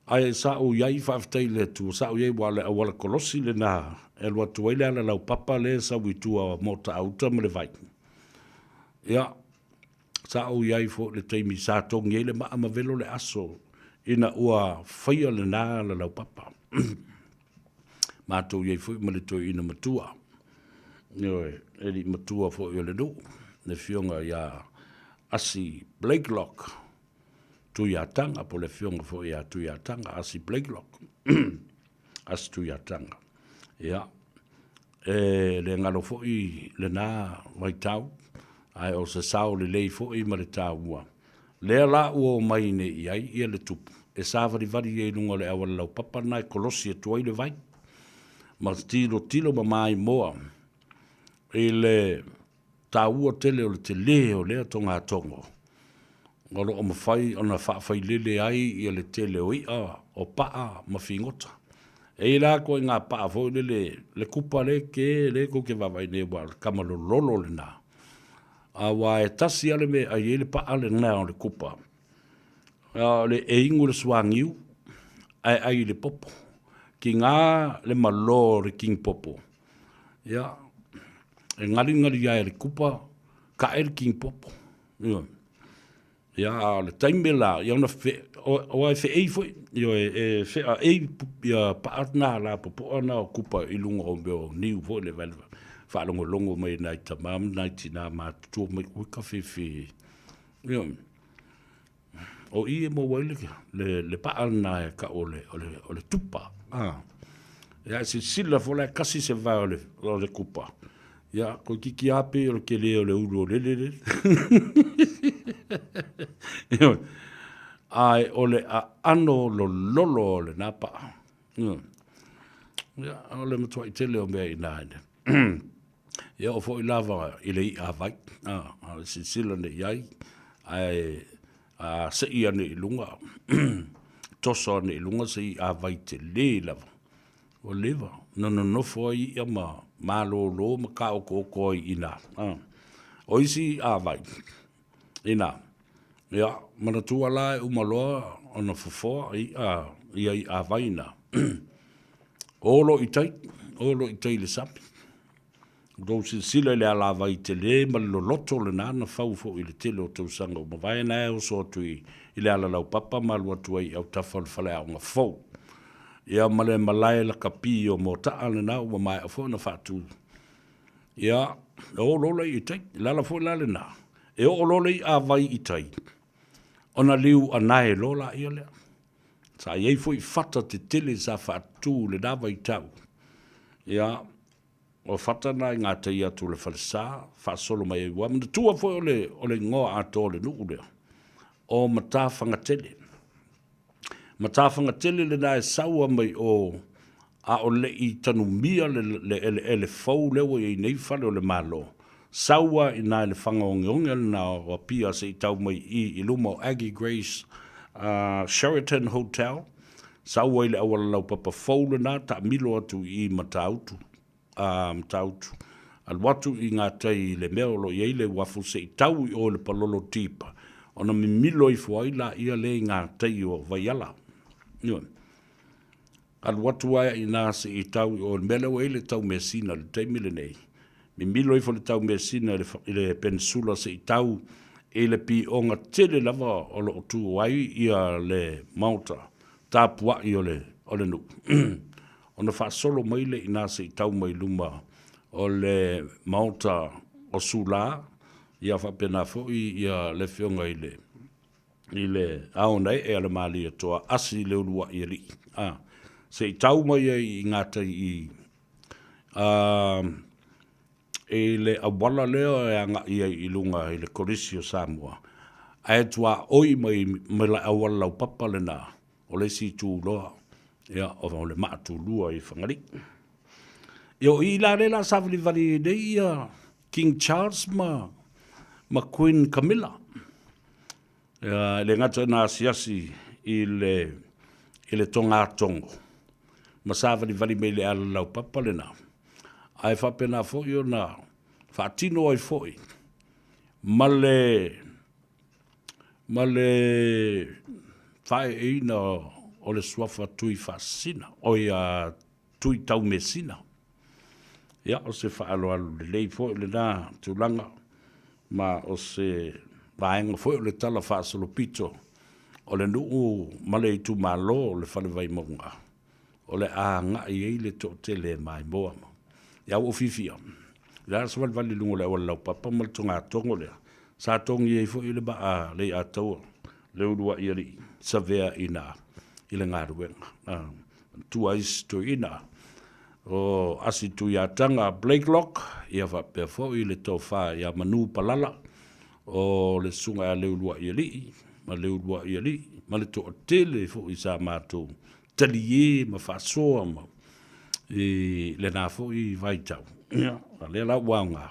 ae sa ou i ai, faafetai i le Atua, sa ou i ai aua o le auala kolosi lena e alu atu ai le ala laupapa lea e sau i tua o Motaauta ma le vai. Ia, sa ou i ai foi i le taimi sa togi ai le maa ma velo le aso ina ua faia lena ala laupapa. Matou i ai foi ma le toeaina matua, ioe, le alii matua foi o le nuu, le afioga ia Asi Blakelock Tuiataga, po o le afioga foi ia Tuiataga, Asi Blakelock, Asi Tuiataga. Ia, e le galo foi lena vaitau, ae o se sao lelei foi ma le taua. Lea la ua omai nei i ai ia le tupu e savalivali ai i luga o le auala laupapa lena e kolosi atu ai le vai, ma tilotilo ma maimoa i le taua tele o le tele o lea togatogo o lo o mafai ona faafailele ai ia le tele o i'a o pa'a ma figota. E i ai la ituaiga pa'a foi lele le kupa lea ke lea tou te vaavaai nei aua o le tama lololo lena. Aua e tasi lava le mea e ai ai le pa'a lena o le kupa, o le e inu le suaniu ae ai i le popo. Tiga le malo o le kinipopo, ia, e galingali ai e le kupa, ka'e le kinipopo. Ioe. Ia, a o le taimi la, ia ona fe, aua e feei foi, ioe, e feaei ia pa'a na lapopoa na o kupa i luga o mea o niu foi le vale faalogologo mai e nai tama ma nai tinā matutua mai, ui ka fefe. Ioe. O i e maua ai le, le, le pa'a lena e ka'u o le, o le, o le tupa. A. Ia, e silasila foi la e kasi se vae o le, o le kupa. Ia, toeitiiti lava pei o le tele o le ulu o lele le. Ioe. Ae o le aano lololo o lena paa. Ioe. Ia, o le matuai tele o mea i ina ene. Ia, o foi lava i le i'a vai. A, a silasila nei i ai, ae a sei ane i luga, toso ane i luga se i'a vai tele lava. Ua leva na nonofo ai i'a ma malōlō ma kāokooko ai i inā. O isi i'a vai inā, ia, manatua la e uma loa ona fofoa i'a, ia i'a vai na. O loa i tai, o loa i tai i le sami. Ua outou silasila i le alavai tele ma le loloto lena na fau foi i le tele o tausaga ua mavae na e oso atu i le ala laupapa ma alu atu ai i autafa o le faleaoga fou. Ia ma le malae lakapi o Mota'a lena ua maea foi ona faatu. Ia, e o loa la i tai, le ala foi la lena. E oo loa le i'a vai i tai, ona liu anae loa laia lea. Sa i ai foi fata tetele sa faatu i lena vaitau. Ia, o fata na i gatai atu o le falesa, faasolo mai ai. Ua manatua foi o le, o le igoa atoa o le nuu lea, o Matafagatele. Matafagatele lena e sau a mai o, a o le i tanumia le, le eleele fou lea ua i ai nei fale o le Malo, sau a i na i le faga ogeoge lena o Apia se i tau mai i i luma o Aggie Grace uh, Sheraton Hotel, sau ai le auala laupapa fou lena, taamilo atu i i Matautu, a Matautu, alu atu i gatai i le mea o lo o i ai le uafu se i tau i o i le palolo tipa, ona mimilo ifo ai laia lea i gatai o Vaiala. Ioe. Alu atu ai i ina se i tau i o i le mea lea ua i ai le taumeasina i le taimi lenei, mimilo ifo le taumeasina i le, i le penisula se i tau i le pioga tele lava o lo o tu ai ia le maota tapuai o le, o le nuu. Ona faasolo mai lea i ina se i tau mai luma o le maota o Sula, ia faapena foi ia le afioga i le i le aonaee a le Malietoa asi le uluai alii, a, se i tau mai ai i gatai i a, i le auala lea e agai ai i luga i le Kolisi o Samoa, ae tuaoi mai ma le auala laupapa lena O le isi itu loa, ia, o le maatulua i Fagalii. Ia, o i la lea la savalivali ai nei ia King Charles ma, ma Queen Camilla. Ia, e le gata na asiasi i le, i le togatogo, ma savalivali mai le ala laupapa lena, ae faapena foi ona faatino ai foi ma le ma le faaeeina o le suafa Tuifaasisina, oi a Tuitaumesina. Ia, o se faaaloalo lelei foi lena tulaga, ma o se vaega foi o le tala faasolopito o le nuu ma le itumalo o le Fale Vaimauga. o le a agai ai le toatele e maimoa. Ia ua ou fiafia, o le a savalivali i luga o le auala laupapa ma le togatogo lea, sa togi ai foi le vaa Leiataua, le uluai alii savea i ina i le galuega. Manatua ai si toeaina o Asi Tuiataga Blakelock, ia faapea foi le tofa ia Manu Palala, o le susuga ia Leuluaialii ma Leuluaialii ma le toatele foi sa matou taliē ma faasoa ma i lena foi vaitau. Ia, a lea la ua aoga,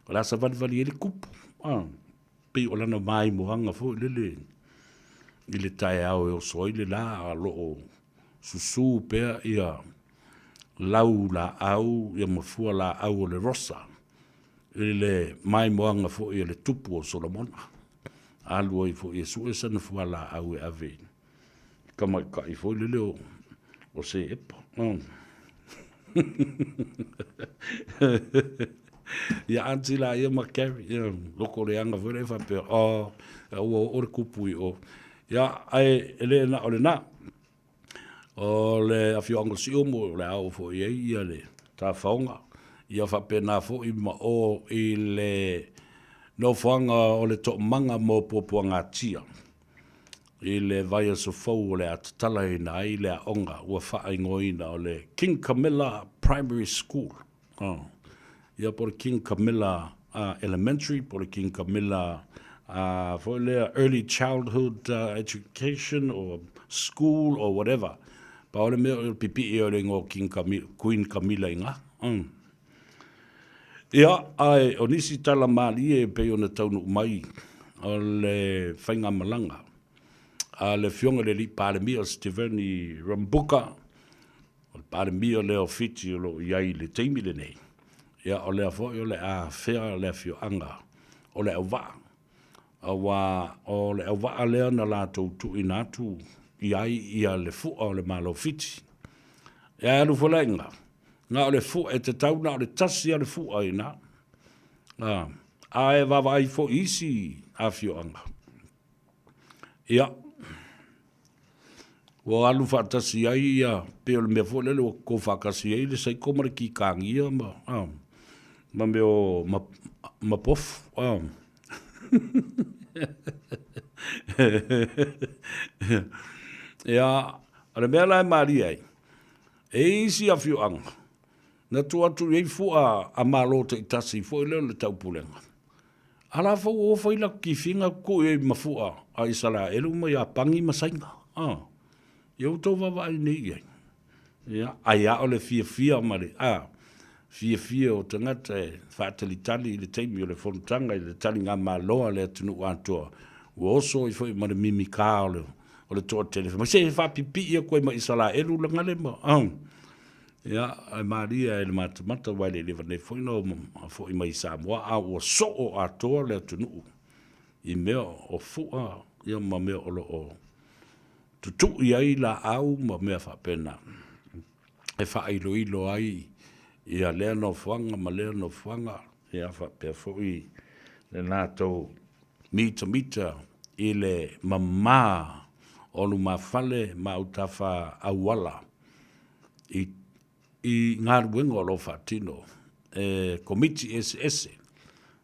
o le a savalivali ai le kupu, a, pei o lana maimoaga foi lele i le taeao e oso ai le lā a o lo o susū pea ia lau laau ia ma fua laau o le rosa i le maimoaga foi a le tupu o Solomona. Alu ai foi e sue sana fualaau e ave i tamaitai foi lele o, o Seepa. Oh. Ia aunty la ia ma Carrie, ia, loko leaga foi le faapea, oh, ua oo le kupu i o. Ia, ae e le na o lena. O le afioaga o Siumu, o le a oo foi i ai ia le tafaoga, ia faapena foi ma o i le nofoaga o le Toomaga mo Puapuagatia i le vaiaso fou o le a tatalaina ai le aoga ua faaigoaina o le King Camilla Primary School. Oh. Ia po o le King Camilla uh, Elementary, po o le King Camilla uh, foi lea Early Childhood uh, Education or School or whatever. Pa o le mea o le pipii o le ingoa King Camilla, Queen Camilla i ngā. Mm. Ia, ae o nisi tala malie e pei ona taunuu mai o le faigamalaga a le Afioga i le Alii Palemia o Sitiveni Rambuka, O le Palemia lea o Fiti o lo o i ai i le taimi lenei, ia o lea foi o le a afea le afioaga o Leauvaa, aua o le auvaa lea na latou tuuina atu i ai ia le fua o le Malo o Fiti. Ia e alu foi la i ina, na o le fua, e tatau na o le tasi lava le fua i ina, ae vaavaai foi i isi afioaga. Ia, ua alu faatasi ai ia, pei o le mea foi lele ua toto faatasi ai le saiko ma le kikagia ma, a, ma mea o, ma, ma pofu, a. Ia, o le mea la e malie ai, e i ai isi afioaga, na tuu atu i ai fua a Malo taitasi foi lea o le taupulega. A la foi ua fai latou kifiga tuu i ai ma fua a Isaraelu ma Iapani ma Saina. A, ia ua outou vaavaai nei i ai. Ia, ai a o le fiafia ma le, a, fiafia o tagata e faatalitali i le taimi o le fonotaga i le taligamalo a le atunuu atoa, ua oso ai foi ma le mimika o le, o le toatele. Fai mai, se e faapipii atu ai ma Isaraelu lagale ma, a. Ia, e malie lava i le matamata, aua e le i leva nei foi ona foi mai i Samoa, a ua soo atoa le atunuu i mea o fua ia ma mea o lo o tutui ai laau ma mea faapena e faailoilo ai ia lea nofoaga ma lea nofoaga, ia faapea foi le latou mitamita i le mama o lumafale ma autafa auala i i galuega o lo o faatino e Komiti eseese.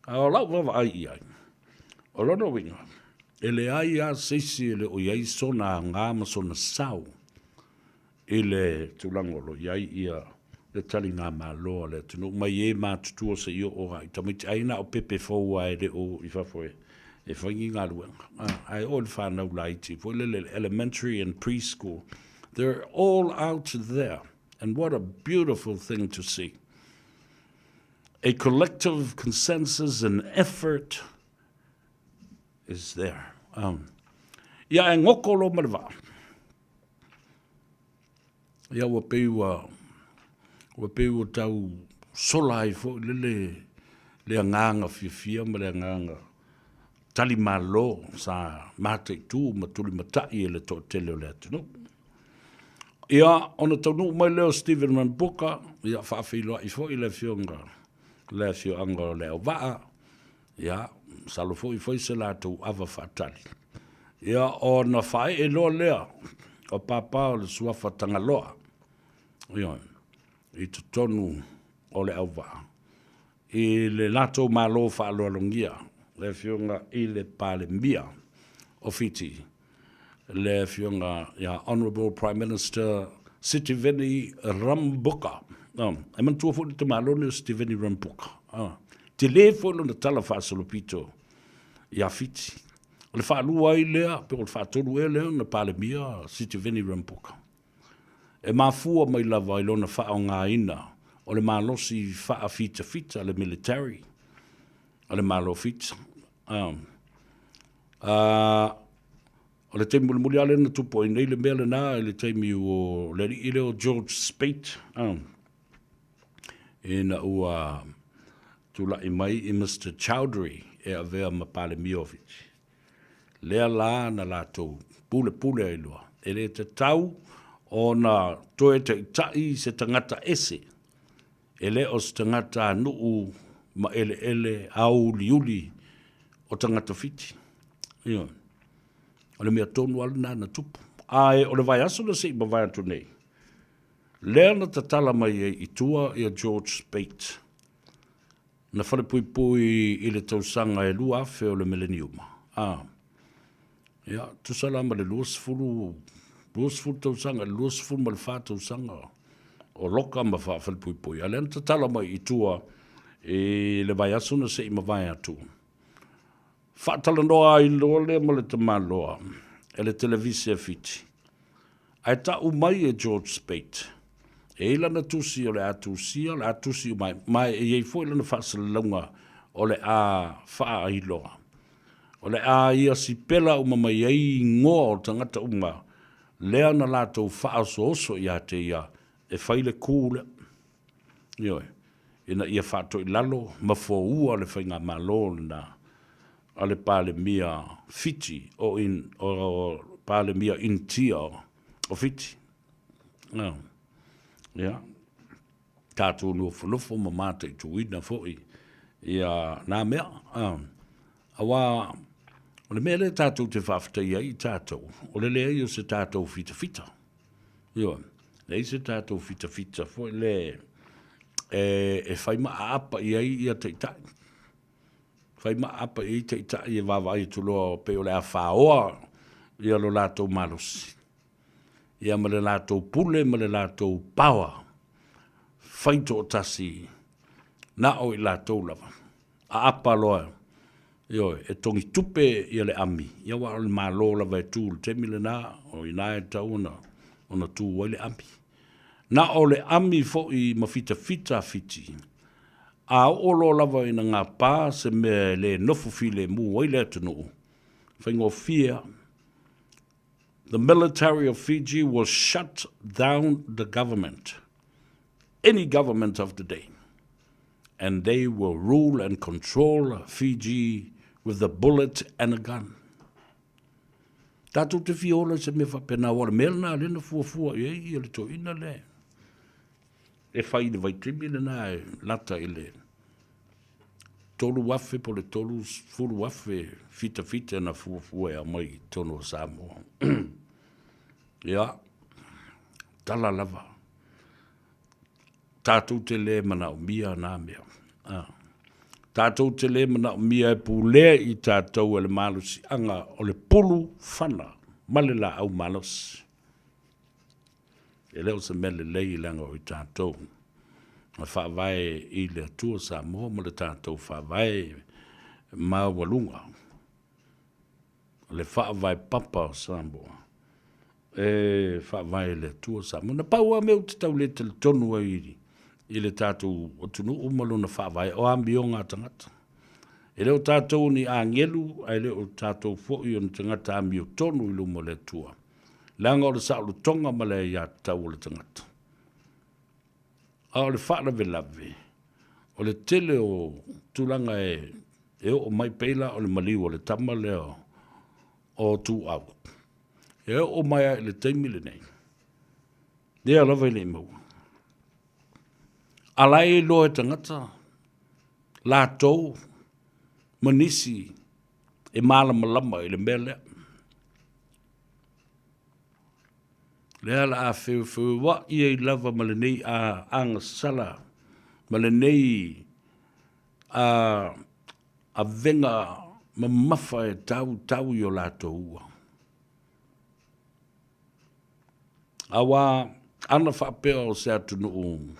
A o lau vaavaai i ai, o lona uiga, e leai lava se isi e le o i ai sona aoga ma sona sao i le tulaga o lo o i ai ia le taligamalo a le atunuu mai e matutua seia oo lava i tamaiti. Ai na o pepe fou lava e le o i fafo e fai ni galuega. Ae oo i le fanau laiti foi lele, elementary and preschool, they're all out there and what a beautiful thing to see. A collective consensus and effort is there. Um, ia e ngoko lo ma le vaa. Ia ua pei ua, ua pei ua tau sola ai foi lele le agaga fiafia ma le agaga talimalo sa mataitu ma tulimatai e le toatele o le atunuu. Ia, ona taunuu mai lea o Stephen Rambuka, ia faafeiloai foi le afioga le afioaga o Leauvaa, ia, masalo foi fai se latou ava faatali. Ia, ona faaee loa lea o Papa o le Suafa Tagaloa, ioe, i totonu o Leauvaa, i le latou Malo faaaloalogia, le Afioga i le Palemia o Fiti, le Afioga ia Honourable Prime Minister Sitiveni Rabuka. Oh, e manatua foi le tamalo lenei o Sitiveni Rabuka. Oh, tele foi lona tala faasolopito ia Fiti. O le faalua ai lea, pe o le faatolu ea lea ona Palemia Sitiveni Rabuka. E mafua mai lava i lona faaaogaina o le malosi faafitafita, le military, a le Malo Fiti. Um, uh, o le taimi mulimuli lava lea na tupu ai nei le mea lena i le taimi o le alii lea o George Speight, um, ina ua tulai mai i Mr Chowdhury e avea ma Palemia o Fiti. Lea la na latou pulepule ai loa, e le tatau ona toe taitai se tagata ese, e le o se tagata nuu ma eleele auliuli o tagata Fiti. Ioe. O le mea tonu lava lena na tupu. Ae o le vaiaso na se i mavae atu nei, lea na tatala mai ai i tua ia George Speight, na falepuipui i le tausaga e 2000 o le meleniuma. A, ia, tusa la ma le 20, 20 tausaga, le 24 tausaga o loka ma faafalepuipui. A lea na tatala mai i tua i le vaiaso na se i mavae atu. Faatalanoa ai loa lea ma le tamaloa e le televise a Fiti. Ae tau mai e George Speight, e i ai lana tusi o le a tusia, o le a tusi uma ai, ma e i ai foi lana faasalalauga o le a faailoa. O le a ia sipela uma mai ai igoa o tagata uma lea na latou faaosooso ia te ia e fai le kū lea. Ioe, ina ia faatoilalo ma foua le faigamalo lena a le Palemia Fiti o in, o Palemia Initia o Fiti. Oh. Ia. Tatou nofonofo ma mataituina foi ia nā mea. Oh. Aua o le mea lea tatou te faafetai ai i tatou, o le leai o se tatou fitafita. Ioe, leai se tatou fitafita foi le e, e fai maaapa i ai ia taitai. Fai ma aapa i ai taitai e vaavaai atu loa pei o le a faoa ia lo latou malosi, ia ma le latou pule ma le latou power fai toatasi na o i latou lava. Aapa loa, ioe, e togi tupe ia le ami, ia aua o le Malo lava e tu i le taimi lena, o i ina e tatau ona tu ai le ami. Na o le ami foi ma fitafita a Fiti, a oo loa lava ina gapa se mea e le nofo filemu ai le atunuu, faigofie lava. The military of Fiji will shut down the government, any government of the day, and they will rule and control Fiji with a bullet and a gun. Tatou te fia ola i se mea faapena, aua o le mea lena lea na fuafua i ai ia le toeaina lea e fai i le vaitaimi lena e lata i le 3,000 po o le 30,000 fitafita na fuafua e aumai i totonu o Samoa. Ia, tala lava. Tatou te le manaomia na mea. Ah. Tatou te le manaomia e pulea i tatou e le malosiaga o le pulu fana ma le laau malosi. E le o se mea lelei leaga o i tatou na faavae i le Atua Samoa ma le tatou faavae maualuga, le faavae papa o Samoa e faavae i le Atua Samoa. Na pau lava mea ou te tau le talitonu ai i le tatou atunuu ma lona faavae, o amioga a tagata. E le o tatou o ni agelu, ae le o tatou foi o ni tagata amiotonu i luma o le Atua, leaga o le saolotoga ma le aiatatau o le tagata. A o le faalavelave, o le tele o tulaga e, e oo mai pei la o le maliu o le tama lea o Tuuau. E oo mai lava i le taimi lenei, lea lava e le i maua. A la e iloa e tagata latou ma nisi e malamalama i le mea lea. Lea la a feufeua'i ai lava ma lenei agasala ma lenei avega mamafa e tautau i o latou ua. Aua ana faapea o se atunuu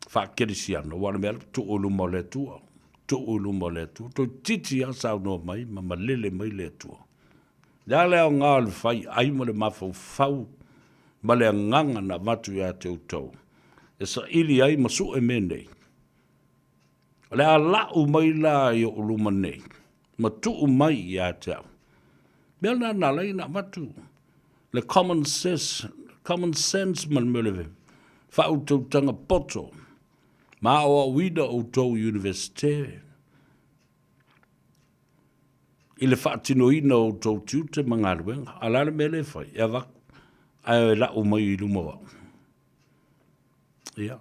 faakerisiano, aua o le mea lea, tuu i luma o le Atua, tuu i luma o le Atua, toeitiiti lava saunoa mai ma malele mai le Atua. O le a le aoga o le fai ai ma le mafaufau ma le agaga na avatu ia te outou e saili ai ma sue mea nei? O le a lau mai la i ou luma nei ma tuu mai ia te au. Mea lena na ala ai ona avatu le common sense, common sense ma le mea o le faautautaga poto ma aoaoina outou i Universite i le faatinoina o outou tiute ma galuega. A o le a le mea lea e fai? E avatu ae lau mai i luma o au. Ia.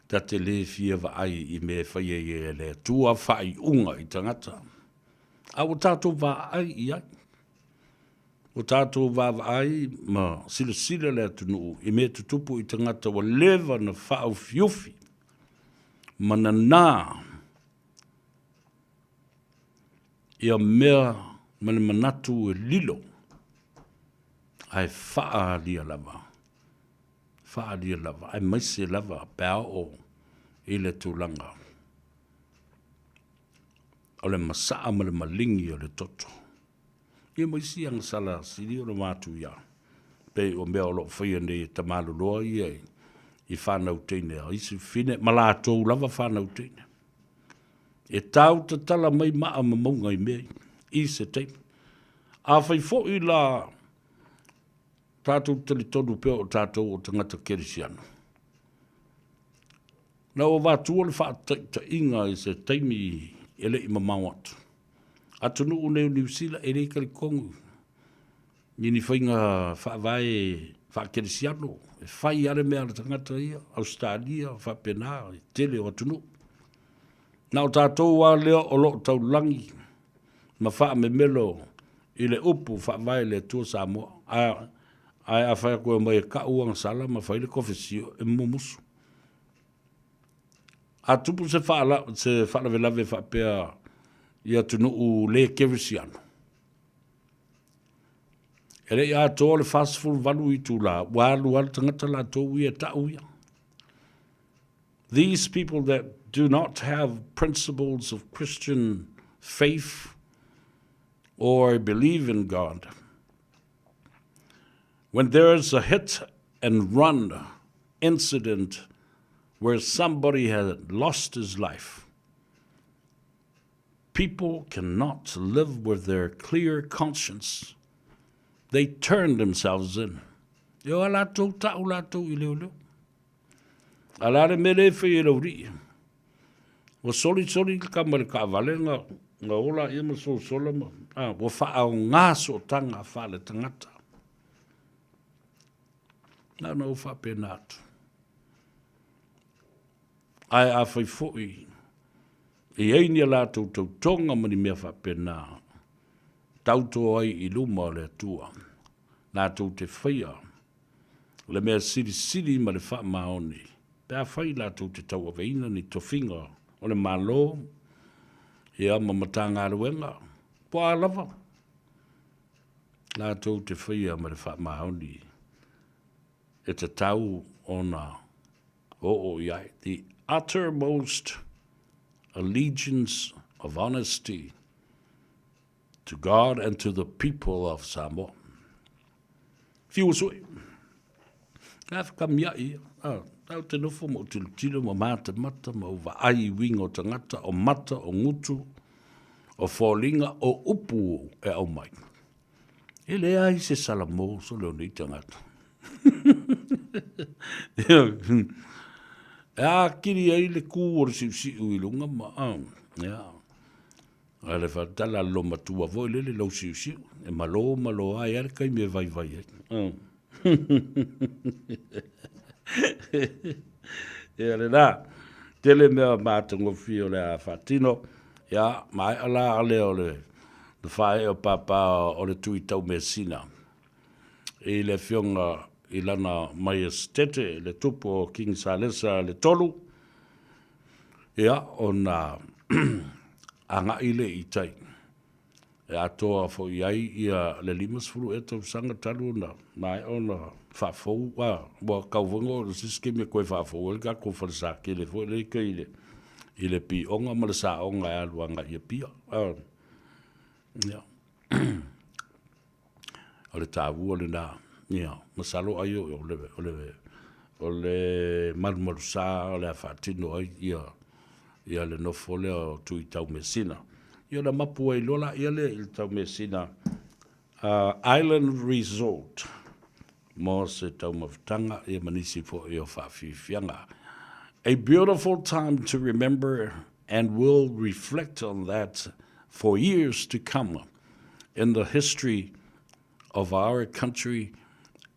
Ta te le fia vaai i mea e fai ai e le Atua faaiuga i tagata. A ua tatou vaai i ai. Ua tatou vaavaai ma silasila le atunuu i mea tutupu i tagata ua leva na faaufiufi ma nanā ia mea ma le manatu e lilo ae faaalia lava, faaalia lava, aemaise lava pe a oo i le tulaga o le masaa ma le maligi o le toto. Ia ma isi agasala sili ona matuia, pei o mea o lo o faia nei e tamaloloa ia i fanau teine a isi fafine ma latou lava fanau teine. E tau tatala mai maa ma mauga i mea ia, i se taimi. Afai foi la tatou talitonu pea o tatou o tagata kerisiano, na ua avatua le faataitaiga i se taimi e le i mamao atu. Atunuu nei o Niu Sila e le talitonu i ni faiga faavae faakerisiano, e fai lava le mea a le tagata ia, Ausetalia, faapena i le tele o atunuu. Na o tatou lava lea o lo o taulagi ma faamemelo i le upu faavae i le Atua Samoa. Ae, ae afai atu e omai e kau agasala ma fai le kofesio, e mumusu. A tupu se faala, se faalavelave faapea i atunuu le kerisiano, e le i atoa le 48 itula, ua alu lava le tagata latou ia e ta'u ia. These people that do not have principles of Christian faith or believe in God, when there is a hit and run incident where somebody has lost his life, people cannot live with their clear conscience. They turn themselves in. E o a latou ta'u latou i leoleo. A la le mea le fai e lau rii. Ua solisoli le kama i le kaavale nga, nga ola ia ma sosola ma, a, ua faaoga sootaga faaletagata. Na ona ou faapena atu. Ae afai foi e i ai ni a latou tautoga ma ni mea faapena, tauto ai i luma o le Atua, latou te faia le mea silisili ma le faamaoni, pe afai latou te tauaveina ni tofiga o le Malo, ia ma Matagaluega, po o a lava, latou te faia ma le faamaoni e tatau ona oo i ai, the uttermost allegiance of honesty to God and to the people of Samoa. Whiu o sui. Ka whakamiai ia. Ah, tau te nofo ma o tilotilo ma mātamata ma o vaai i uiga o tangata, o mata, o ngutu, o fōlinga, o upu e au mai. E leai se salamo so leo nei tangata. E ākiri ai le kū o le siusiu i lunga ma, ah, yeah. A le whaatala lo matua foi lele lou siusiu, e malo malo ai a le kaimi e vaivai ai. Oh. Ia le la, tele mea matagofie o le a faatino, ia, maea la ale o le whae o pāpā o le tui taumeasina i le afioga i lana Maiestete, le tupu o King Salesa le tolu, ia, ona agai le i tai. E atoa foi ai ia le 50 ea tausaga talu ona maea ona faafou, a, ua tau foi o se isi taimi e toe faafou ai le tatou falesatele foi lea i tai i le pioga ma le saoga e alu agai i Apia. A, ia. O le taua lena, ia, masalo ai o le, o le, o le malumalusa o le a faatino ai ia, ia le nofo lea o Tui Taumeasina. Ia ona mapu ai loa laia lea i le Taumeasina Island Resort mo se taumafataga ia ma nisi foi o faafiafiaga. A beautiful time to remember and will reflect on that for years to come in the history of our country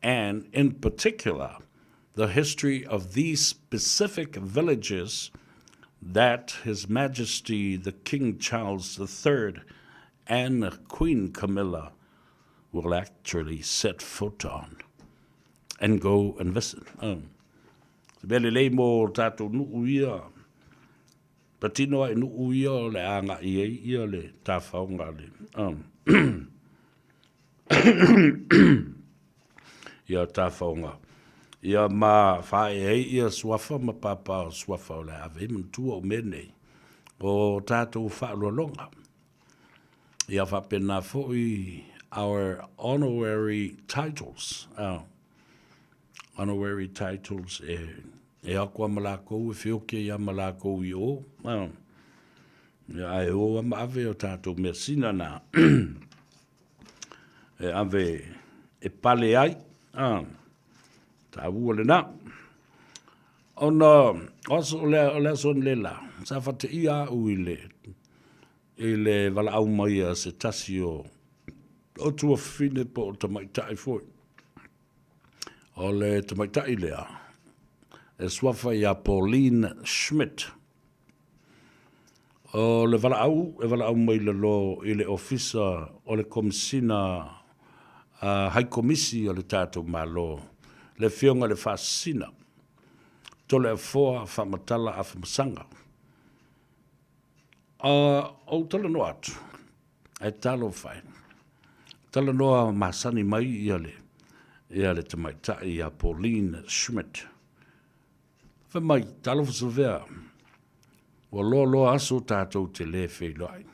and in particular the history of these specific villages that His Majesty the King Charles III and Queen Camilla will actually set foot on and go and visit. Se mea lelei mō tātou nuu ia, patino ai nuu ia o le āngai ai ia le tāwhaonga le. Ia tāwhaonga. Ia ma whae ai ia suafa ma pāpā o suafa o le ave i manatua o mea nei o tātou whaaloaloga. Ia faapena foi our honorary titles, our honorary titles e, e ako a ma lākou, e whioki ai a ma lākou i o. Ia, ae o a ma ave o tātou mea sina nā. e ave e pale ai. Tāua lena. Ona, o aso, o le, o le aso le la, sa whateia au i le, i le walaau mai a se tasi o, o tuafafine po o tamaitai foi. O le tamaitai lea, e suafa ia Pauline Schmidt. O le valaau e valaau mai lalo i le Ofisa o le Komisina Hai Komisi o le tatou Malo, le Afioga i le Faasisina, Toleafoa Faamatala Afamasaga. Ou talanoa atu, ae talofa e. Talanoa masani mai ia le, ia le tamaitai ia Pauline Schmidt. Fai mai, talofa Savea, ua loa loa aso tatou te le feiloai.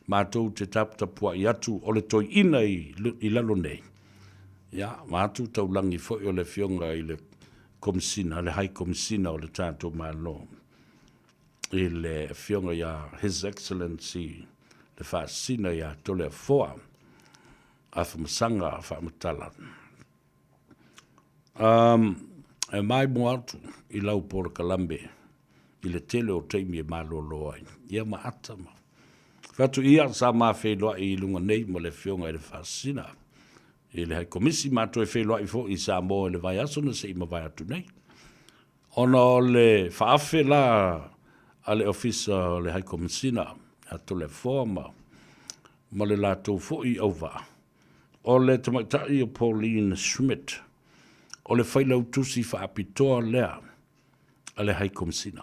Matou te taputapuai atu o le toeaina i, i lalo nei, ia, vaeatu taulagi foi o le afioga i le Komisina, le High Komisina o le tatou Malo, i le afioga ia His Excellency le Faasisina ia Toleafoa Afamasaga Faamatala. Um, e maimoa atu i lau polokalame i le tele o taimi e malolo ai. Ia ma ata ma. Fai atu ia sa ma feiloai i luga nei ma le afioga i le Faasisina i le High Komisi ma toe feiloai foi i Samoa i le vaiaso na se i mavae atu nei. Ona o le faaafe la a le Ofisa o le High Komisina a Toleafoa ma, ma le latou foi auvaa, o le tamaitai o Pauline Schmidt, o le failautusi faapitoa lea a le High Komisina.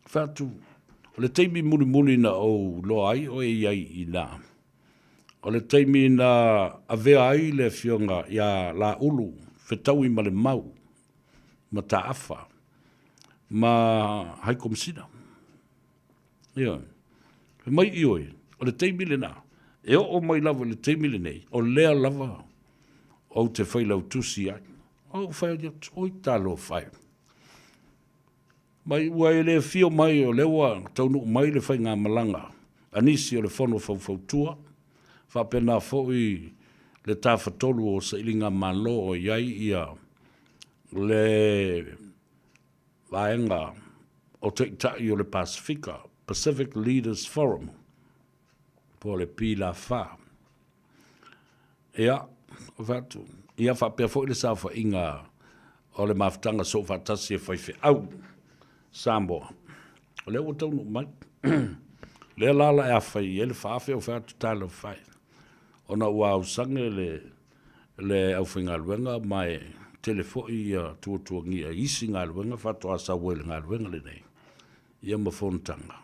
Fai atu, o le taimi mulimuli na ou iloa ai o e i ai i ina, o le taimi na avea ai le afioga ia Laulu Fetauimalemau Mataafa ma High Komisina. Ioe. Fai mai, ioe, o le taimi lena, e oo mai lava i le taimi lenei, o lea lava ou te failautusi ai. Ou fai atu, oi talofa e. Mai ua e le afio mai o lea ua taunuu mai le faigamalaga a nisi o le Fono Faufautua, faapena foi le Tafatolu o Sailigamalo o i ai ia le vaega o Taitai o le Pasefika, Pacific Leaders Forum, po o le PLAFA. Ia, ou fai atu, ia faapea foi le saofaiga o le mafutaga soofaatasi a faifeau Samoa. O lea ua taunuu mai. Lea la la e afai i ai le faafe, ou fai atu, talofa e. Ona ua ausage le, le aufaigaluega ma e tele foi ia tuatuagia i isi galuega faatoa sau ai i le galuega lenei, ia ma fonotaga.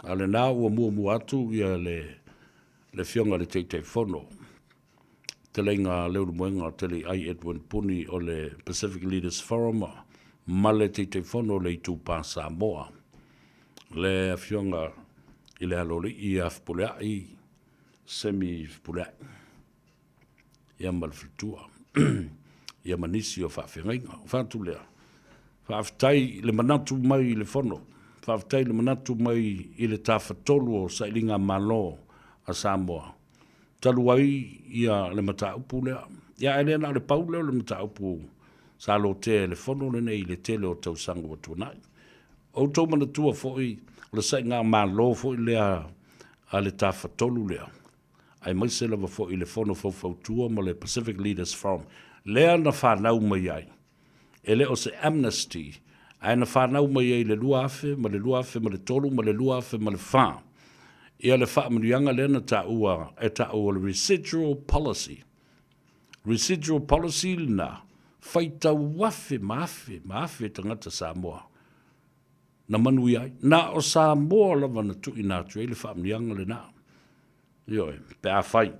A o lena ua muamua atu ia le le Afioga i le Taitaifono, Fetalaiga Leulumoega Teleiai Edwin Puni o le Pacific Leaders Forum ma le Taitaifono o le Itupa Samoa, le Afioga i le Aloalii ia Fepuleai Semi Fepuleai ia ma le faletua ia ma nisi o faafeagaiga. O fai atu lea, faafetai i le manatu mai i le fono, faafetai i le manatu mai i le Tafatolu o Sailiga Malo a Samoa, talu ai ia le mataupu lea. Ia ae le na o le pau lea o le mataupu sa lotea e le fono lenei i le tele o tausaga ua tuanai. Outou manatua foi o le saigamalo foi lea a le Tafatolu lea, aemaise lava foi i le Fono Faufautua ma le Pacific Leaders Forum, lea na fanau mai ai. E le o se amnesty, ae na fanau mai ai i le 2000 ma le 2003 ma le 2004 ia le faamanuiaga lea na taua e taua o le residual policy. Residual policy lena, faitau afe ma afe ma afe tagata Samoa na manuia ai. Na o Samoa lava na tuuina atu ai le faamanuiaga lena. Ioe, pe afai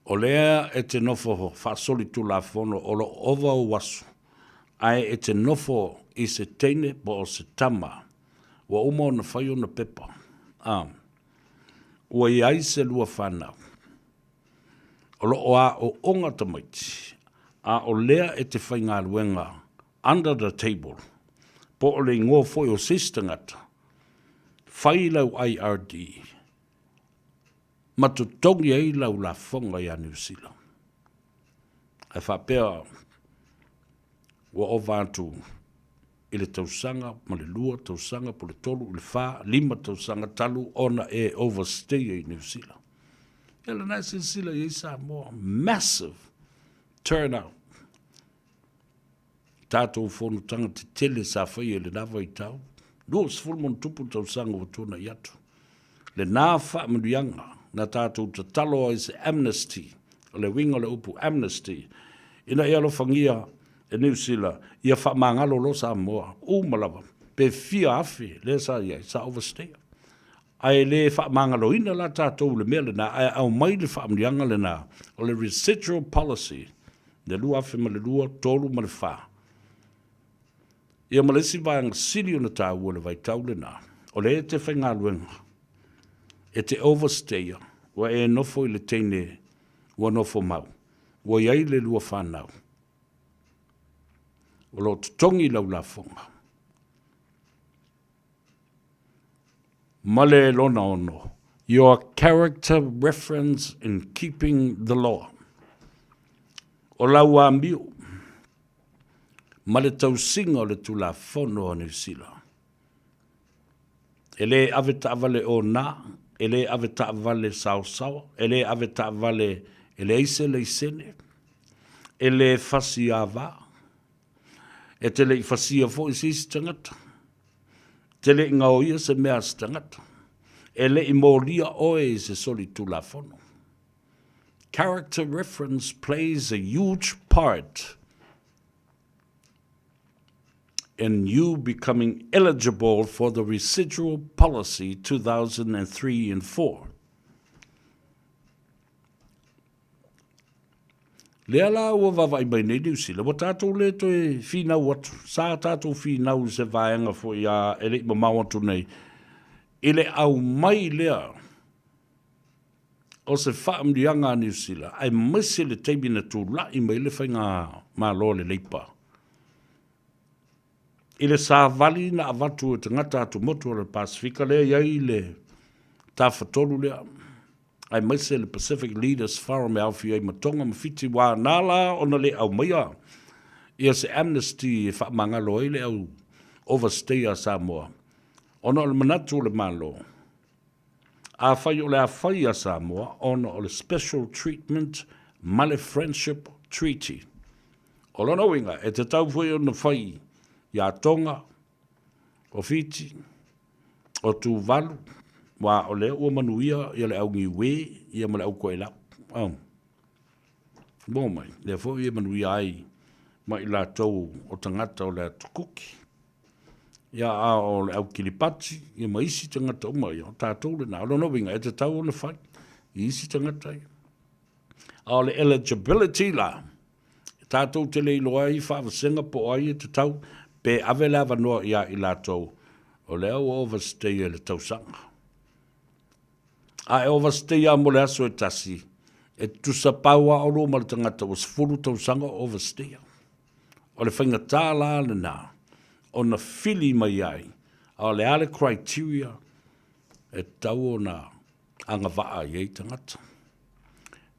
o lea e te nofo faasolitulafono o lo o ova ou aso, ae e te nofo i se teine po o se tama ua uma ona fai ona pepa, a, ua i ai se lua fanau, o lo o aooga tamaiti, a o lea e te faigaluega under the table, po o le igoa foi o se isi tagata, fai lau IRD ma totogi ai lau lafoga ia Niu Sila. Ae faapea ua ova atu i le tausaga ma le lua tausaga po le tolu i le fa, lima tausaga talu ona e overstay ai i Niu Sila. Ia lena e silasila i ai Samoa, massive turnout. Tatou fonotaga tetele sa faia i lena vaitau, 20+ tausaga ua tuanai atu. Lena faamanuiaga na tatou tatalo ai se amnesty, o le uiga o le upu amnesty, ina ia alofagia e Niu Sila ia faamagalo loa Samoa uma lava. pe fia afe lea sa i ai, sa overstay. Ae le faamagaloina la tatou i le mea lena, ae aumai le faamanuiaga lena, o le residual policy, le 2002, 3 ma le 4. Ia ma le isi vaega sili ona taua i le vaitau lena, o lea e te faigaluega, e te overstay-a, ua e nofo i le teine ua nofo mau, ua i ai le lua fanau, o lo o totogi lau lafoga. Ma le lona ono, your character reference in keeping the law. O lau amio ma le tausiga o le Tulafono a Niu Sila. E le ave taavale ona, e le ave taavale saosaoa, e le ave taavale e leai se laisene, e le fasi ava, E te le i fasia foi se isi tagata. Te le i ngaoia se mea a se tagata. E le i molia oe i se solitulafono. Character reference plays a huge part in you becoming eligible for the residual policy 2003 and 4. Lea la ua vaavaai mai nei Niu Sila, ua tatou le toe finau atu, sa tatou finau i se vaega foi a e le i mamao atu nei, i le aumai lea o se faamanuiaga a Niu Sila, aemaise le taimi na tulai mai le faigamalo a le Leipa, i le savali na avatu e tagata atumotu o le Pasefika lea e i ai le Tafatolu lea, aemaise le Pacific Leaders Forum e aofia ai ma Tonga ma Fiti, ua na la ona le aumaia ia se amnesty e faamagalo ai le au overstay a Samoa, ona o le manatu o le Malo, afai o le a fai a Samoa ona o le special treatment ma le friendship treaty. O lona uiga, e tatau foi ona fai iā Tonga, o Fiti, o Tuvalu, aua o lea ua manuia ia le au Niue ia ma le au Toelau. Oh. Mo mai, lea foi e manuia ai ma i latou o tagata o le Atu Kuki. Ia a o le au Kiripati, ia ma isi tagata uma ia, o tatou lena. O lona uiga, e tatau ona fai i isi tagata ia. A o le eligibility la, Tatou te le iloa ai faavasega po o ai e tatau pe ave le avanoa ia i latou o lea ua overstay e le tausaga. A e overstay lava mo le aso e tasi, e tutusa pau lava oulua ma le tagata ua 10 tausaga o overstay. O le faigata la lena ona fili mai ai, a o le a le criteria e tatau ona agavaa i ai tagata.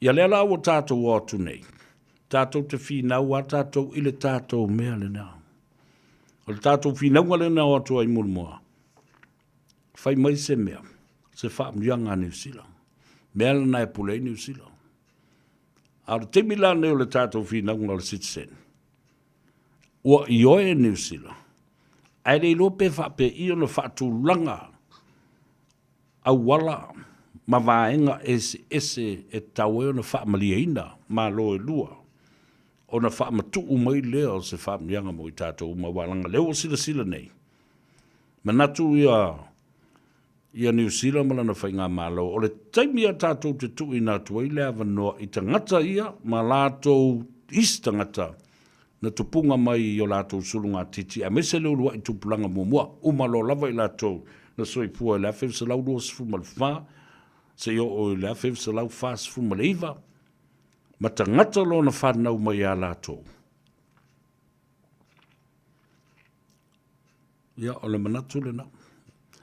Ia lea la ua tatou o atu nei, tatou te finau a tatou i le tatou mea lena. O le tatou finauga lena o atu ai mulimua, fai mai se mea, se faamanuiaga a Niu Sila. Mea lena e pule ai Niu Sila. A o le taimi la nei o le tatou finauga o le citizen, ua ioe Niu Sila, ae le iloa pe faapei ona faatulaga auala ma vaega eseese e tatau ai ona faamalieina Malo e lua, ona faamatuu mai lea o se faamanuiaga mo i tatou uma, aua leaga o lea ua silasila nei, manatu ia ia Niu Sila ma lana faigamalo, o le taimi a tatou te tuuina atu ai le avanoa i tagata ia ma latou isi tagata na tupuga mai i o latou sulugatiti aemaise le uluai tupulaga muamua, uma loa lava i latou na soifua i le 1924 seia oo i le 1949, ma tagata loa na fanau mai ia latou. Ia, o le manatu lena,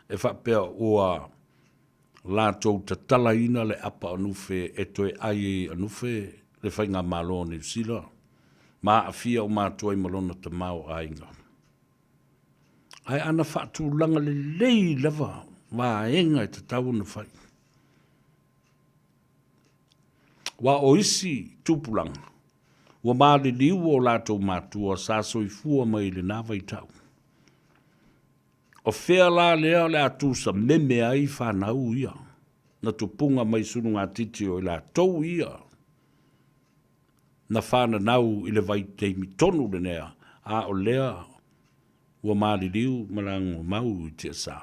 e faapea ua latou tatalaina le apa anufe e toe ai ai anufe le Faigamalo a Niu Sila ma aafia uma atu ai ma lona tamaoaiga. Ae ana faatulaga lelei lava vaega e tatau ona fai. Aua o isi tupulaga, ua maliliu o latou matua sa soifua mai i lena vaitau. O fea la lea o le a tusameme ai fanau ia na tupuga mai sulugatiti o i latou ia na fananau i le vaitaimi tonu lenea, a o lea Ua maliliu ma lagomau i tiasa.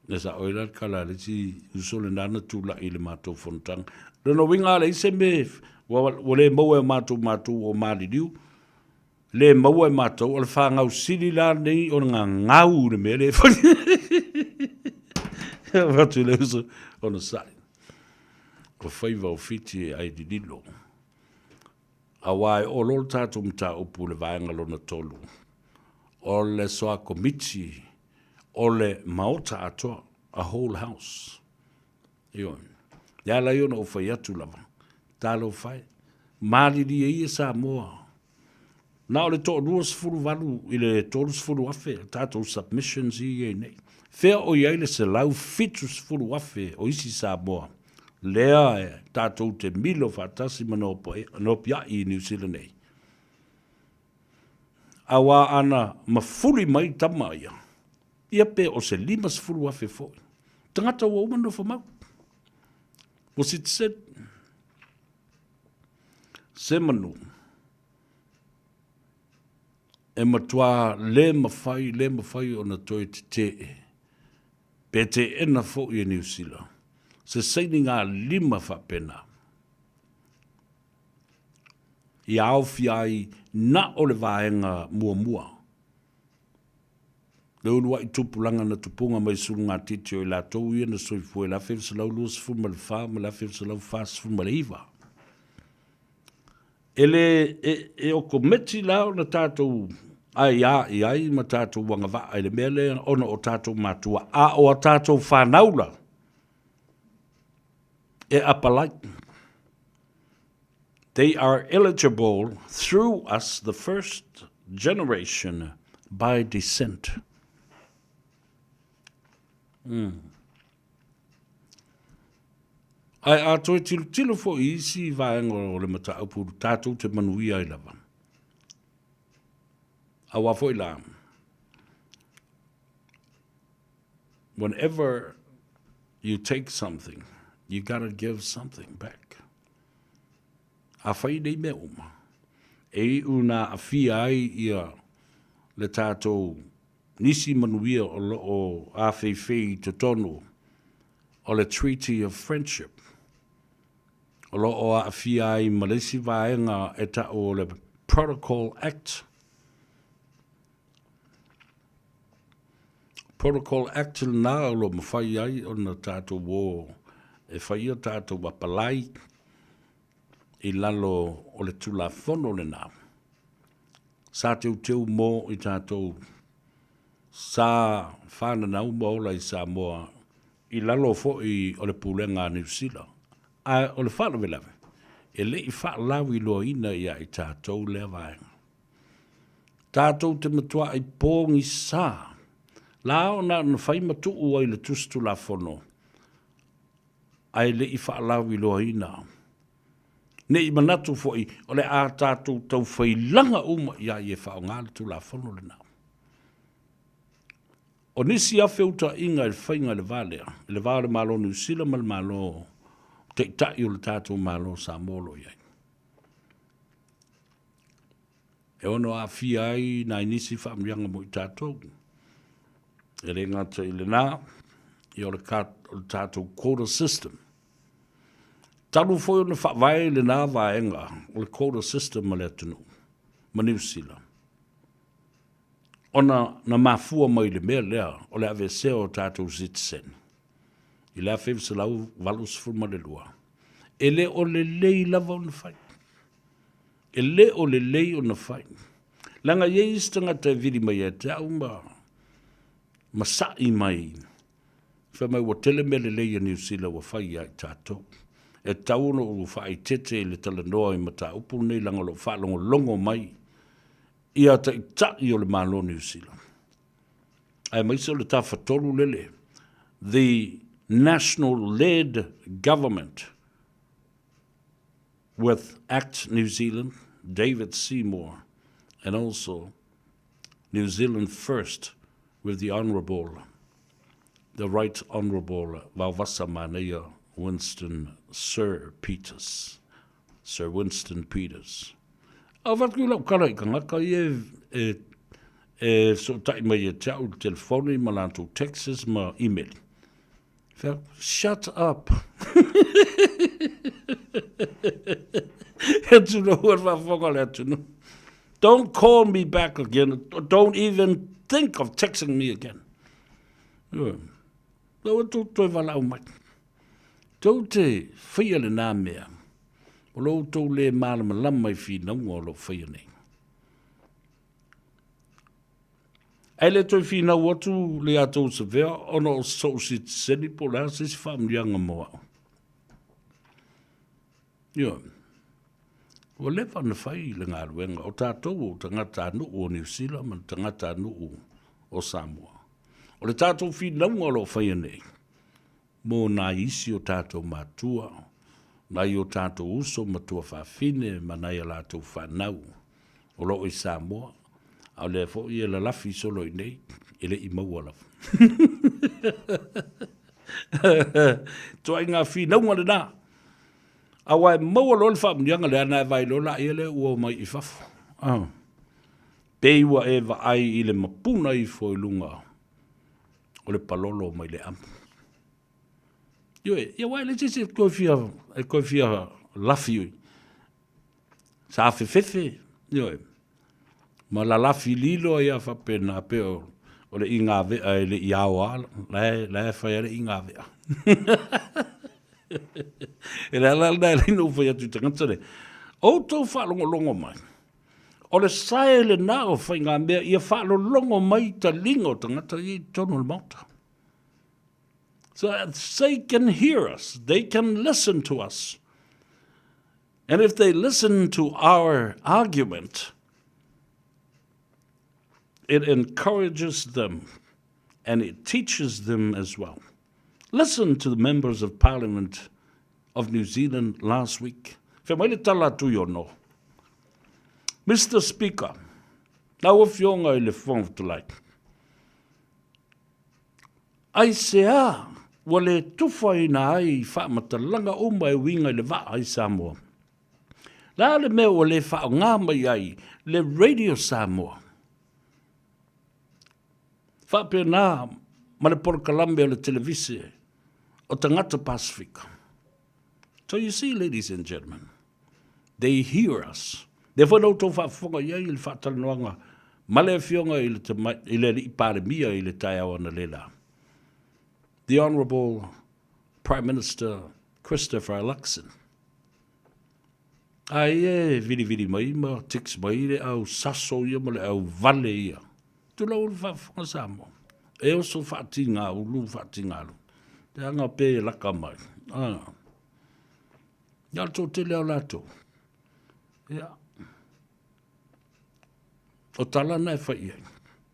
E sao ai la le tala a le isi uso lena na tulai i le matou fonotaga. Lona uiga a leai se mea ua le maua e matou matou o maliliu, le maua e matou, o le fanau sili la lenei o le gagau i le mea lea e fai. Avatu i le uso onosai. O faiva o Fiti e ai lililo. Aua e oo loa le tatou mataupu i le vaega lona 3, o le soa komiti o le Maota atoa, a whole house. Ioe. E ala ai ona ou fai atu lava, talofa e, malilie ia Samoa, na o le toalua 18 i le 30 afe a tatou submissions ia i ai nei. Fea o i ai le 170 afe o isi Samoa lea e tatou te milo faatasi ma nopiai i Niu Sila nei? Aua ana mafuli mai tama ia, ia pe o se 50 afe foi. Tagata ua uma nofo mau. Ua citizen. Se manu e matua le mafai, le mafai ona toe tetee, pe teena foi e Niu Sila, se sainigalima faapena. Ia aofia ai na o le vaega muamua, le uluai tupulaga na tupuga mai sulugatiti o i latou ia na soifua i le 1924 ma le 1949. E le e, e okometi la ona tatou aiā i ai ma tatou agavaa i le mea lea ona o tatou matua, a o a tatou fanau la e apalai. They are eligible through us the first generation by descent. Mm. Ae a toe tilotilo foi i isi vaega o le mataupu tatou te manuia ai lava. Aua foi la, whenever you take something, you gotta give something back. Afai nei mea uma, e iu na aafia ai ia le tatou nisi manuia o lo o afeifei i totonu o le Treaty of Friendship, o lo o aafia ai ma le isi vaega e ta'u o le Protocol Act. Protocol Act lena o lo o mafai ai ona tatou o e fai a tatou apalai i lalo o le Tulafono lena sa teuteu mo i tatou sa fananau ma ola i Samoa i lalo foi o le pulega a Niu Sila. Ae o le faalavelave, e le i faalauiloaina ia i tatou lea vaega. Tatou te matuai pogisa la ona na fai ma tuu ai le Tusi Tulafono ae le i faalauiloaina. Ne i manatu foi o le a tatou taufailaga uma i ai e faaaoga le Tulafono lena. O nisi afeutaiga i le faiga i le va lea, i le va o le Malo o Niu Sila ma le Malo Taitai o le tatou Malo o Samoa o lo o i ai. E ono aafia ai nai nisi faamanuiaga mo i tatou. E le gata i lena, ia o le, o le tatou quota system. Talu foi ona faavae lena vaega o le quota system a le atunuu ma Niu Sila, ona na mafua mai le mea lea o le aveesea o tatou citizen i le 1982, e le o lelei lava ona fai. E le o lelei ona fai. Leaga e i ai isi tagata e vili mai ia te au ma, ma sa'i mai, fai mai ua tele mea lelei a Niu Sila ua fai ia i tatou. E tatau ona ou faaeteete i le talanoa i mataupu lenei leaga o lo o faalogologo mai ia taitai o le Malo o Niu Sila, aemaise o le Tafatolu lele, the National Led Government with Act New Zealand, David Seymour, and also New Zealand First with the Honourable, the Right Honourable Vaovasa Manaia Winston Sir Peters. Sir Winston Peters. Avatu i lau kala i tagata ia e, e, E fesootai mai ia te au i le telefoni ma latou texts ma email. Fai atu, shut up. E tulou a le faafofoga a le atunuu. Don't call me back again. Don't even think of texting me again. Ioe. Aua tou toe valaau mai. Tou te faia lenā mea, o lo outou le malamalama i finauga o lo o faia nei. Ae le toe finau atu le ia tou Savea ona o sou sitiseni po o le a se isi faamanuiaga mo au. Ioe. Ua leva ona fai le galuega o tatou o tagatanuu o Niu Sila ma tagatanuu o Samoa. O le tatou finauga o lo o faia nei, mo nai isi o tatou matua, nai o tatou uso ma tuafafine ma nai a latou fanau o lo o i Samoa, a o lea foi e lalafi solo i inei, e le i maua lava. Ituaiga finauga lena. Aua e maua loa le faamanuiaga lea, ona e vaai loa laia lea ua omai i fafo. Ah. Pei ua e vaai i le mapuna ifo i luga o le palolo mai le amu. Ioe, ia aua e leai se isi e toe fia, e toe fia lafi oi. Sa afefefe, ioe, ma lalafi lilo ai a faapena pei o, o le igavea e le i ao a, la e, la e fai a le igavea. E le ala lena e ala ai ona ou fai atu i tagata nei, outou faalogologo mai, O le sae lena o faigamea ia faalologo mai taliga o tagata ia i totonu o le Maota. So that they can hear us, they can listen to us. And if they listen to our argument, it encourages them and it teaches them as well. Listen to the members of parliament of New Zealand last week. Fai mai le tala a Tuiono. Mister Speaker, lau Afioga i le Fofoga Fetalai, aisea ua le tufaina ai faamatalaga uma e uiga i le vaa i Samoa? Le a le mea ua le faaaoga mai ai le Radio Samoa? Faapena ma le polokalame o le televise o tagata Pasefika. So you see, ladies and gentlemen, they hear us. Lea foi na outou faafofoga i ai i le faatalanoaga ma le Afioga i le, i le Alii Palemia i le taeao analeila. The Honourable Prime Minister Christopher Luxon. Ai e vilivili mai ma text mai le au saso ia ma le au vale ia. Tulou le faafofoga Samoa. E oso faatiga ulu faatiga alu. Te anga pe laka mai. Ah. Ia le toatele o latou. Ia. O tala na e fai i ai.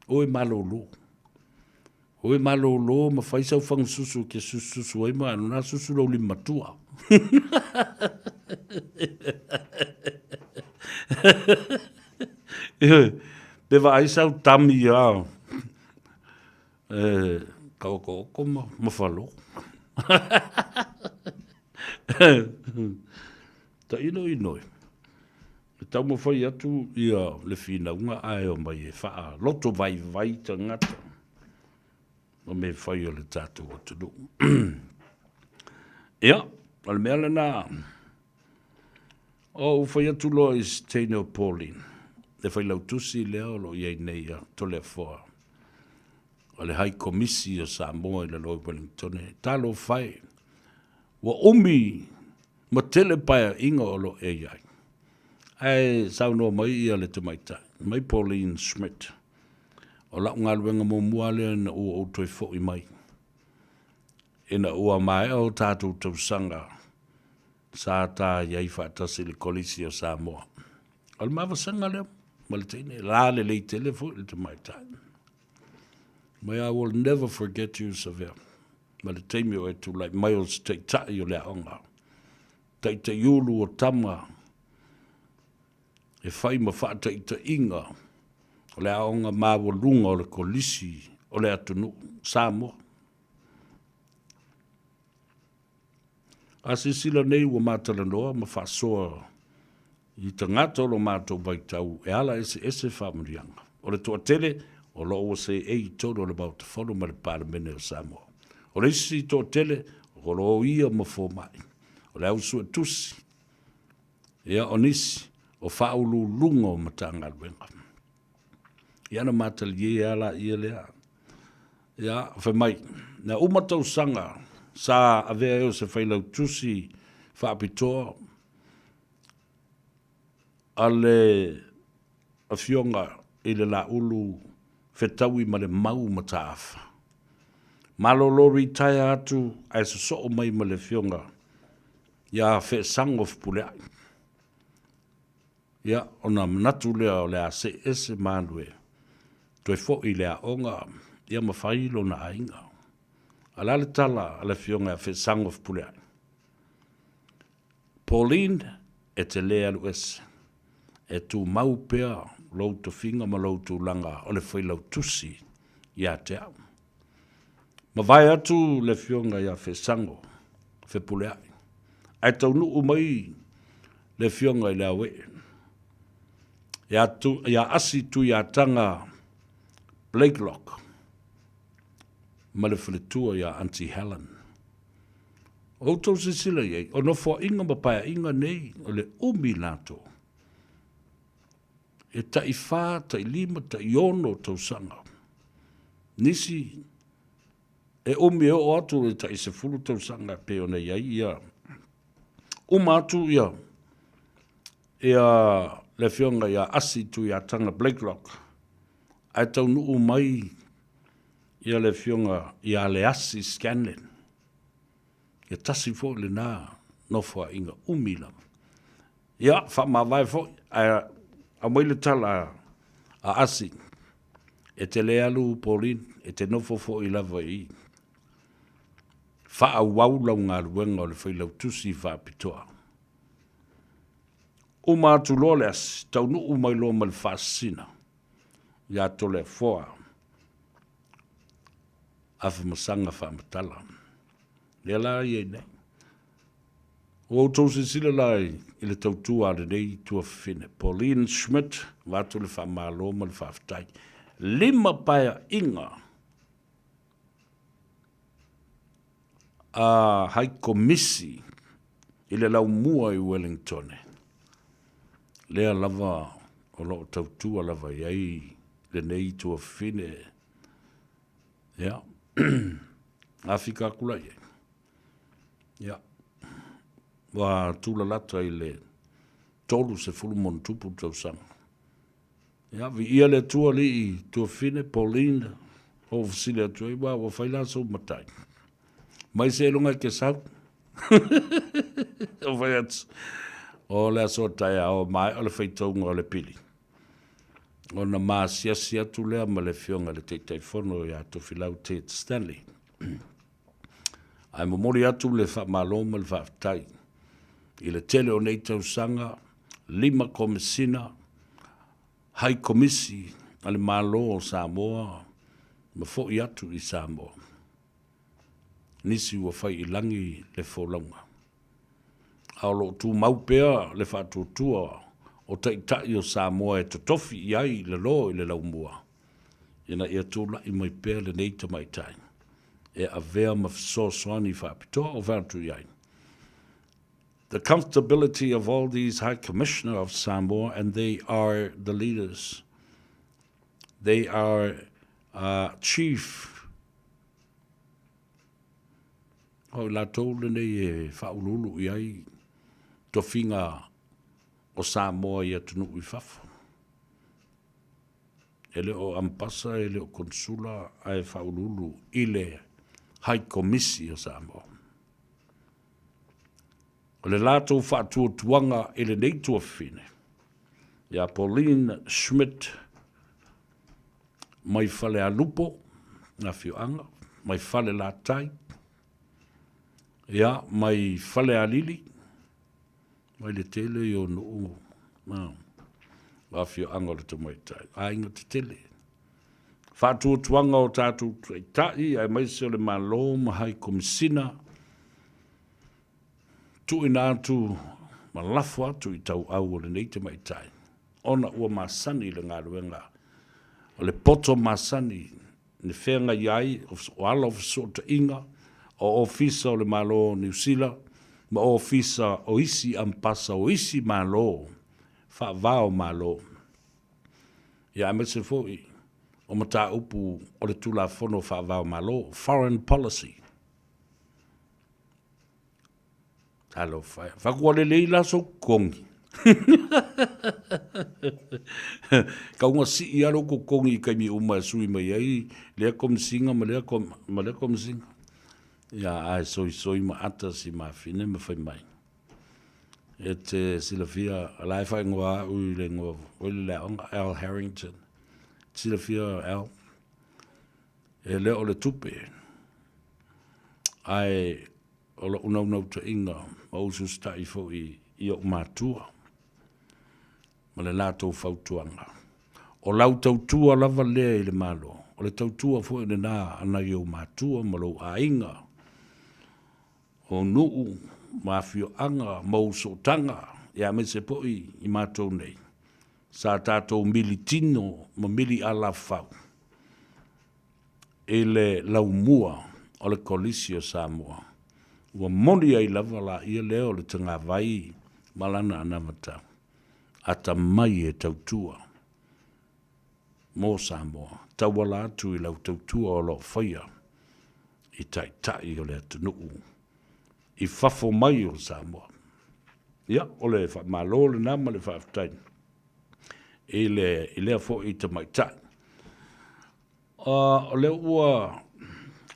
O e malolo. O e malolo ma fai sau fagasusu ke sususu ai ma anu na susu lou lima matua. Pe vaai sau tami ia e ka oko oko ma, ma falo. Tailo inoi. E taumafai atu ia le finauga ae omai e faaloto vaivai tagata ma mea fai o le tatou atunuu. Ia, o le mea lena, o ou fai atu loa i se teine o Pauline, le failautusi lea o lo o i ai nei a Toleafoa, o le Hai Komisi o Samoa i lalo i Wellingtone, talofa e, ua umi ma tele paeaiga o lo o e i ai. Ae saunoa mai ia le tamaitai, mai Pauline Schmidt, o lau galuega muamua lea ina ua ou toe foi mai, ina ua maea o tatou tausaga sa ta i ai faatasi i le Kolisi o Samoa. O le mavasaga lea ma le teine, la lelei tele foi le tamaitai. May I will never forget you, Savea. Ma le taimi o e tulai mai o se taitai o le aoga. Taitaiulu o tama e fai ma faataitaiga o le aoga maualuga o le kolisi o le atunuu, Samoa. A silasila nei ua matalanoa ma faasoa i tagata o lo matou vaitau e ala eseese faamanuiaga. O le toatele o lo o ua seei i totonu o le Maota Fono ma le Palemene o Samoa. O le isi toatele o loia ma fomai, o le au suetusi, ia o nisi o faauluuluga o Matagaluega. Ia ona matalie lava laia lea. Ia, fai mai, na uma tausaga sa avea ai o se failautusi faapitoa a le Afioga i le Laulu fetaui ma le mau mataafa. Malolo ritaea atu ae sosoo mai ma le Afioga ia Feesago Fepuleai. Ia, ona manatu lea o le a see ese Malu e toe foi i le aoga ia ma fai lona aiga. A o le a le tala a le Afioga ia Feesago Fepuleai? Pauline, e te lē alu ese. E tumau pea lou tofiga ma lou tulaga o le Failautusi ia te au. Mavae atu le Afioga ia Feesago Fepuleai, ae taunuu mai le Afioga i le Auee, ia Asi Tuiataga Blakelock ma le faletua ia Aunty Helen. O outou silasila i ai, o nofoaiga ma paeaiga nei, o le umi latou. E tai fa, tai lima, tai ono tausaga. Nisi e umi e oo atu le tai 10 tausaga e pei ona i ai ia uma atu ia ia le afioga ia Asi Tuiataga Blakelock ae taunuu mai ia le afioga ia Leasi Scanlon. Ia tasi foi lena nofoaiga umi lava. Ia, faamavae foi, ae aumai le tala a Asi, e te le alu Pauline, e te nofo foi lava i i. Faaauau lau galuega o le Failautusi Faapitoa. Uma atu loa le asi, taunuu mai loa ma le faasisina ia Toleafoa Afamasaga Faamatala. Lea la i ai nei. Ua outou silasila la i le tautua a lenei tuafafine, Pauline Schmidt, avatu le faamalo ma le faafetai. Lima paeaiga a Hai Komisi i le laumua i Wellingtone. Lea lava o lo o tautua lava i ai lenei tuafafine. Ia, afika atu la i ai. Ia, ua tulalata i le 30 ma ona tupu tausaga. Ia, viia le Atua alii tuafafine, Pauline, ou fesili atu ai, ua ua fai la sou matai. Mai seiloga e te sau. Ou fai atu, o le aso taeao, maea o le faitauga o le pili. Ona maasiasi atu lea ma le afioga i le Taitaifono ia Tofilau Ted Stanley. Ae momoli atu le faamalo ma le faafetai i le tele o nei tausaga, lima Komesina, Hai Komisi a le Malo o Samoa ma foi atu i Samoa. Nisi ua fai i lagi le folauga. A o lo o tumau pea le faatuatua o Taitai o Samoa e totofi i ai le lo i le laumua ina ia tulai mai pea lenei tamaitai e avea ma fesoasoani faapitoa o fai atu i ai. The comfortability of all these High Commissioner of Samoa and they are the leaders. They are uh, chief O i latou lenei e faauluulu i ai tofiga o Samoa i atunuu i fafo. E le o Ambasa, e le o Konsula, ae faauluulu i le Hai Komisi o Samoa. O le latou faatuatuaga i lenei tuafafine, ia Pauline Schmidt mai Falealupo, afioaga, mai Falelatai, ia, mai Falealili, mai le tele i o nuu, afioaga o le tamaitai, aiga tetele. Faatuatuaga o tatou taitai aemaise o le Malo ma Hai Komisina, tuuina atu ma lafo atu i tauau o lenei tamaitai, ona ua masani i le galuega. O le poto masani ne feagai ai o ala o fesootaiga o Ofisa o le Malo o Niu Sila ma Ofisa o isi Ampasa o isi Malo faava o Malo, ia aemaise foi o mataupu o le Tulafono faava o Malo, Foreign Policy. Talofa e. Fai atu ua lelei la sou totogi. Tau ina sii lava lou totogi i taimi uma e sui mai ai lea Komesina ma lea ma lea Komesina. Ia ae soisoi ma ata si mafine ma fai mai. E te silafia, o la e faaigoa au i le igoa foi lele aoga, Al Harrington. Silafia Al, e le o le tupe, ae O lou naunautaiga ma ou ususitai foi i ou matua ma le latou fautuaga, o lau tautua lava lea i le Malo, o le tautua foi lena a nai ou matua ma lou aiga, o nuu ma afioaga ma ou sootaga, ia aemaise foi i matou nei, sa tatou militino ma mili alafau i le laumua o le Kolisi o Samoa, ua moni ai lava laia lea o le tagavai ma lana anavatau, atamai e tautua mo Samoa, tauala atu i lau tautua o lo o faia i Taitai o le atunuu i fafo mai o Samoa. Ia, o le faamalo lena ma le faafetai i lea foi tamaitai. O lea ua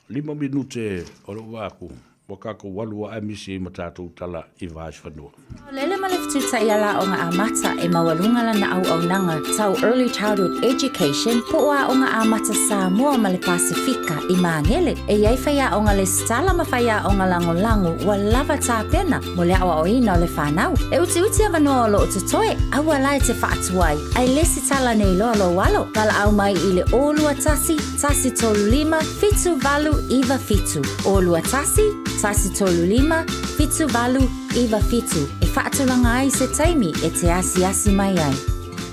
5 minute o lou vaai atu, ua tatou alu lava ae misi ai ma tatou tala i Vaefanua. Lele ma le fetutai ala aoga amata e maualuga lana auaunaga tau Early Childhood Education po o Aoga Amata Samoa ma le Pasefika i Magele. E i ai faiaoga lesitala ma faiaoga lagolago ua lava tapena mo le aoaoina o le fanau. E utiuti avanoa o lo o totoe, aua la e te faatuai, ae lesitala nei loa lou alo. Valaau mai i le 021 135 7897, 021 135 7897 e faatulaga ai se taimi e te asiasi mai ai.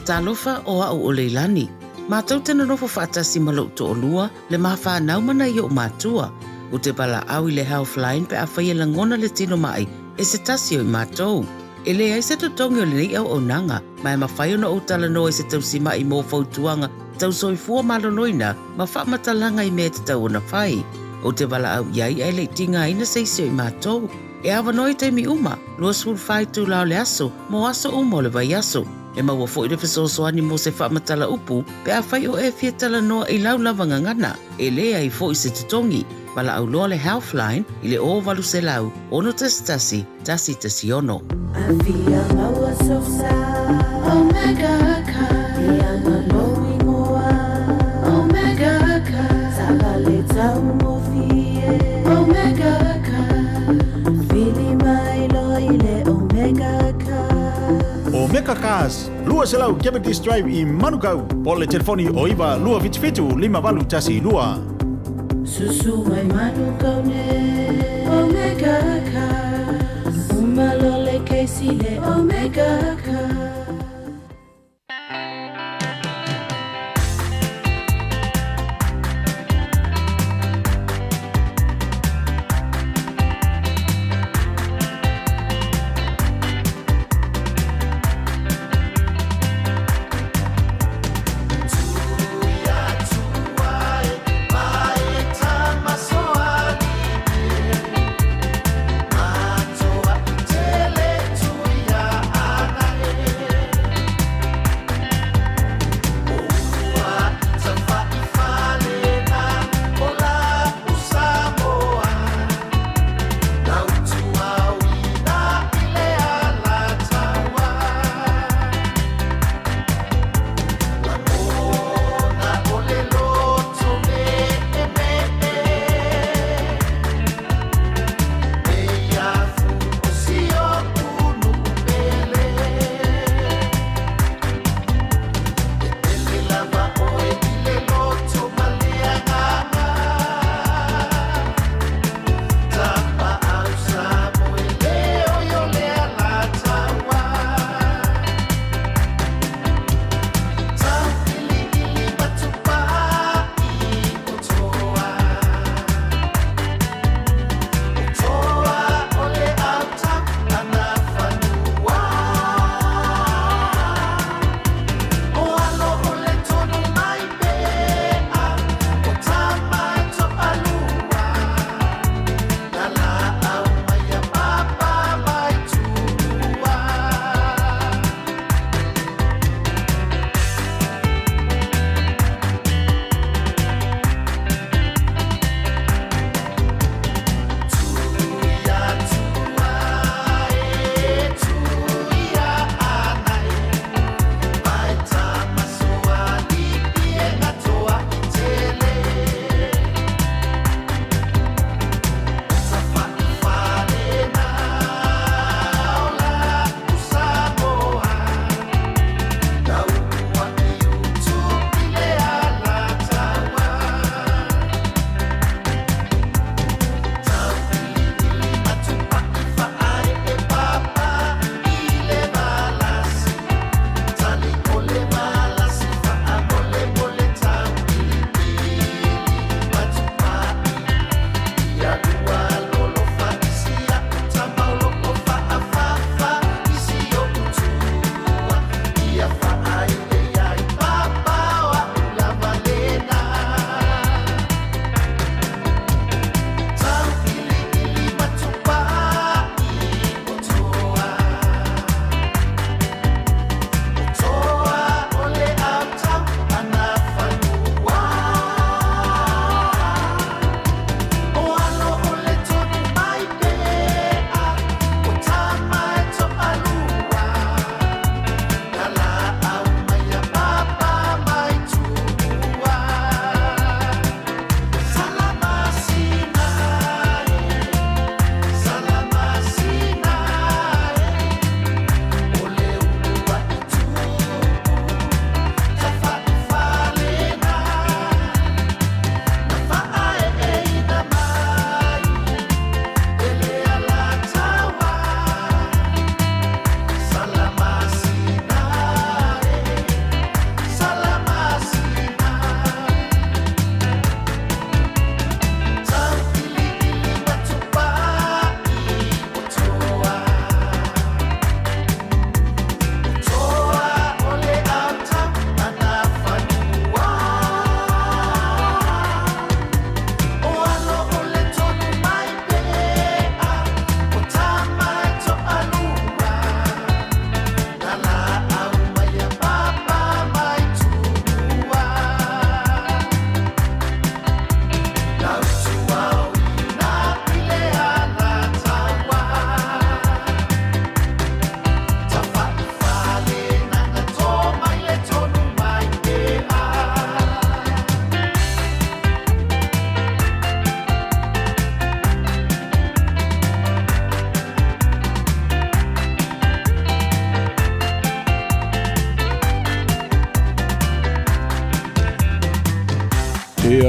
Talofa o au o Leilani. Matou te nonofo faatasi ma lou toalua, le ma fanau ma nai ou matua. Ou te valaau i le Healthline pe afai e lagona le tino mai e se tasi o i matou. E leai se totogi o lenei auaunaga, ma e mafai ona ou talanoa i se tausima'i mo fautuaga tau soifua maloloina ma faamatalaga i mea e tatau ona fai. Ou te valaau i ai ae le i tigaina se isi o i matou. E avanoa i taimi uma, 24 itula o le aso, mo aso uma o le vaiaso. E maua foi le fesoasoani mo se faamatala upu pe afai o e fia talanoa i lau lava gagana, e leai foi se totogi. Valaau loa le Healthline i le 0800 611 116. Afia maua sosa Omega Car Ianga lou ingoa Omega Car Taavale taugofie Omega Car Vili mai loa i le Omega Car Omega Cars, 200 Cavendish Drive i Manukau, po o le telefoni o 9 277 5812. Susu mai Manukau nei Omega Cars Uma loa le case i le Omega Cars.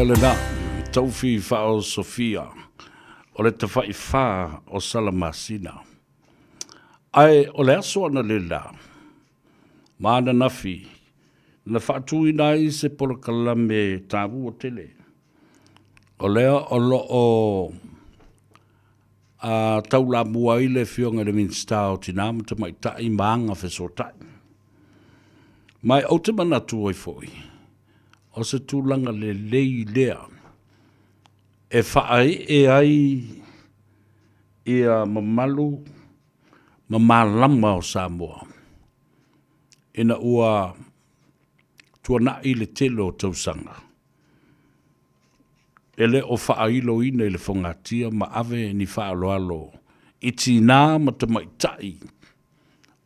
lea lena, Taufi Faaosofia, o le Tafaifā o Salamasina. Ae o le aso analeila, ma ananafi, na faatuina ai se polokalame taua tele. O lea o lo o a taulamua ai le Afioga i le Minisita o Tina ma Tamaitai ma Agafesootai. Ma ou te manatu ai foi, o se tulaga lelei lea e faaee ai ia mamalu ma malama o Samoa ina ua tuanai le tele o tausaga e le o faailoina i le fogatia ma ave ni faaaloalo i tinā ma tamaitai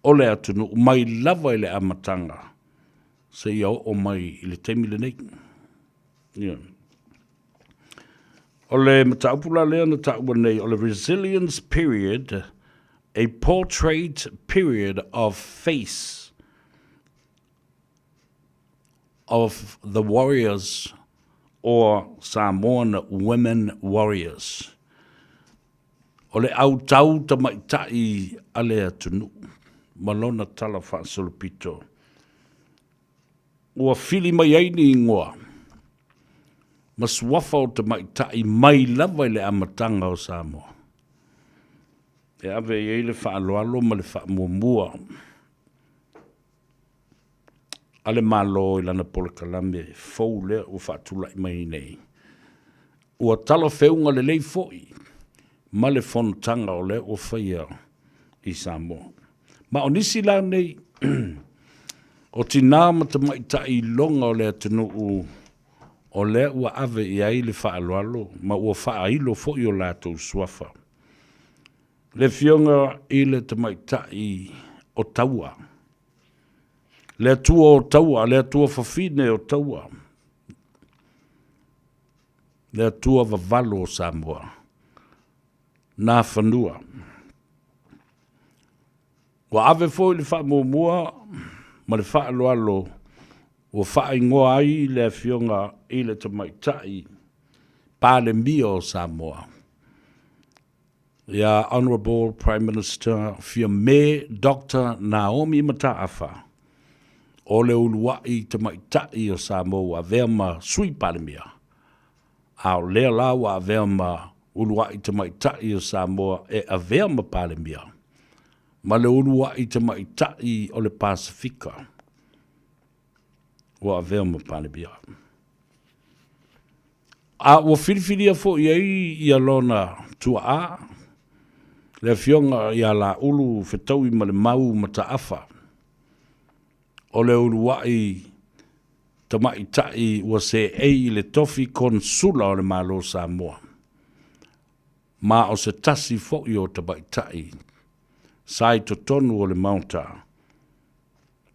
o le atunuu mai lava i le amataga seia oo mai i le taimi lenei. Yeah. O le mataupu la lea na taua nei o le resilience period, a portrait period of face of the warriors or Samoan women warriors. O le autau tamaitai a le atunuu ma lona tala faasolopito ua fili mai ai ni igoa ma suafa o tamaitai mai lava i le amataga o Samoa e ave i ai le faaaloalo ma le faamuamua a le Malo i lana polokalame fou lea ua faatulai mai nei. Ua talafeuga lelei foi ma le fonotaga o lea ua faia i Samoa. Ma o nisi la nei o tinā ma tamaitai iloga o le atunuu o lea ua ave i ai le faaaloalo ma ua faailo foi o latou suafa. Le Afioga i le Tamaitai o Taua, le Atua o Taua, le Atua Fafine o Taua, le Atua Vavalo o Samoa, Nafanua. Ua ave foi le faamuamua ma le faaaloalo ua faaigoa ai le Afioga i le Tamaitai Palemia o Samoa, ia Honourable Prime Minister Fiame Doctor Naomi Mataafa, o le uluai tamaitai o Samoa ua avea ma Sui Palemia, a o lea la ua avea ma uluai tamaitai o Samoa e avea ma Palemia, ma le uluai tamaitai o le Pasefika ua avea ma Palemia. A ua filifilia foi ai ia lona tuaa, le Afioga ia Laulu Fetauimalemau Mataafa, o le uluai tamaitai ua seei i le tofi Konesula o le Malo o Samoa, ma o se tasi foi o tamaitai sa i totonu o le Maota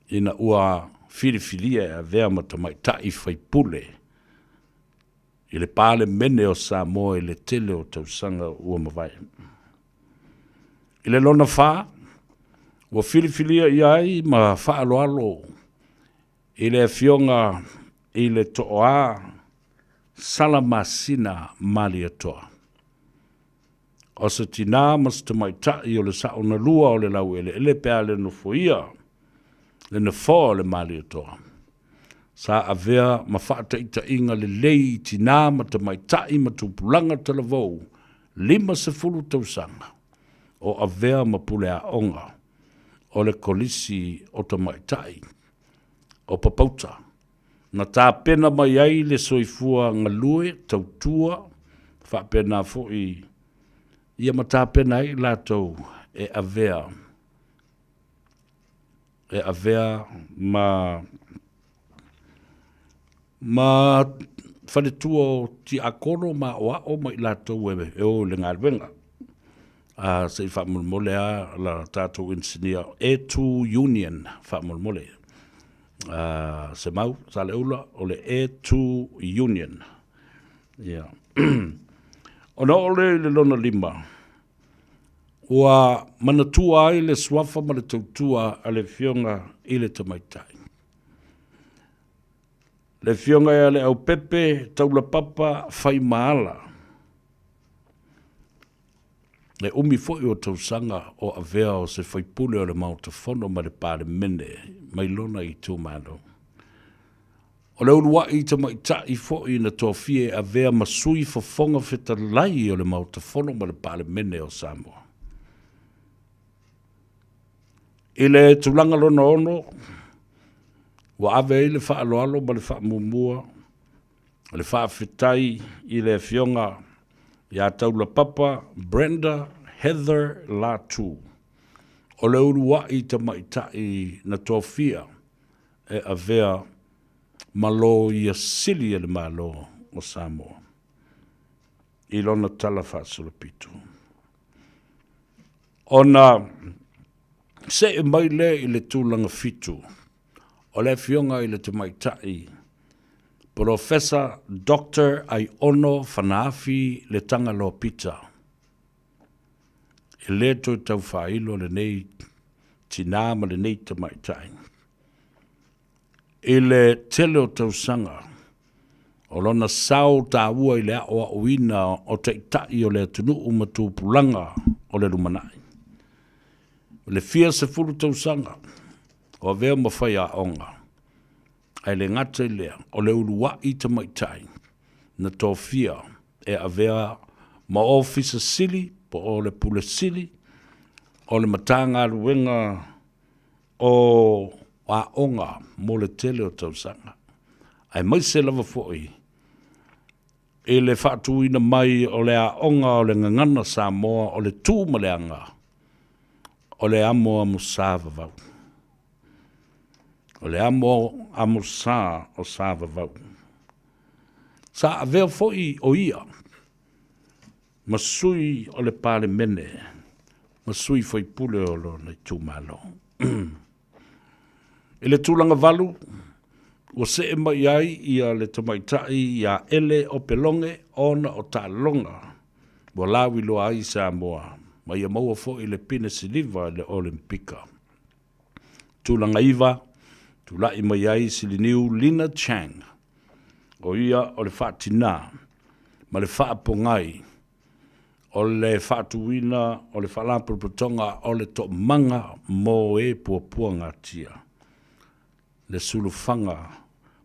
ina ua filifilia e avea ma tamaitai faipule i le Palemene o Samoa i le tele o tausaga ua mavae. I le lona fa, ua filifilia ia ai ma faaaloalo i le Afioga i le Tooa Salamasina Malietoa. O se tinā ma se tamaitai o le saonalua o le laueleele pe a le nofoia le nofoa o le Malietoa, sa avea ma faataitaiga lelei i tinā ma tamaitai ma tupulaga talavou 50 tausaga o avea ma puleaoga o le Kolisi o Tamaitai o Papauta na tapena mai ai le soifua galue tautua faapena foi ia ma tapena ai i latou e avea e avea ma ma faletua o tiakono ma aoao ma i latou e o i le galuega. A se i faamolemole lava la tatou inisinia E2 Union faamolemole. A Semau Saleula o le E2 Union. Ia. Ona oo lea i le lona lima, ua manatua ai le suafa ma le tautua a le Afioga i le Tamaitai. Le Afioga ia Leaupepe Taulapapa Faimaala. Le umi foi o tausaga o avea o se faipule o le Maota Fono ma le Palemene mai lona itumalo. O le uluai tamaitai foi na tofia e avea ma sui fofoga fetalai o le Maota Fono ma le Palemene o Samoa. I le tulaga lona ono, ua ave ai le faaaloalo ma le faamuamua le faafetai i le Afioga ia Taulapapa Brenda Heather Latu, o le uluai tamaitai na tofia e avea ma Loia Sili a le Malo o Samoa i lona tala faasolopito. Ona see mai lea i le tulaga fitu, o le Afioga i le Tamaitai Polofesa Doctor Aiono Fanaafi Letagaloa Peter. E le toe tau faailo lenei tinā ma lenei tamaitai. I le tele o tausaga, o lona sao taua i le aoaoina o taitai o le atunuu ma tupulaga o le lumanai. I le fia sefulu tausaga o avea ma faiaoga, ae le gata i lea, o le uluai tamaitai na tofia e avea ma Ofisa Sili po o le Pule Sili o le Matagaluega o Aoga mo le tele o tausaga, aemaise lava foi i le faatuina mai o le Aoga o le Gagana Samoa o le Tu ma le Aga o le Amoamosā Vavau. O le Amoamosā o Sa Vavau. Sa avea foi o ia ma sui o le Palemene ma sui faipule o lona itumalo. I le tulaga valu, ua see mai ai ia le tamaitai ia Ele Opeloge ona o taaloga ua lauiloa ai Samoa ma ia maua foi le pine siliva i le Olimpika. Tulaga iva, tulai mai ai Siliniu Lina Chang, o ia o le faatinā ma le faapogai o le faatuina o le Faalapotopotoga o le Toomaga mo e Puapuagatia, le Sulufaga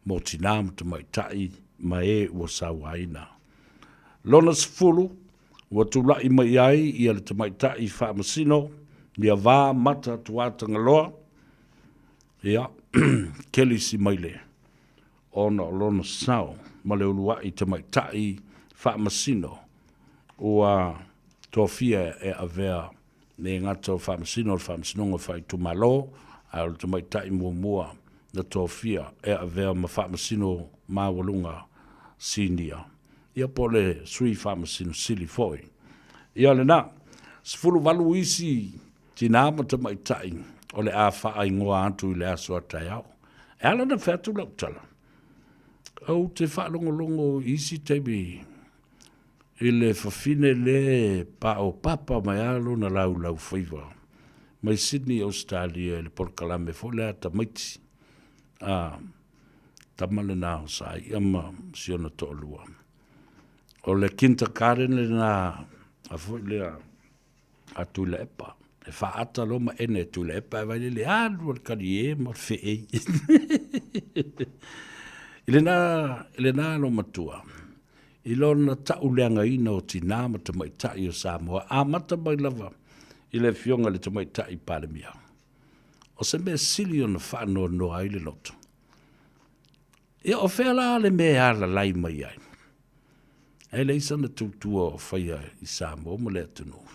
mo Tinā ma Tamaitai ma e ua Sauaina. Lona 10, ua tulai mai ai ia le Tamaitai Faamasino ia Va Mata Tuatagaloa, ia, Kelly Simaile, ona o lona sao ma le uluai tamaitai faamasino ua tofia e avea le gata o Faamasino o le Faamasinoga Faaitumalo, ae o le tamaitai muamua na tofia e avea ma Faamasino Maualuga Sinia, ia po o le Sui Faamasino Sili foi. Ia lena, 18 isi tinā ma tamaitai o le a faaigoa atu i le aso a taeao. E ala ona fai atu lau tala, ou te faalogologo i isi taimi i le fafine le paopapa mai lava lona laulaufaiva mai Sydney, Ausetalia i le polokalame foi lea a tamaiti, a tama lena o Saia ma si ona toalua. O le kindergarten lena a foi lea a Tuilaepa. E faaata loa ma ene e Tuilaepa e vailele alu a le kalie ma le feei. I lena, i lena lo matua, i lona tauleagaina o tinā ma tamaitai o Samoa, amata mai lava i le afioga i le tamaitai Palemia. O se mea sili ona faanoanoa ai le loto. Ia o fea la le mea e alalai mai ai? E leai sana tautua o faia i Samoa ma le atunuu,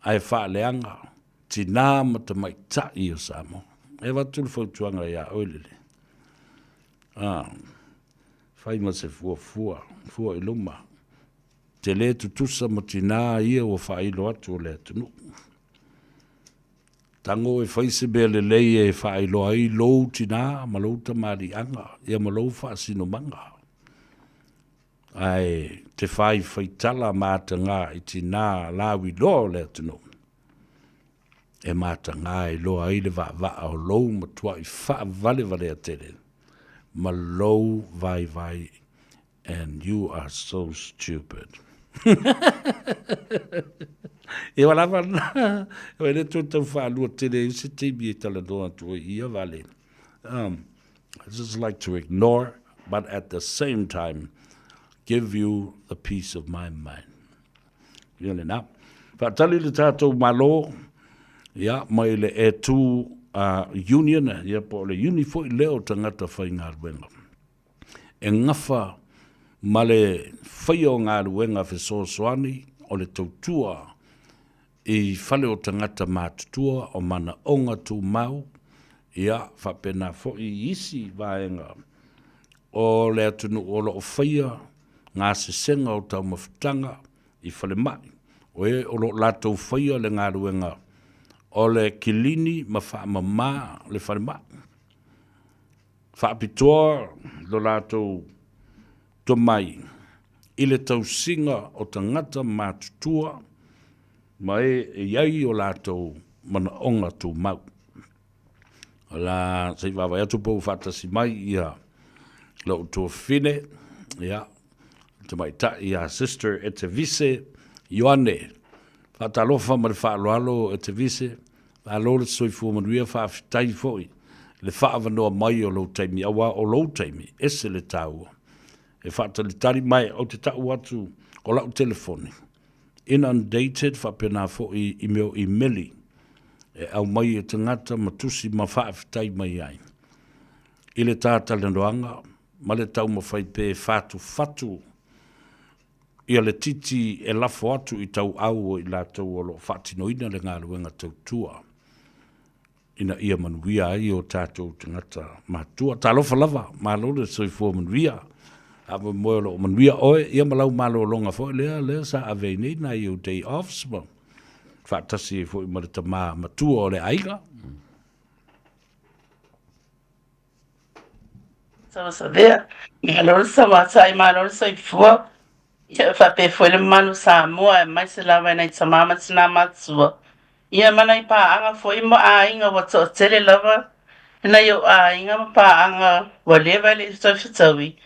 ae faaleaga tinā ma tamaitai o Samoa. E avatu le fautuaga iā oe Lele, a, fai ma se fuafua, fua i luma, te le tutusa ma tinā ia ua faailo atu o le atunuu. Tago e fai se mea lelei e faailoa ai lou tinā ma lou tamaliiaga, ia ma lou faasinomaga. Ae te faifaitala ma atagā i tinā lauiloa o le atunuu, e matagā e iloa ai le vaavaa o lou matuai faavalevalea tele. ma lou vaivai and you are so stupid. Ia ua lava lena, e le toe tau faalua tele ai se taimi e talanoa atu ai i ia vale. I just like to ignore, but at the same time, give you the peace of my mind. Ia lena. Faatali le tatou Malo, ia, mai le E2 Union, ia po o le uni foi lea o tagata faigaluega. E gafa ma le faia o galuega fesoasoani o le tautua i fale o tagata matutua o manaoga tumau, ia faapena foi i isi vaega o le atunuu o lo o faia gasesega o taumafataga i falemai, o e o lo o latou faia le galuega o le kilini ma faamama le falemai. Faapitoa lo latou tomai i le tausiga o tagata matutua ma e e i ai o latou manaoga tumau. O la se i vaavaai atu po ua faatasi mai ia lou tuafafine, ia, le tamaitai ia Sister Etevise Ioane. Faatalofa ma le faaaloalo Etevise, malo le soifua manuia, faafetai foi le faaavanoa mai o lou taimi, aua o lou taimi, ese le taua. E faatalitali mai, ou te tau atu o lau telefoni, inundated faapena foi i mea o imeli e aumai e tagata ma tusi ma faafetai mai ai i le ta talanoaga ma le taumafai pe fatufatu ia le titi e lafo atu i tauau o i latou o lo o faatinoina le galuega tautua. ina ia manuia ai o tatou tagata matutua. Talofa lava, malo le soifua manuia. Faamoemoe o lo o manuia oe, ia ma lau malologa foi lea, lea sa ave ai nei nai ou day offs ma faatasi ai foi ma le tama matua o le aiga. Savasavea, malo le savatai, malo le soifua. Ia faapea foi le mamalu o Samoa aemaise lava i nai tama ma tina matutua. Ia ma nai paaga foi ma aiga ua toatele lava nai ou aiga ma paaga ua leva e le i toe fetaui.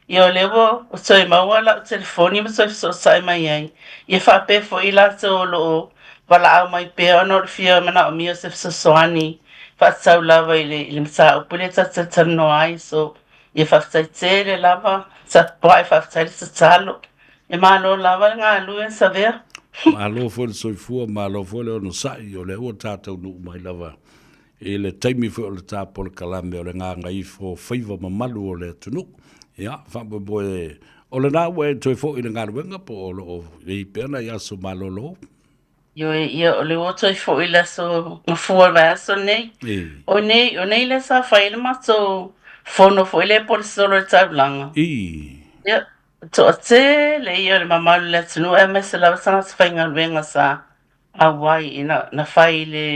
Ia o lea ua toe maua lau telefoni ma toe fesootai mai ai. Ia faapea foi i latou o lo o valaau mai pea ona o le fia manaomia o se fesoasoani faatatau lava i le, i le mataupu lea tatou te talanoa ai. So, ia faafetai tele lava, tapuai faafetai le tatalo. E malo lava le galue Savea. Malo foi le soifua, malo foi le onosai, o lea ua ta taunuu mai lava i le taimi foi o le ta polokalame o le gagaifo faiva mamalu o le atunuu. Ia, faamoemoe o lena ua e toe foi i le galuega po o lo o i ai pea nai aso malolo. Ioe, ia, o lea ua toe foi i le aso Gafua o le vaiaso lenei. O nei, o nei lea sa fai ai le matou fono foi lea po o le solo i le taulaga. Ia, toatele ia o le mamalu o le atunuu aemaise lava tagata faigaluega sa auai ina na fai i le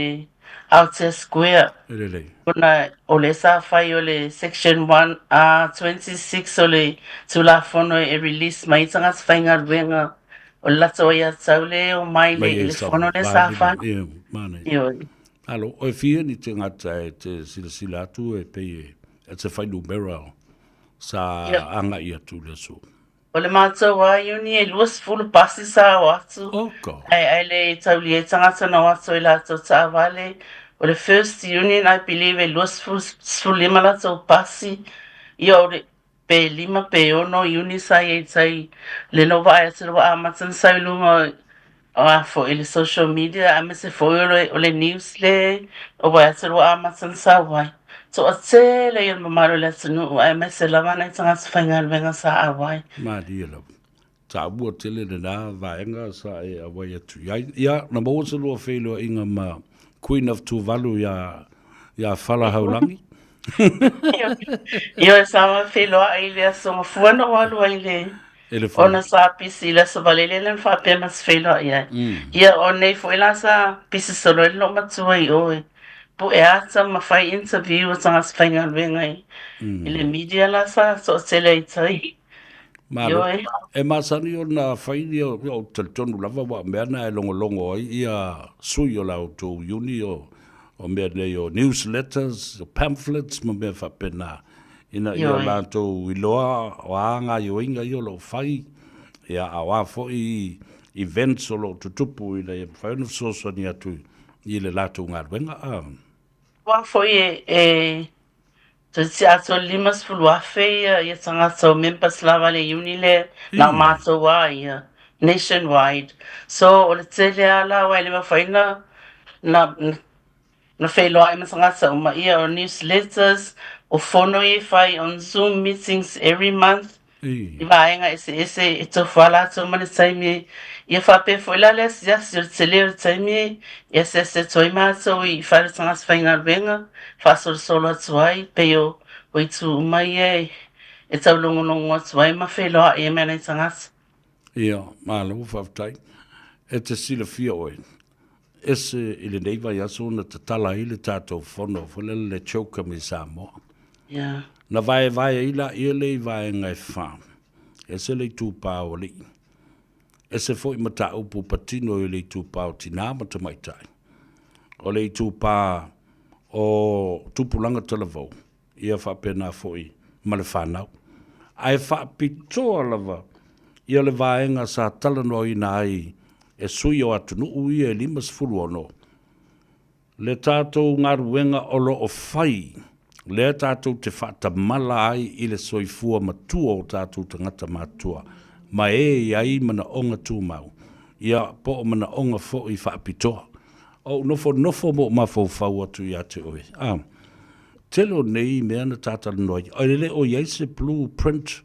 Aotea Square. E lelei. Ona o lea sa fai o le Section 1, 26 o le Tulafono e release mai ai tagata faigaluega O le latou aiatatau lea e omai i le fono lea sa fai. Ioe. Alo, o e fia ni tagata e te silasila atu e pei e te fuainumera sa agai atu i le aso. O le matou lava iuni e 20 pasi sa o atu. Oka. Ae, ae le taulia ai tagata na o atu ai latou taavale. O le first union I believe e 20, 15 latou pasi. Ia o le, pe lima pe ono iuni sa i ai tai le no vaai atu ua amata ona sau i luga o a foi le social media aemaise foi o le, o le news le o vaai atu ua amata ona sau ai. Toatele ia le mamalu o le atunuu aemaise lava nai tagata faigaluega sa auai. Malie lava. Taua tele lena vaega sa e auai atu i ai. Ia, na maua se lua feiloaiga ma Queen of Tuvalu iā, iā Fala Haulangi. Ioe, sa ma feiloai i le aso Gafua na ou alu ai i le, I le fono. ona sa pisi i le aso Valele lea na faapea ma se feiloai ai. Ia, o nei foi la sa pisi solo ai le loomatua i o e pue ata ma fai interview a tagata faigaluega i, i le media la sa toatele ai tai. Malo. E masani ona fai ia, ou te talitonu lava aua o mea na e logologo ai ia sui o la outou uni o, o mea nei o newsletters, o pamphlets ma mea faapena. Ina ia latou iloa o a gaioiga ia o lo o fai, ia a o a foi events o lo o tutupu ina ia mafai ona fesoasoani atu i le latou galuega. A. Aua foi e, e toeitiiti atoa le 50,000 ia, ia tagata o members lava le uni lea, na o matou lava ia, nationwide. So o le tele lava la aua e le mafai na, na, na feiloai ma tagata uma, ia o newsletters, o fono ia e fai on zoom meetings every month, i vaega eseese e tofu lava latou ma le taimi ia faapea foi la le asiasi o le tele o le taimi e asiasi atu ai matou i fale o tagata faigaluega faasolosolo atu ai pei o o itu uma ia e taulogologo atu ai ma feiloai ai ma nai tagata. Ia, malo faafetai. E te silafia oe, ese i lenei vaiaso na tatala ai le tatou fono foi lele le CHOGM i Samoa. Yeah. Na vaevae ai laia lea i vaega e fā. Ese le itupa o alii, ese foi mataupu patino i le itupa o tinā ma tamaitai. O le itupa o tupulaga talavou, ia faapena foi ma le fanau. Ae faapitoa lava ia le vaega sa talanoaina ai e sui o atunuu ia e 56, le tatou galuega o lo o fai, lea tatou te faatamala ai i le soifua matua o tatou tagata matutua, ma e i ai manaoga tumau, ia po o manaoga foi faapitoa. Ou nofonofo ma ou mafaufau atu ia te oe, a, tele o nei mea na ta talanoa ai, e le o i ai se blue print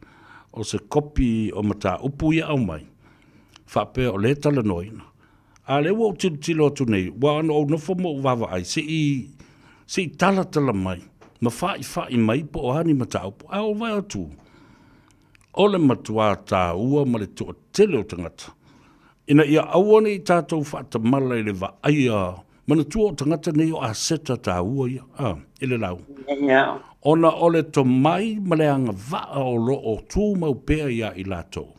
o se kopi o mataupu ia aumai, faapea o lea e talanoaina. A o lea ua ou tilotilo atu nei, ua ona ou nofo ma ou vaavaai, se i, se i talatala mai ma fa'ifa'i mai po o a ni mataupu. Ae ou vaai atu, o le matuā tāua ma le toatele o tagata, ina ia aua ne i tatou faatamala i le vaaia, manatua o tagata nei o aseta tāua ia, a, i le lau. Ona o le tomai ma le agavaa o lo o tumau pea iā i latou.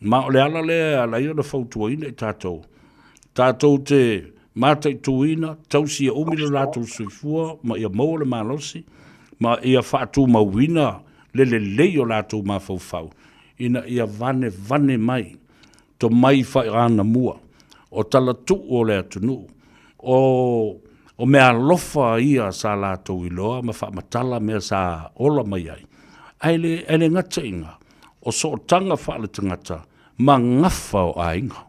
Ma o le ala lea e ala ai ona fautuaina i tatou, tatou te mataituina, tausi ia umi lo latou soifua ma ia maua le malosi, ma ia faatumauina le lelei o latou mafaufau, ina ia vanevane mai tomai faianamua, o talatuu o le atunuu, o o meaalofa ia sa latou iloa ma faamatala mea sa ola mai ai. Ae le, ae le gata i ina, o sootaga faaletagata ma gafa o aiga.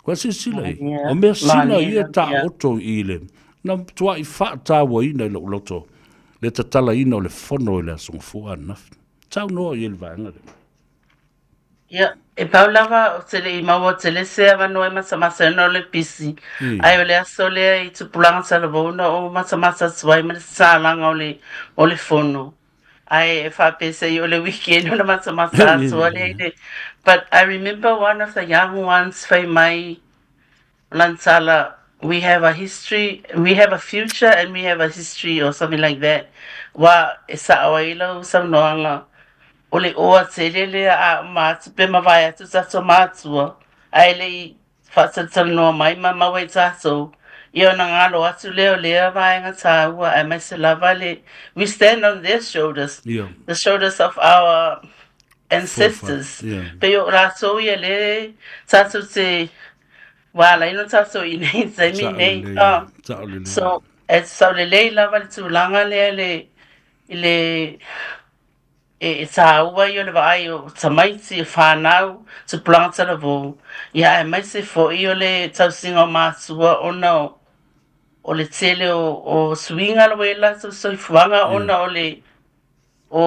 Ua silasila i, o mea sina ia taoto i le, na matuai faatauaina i lou loto le tatalaina o le fono i le Aso Gafua ananafi. Saunoa i ai le vaega lea. Ia, e pau lava ou te le i maua tele se avanoa e matamata ai ona o le pisi. Ae o le aso lea i Tupulaga Talavou na ou matamata atu ai ma le tatalaga o le, o le fono. Ae e faapea se i o le weekend ona matamata atoa lea i le. But I remember one of the young ones fai mai lana tala, we have a history, we have a future and we have a history or something like that. Ua e sa'o ai lau saunoaga, o le oa tele lea a uma atu pe mavae atu tatou matua, ae le i faatalatalanoa mai ma maua i tatou, ia ona galo atu lea o lea vaega tāua aemaise lava le we stand on their shoulders, the shoulders of our ancestors. Pei o latou ia lea tatou te ua ala ai ona tatou i nei taimi nei. So, e saolelei lava le tulaga lea le i le E tāua ai o le vaai o tamaiti, o whānau, tupulaga talavou, ia aemaise foi o le tausiga o mātua ona o le tele o, o suiga la ua i ai latou soifuaga ona o le o,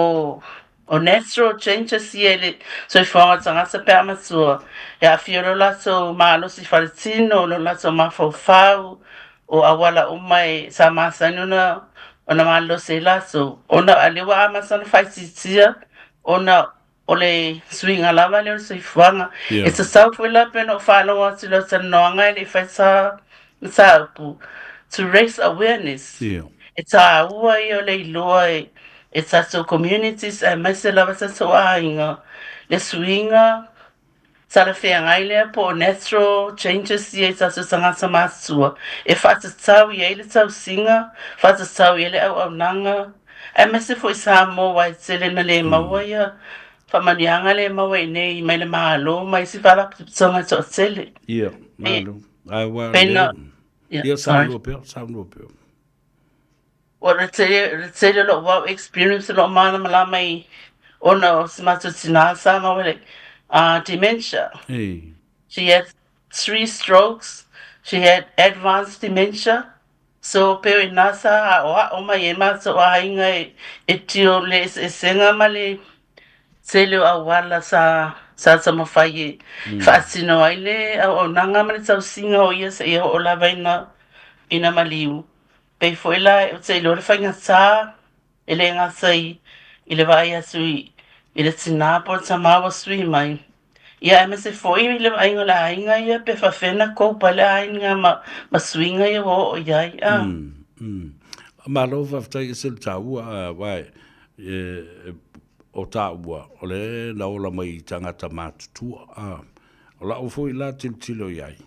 o natural changes ia i le soifuaga o tagata pe a matua, e aafia lo latou malosi faletino, lo latou mafaufau, o auala uma e sa masani ona ona malolosi ai latou ona a lea ua amata ona faaitiitia ona o le suiga lava lea o le soifuaga. E tatau foi la pei ona ou faalogo atu i lau talanoaga e le i fai sa mataupu to raise awareness. E tāua ia o le iloa e e tatou communities aemaise lava tatou aiga le suiga talafeagai lea po o natural changes ia i tatou tagata matutua e faatatau i ai le tausiga, faatatau i ai le auaunaga. Aemaise foi Samoa aua e tele ina le maua ia faamanuiaga lea e maua i inei mai le Malo ma isi faalapotopotoga e toatele. Ia, malo. Ae ua Pei na, lea. yeah, Ia, sorry. saunoa pea, saunoa pea. O le tele, le tele o lou au experience o lou malamalama i ona o si matou tinā sa maua le dementia. Ei. She had 3 strokes, she had advanced dementia, so pei o ina sa aʻoaʻo mai ai matou aiga e tio le eseesega ma le tele o auala sa sa taumafai e faatino ai le auaunaga ma le tausiga o ia seia oo lava ina ina maliu. Pei foi la ou te iloa le faigata E le gata i i le vaai atu i i le tinā po o le tamā ua sui mai, ia aemaise foi i le vaaiga o le aiga ia pe faafefea ona cope ai le aiga ma ma suiga ia ua oo i ai a. Mm, mm. Malo faafetai ese le taua aua e, o taua o le na ola mai i tagata matutua. A, o la'u foi la tilotilo i ai,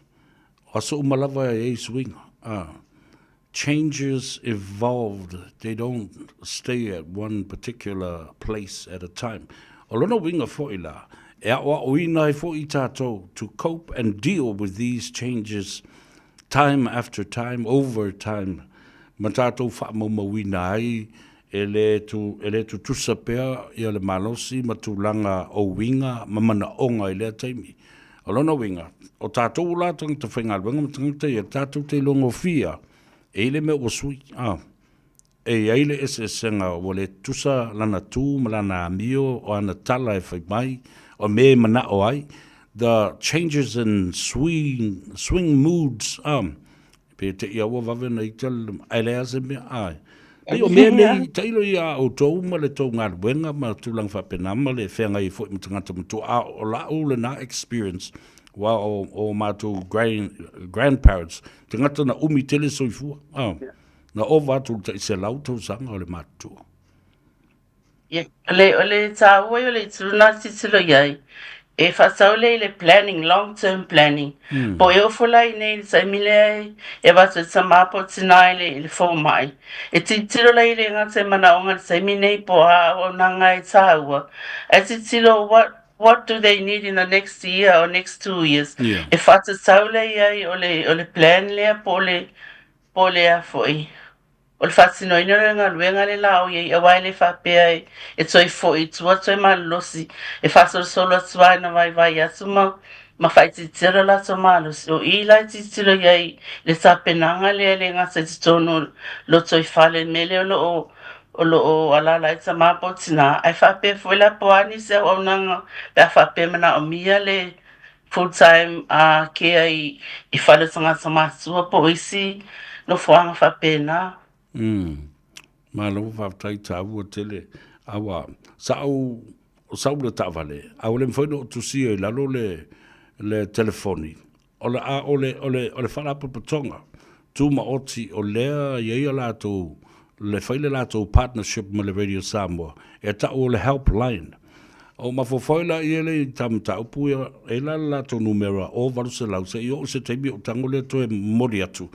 o aso uma lava e i ai suiga. A, Changes evolved, they don't stay at one particular place at a time. O lona uiga foi la, e aʻoaʻoina ai foi tatou to cope and deal with these changes time after time, over time, ma tatou faamaumauina ai e le tu, e le tutusa pea ia le malosi ma tulaga o uiga ma manaoga i lea taimi. O lona uiga, o tatou la tagata faigaluega ma tagata ia, tatou te iloagofie e i ai le mea ua sui, a, e i ai le eseesega ua le tutusa lana tu ma lana amio, o ana tala e fai mai, o mea e manao ai, the changes in swing, swing moods, a, Pe te ia ua vave na ita le, ae leai se mea, ae. Pei o mea nei, tailo ia a outou ma le tou galuega ma tulaga faapena ma le feagai ai foi ma tagata matua, a o la'u lena experience, aua o, o matou grand, grandparents, tagata na umi tele soifua, a, na ova atu i le tai 100 tausaga o le matutua. Ia, o le, o le tāua ia o le itu lena tilotilo i ai, e faatatau lea i le planning, long term planning. Mm. Po o e ofo la i nei i le taimi lea e, e avatu e tamā po o tinā i le, i le fomai. E tilotilo la i le gata i manaoga i le taimi nei po o a auaunaga e tāua. Ae tilotilo what, what do they need in the next year or next 2 years. Yeah. E faatatau lea i ai o le, o le plan lea po o le, po o le a foi. O le faatinoina o le galuega le la o i ai aua e le faapea e toe foi i tua toe malolosi e faasolosolo atu lava ina vaivai atu ma ma faaitiitia lo latou malosi. O i la e tilotilo i ai i le tapenaga lea e le gata i totonu o lotoifale i le mea lea o lo o o lo o alaala ai tama po o tina, ae faapea foi la po o a nisi auaunaga pe a faapea e manaomia le full time care i i fale o tagata matutua po o isi nofoaga faapena. Mm. Malo faafetai taua tele. Aua sa ou o sau le taavale, a ua le mafai ona ou tusia i lalo le le telefoni. O le a o le o le o le faalapotopotoga tumaoti o lea e i ai a latou le fai le latou partnership ma le Radio Samoa e tau o le helpline. O mafaufau ai laia lea i ta mataupu ia, e i la le latou numera o 800 se i oo i se taimi ou tago lea toe momoli atu.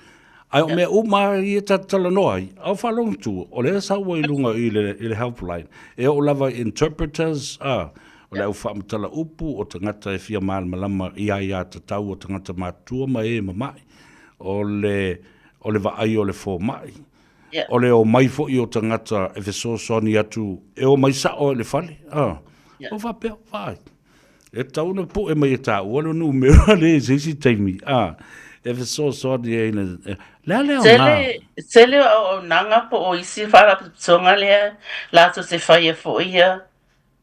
Ae o mea uma lava ia ta te talanoa ai, a o faalogo atu, o lea e sau ai i luga i le, i le helpline, e oo lava i interpreters, a, o le au faamatala upu, o tagata e fia malamalama i aiatatau a tagata matutua ma e mama'i, o le, o le vaai o le fomai, O le omai foi o tagata e fesoasoani atu, e omai sao i le fale. A. O faapea, vaai. E tatau ona pue mai e tāua le numera lea i se isi taimi, a, e fesoasoani ai le, le a le aoga? Tele, tele o auaunaga po o isi faalapotopotoga lea latou te faia foi ia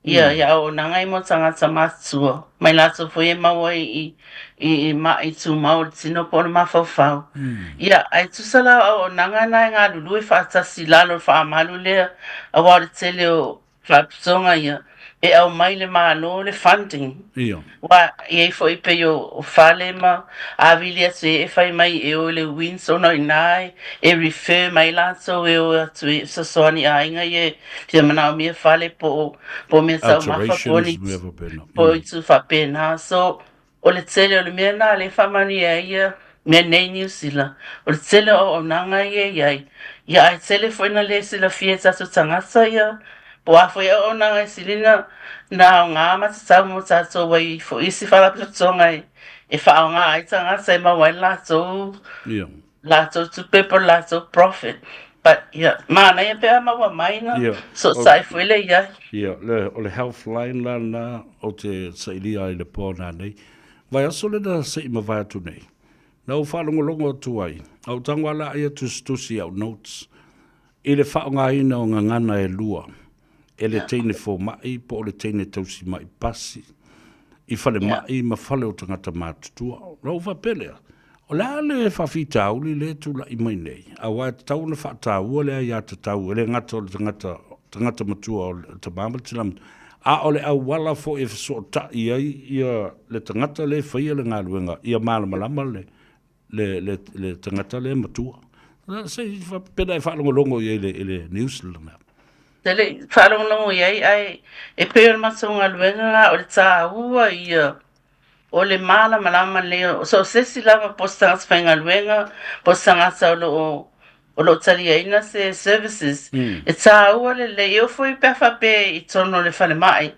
Ia, ia auaunaga i mo tagata matutua, mai latou foi e maua i, i, i maʻi tumau o le tino po o le mafaufau. Ia, ae tusa la o auaunaga na e galulue faatasi i lalo o le faamalu lea, aua o le tele o faalapotopotoga ia, e aumai le Malo le funding. Ia. Aua e i ai foi pei o, o fale ma āvili atu e fai mai e o i le WINZ ona o i ina e refer mai latou e o atu e fesoasoani i aiga ia e fia manaomia fale po o, po o mea taumafa po o ni, Alterations, mea faapena. po o itu faapena. So, o le tele o le mea lena lea e faamanuia ai ia. mea nei i Niu Sila, o le tele o auaunaga ia e i ai, ia ae tele foi na le silafia e tatou tagata ia, po o a foi auaunaga e sili na na aoga ma tatau mo tatou ai foi isi faalapotopotoga e e faaaoga ai tagata e maua ai le latou Ia. latou tupe po o le latou profit. But ia, manaia pe a maua mai na Ia. soosai foi le i ai. Ia, le, o le health line la lena ou te sailia ai i le po nanei. Vaiaso lena se i mavae atu nei, na ou faalogologo atu ai, a ou tago lava laia tusitusi i au notes, i le faaaogaina o gagana e lua e le teine fomai po o le teine tausimai pasi i falemai ma fale o tagata matutua. Ona ou faapea lea, o le a le faafitauli lea e tulai mai nei, aua e tatau ona faataua le aiatatau, e le gata o le tagata, tagata matua o le tama ma le tina matua, a o le auala foi e fesootai ai ia le tagata lea e faia le galuega ia malamalama le, le, le, le tagata lea matua. Se i faapena e faalogologo i ai i le news lena. Te le i faalogologo i ai, ae e pei o le matou galuega la, o le taua ia o le malamalama lelei o so o se isi lava po o se tagata faigaluega, po o se tagata o lo o o lo o taliaina se services, e tāua lelei, e oo foi pe a faapea i totonu o le falemai,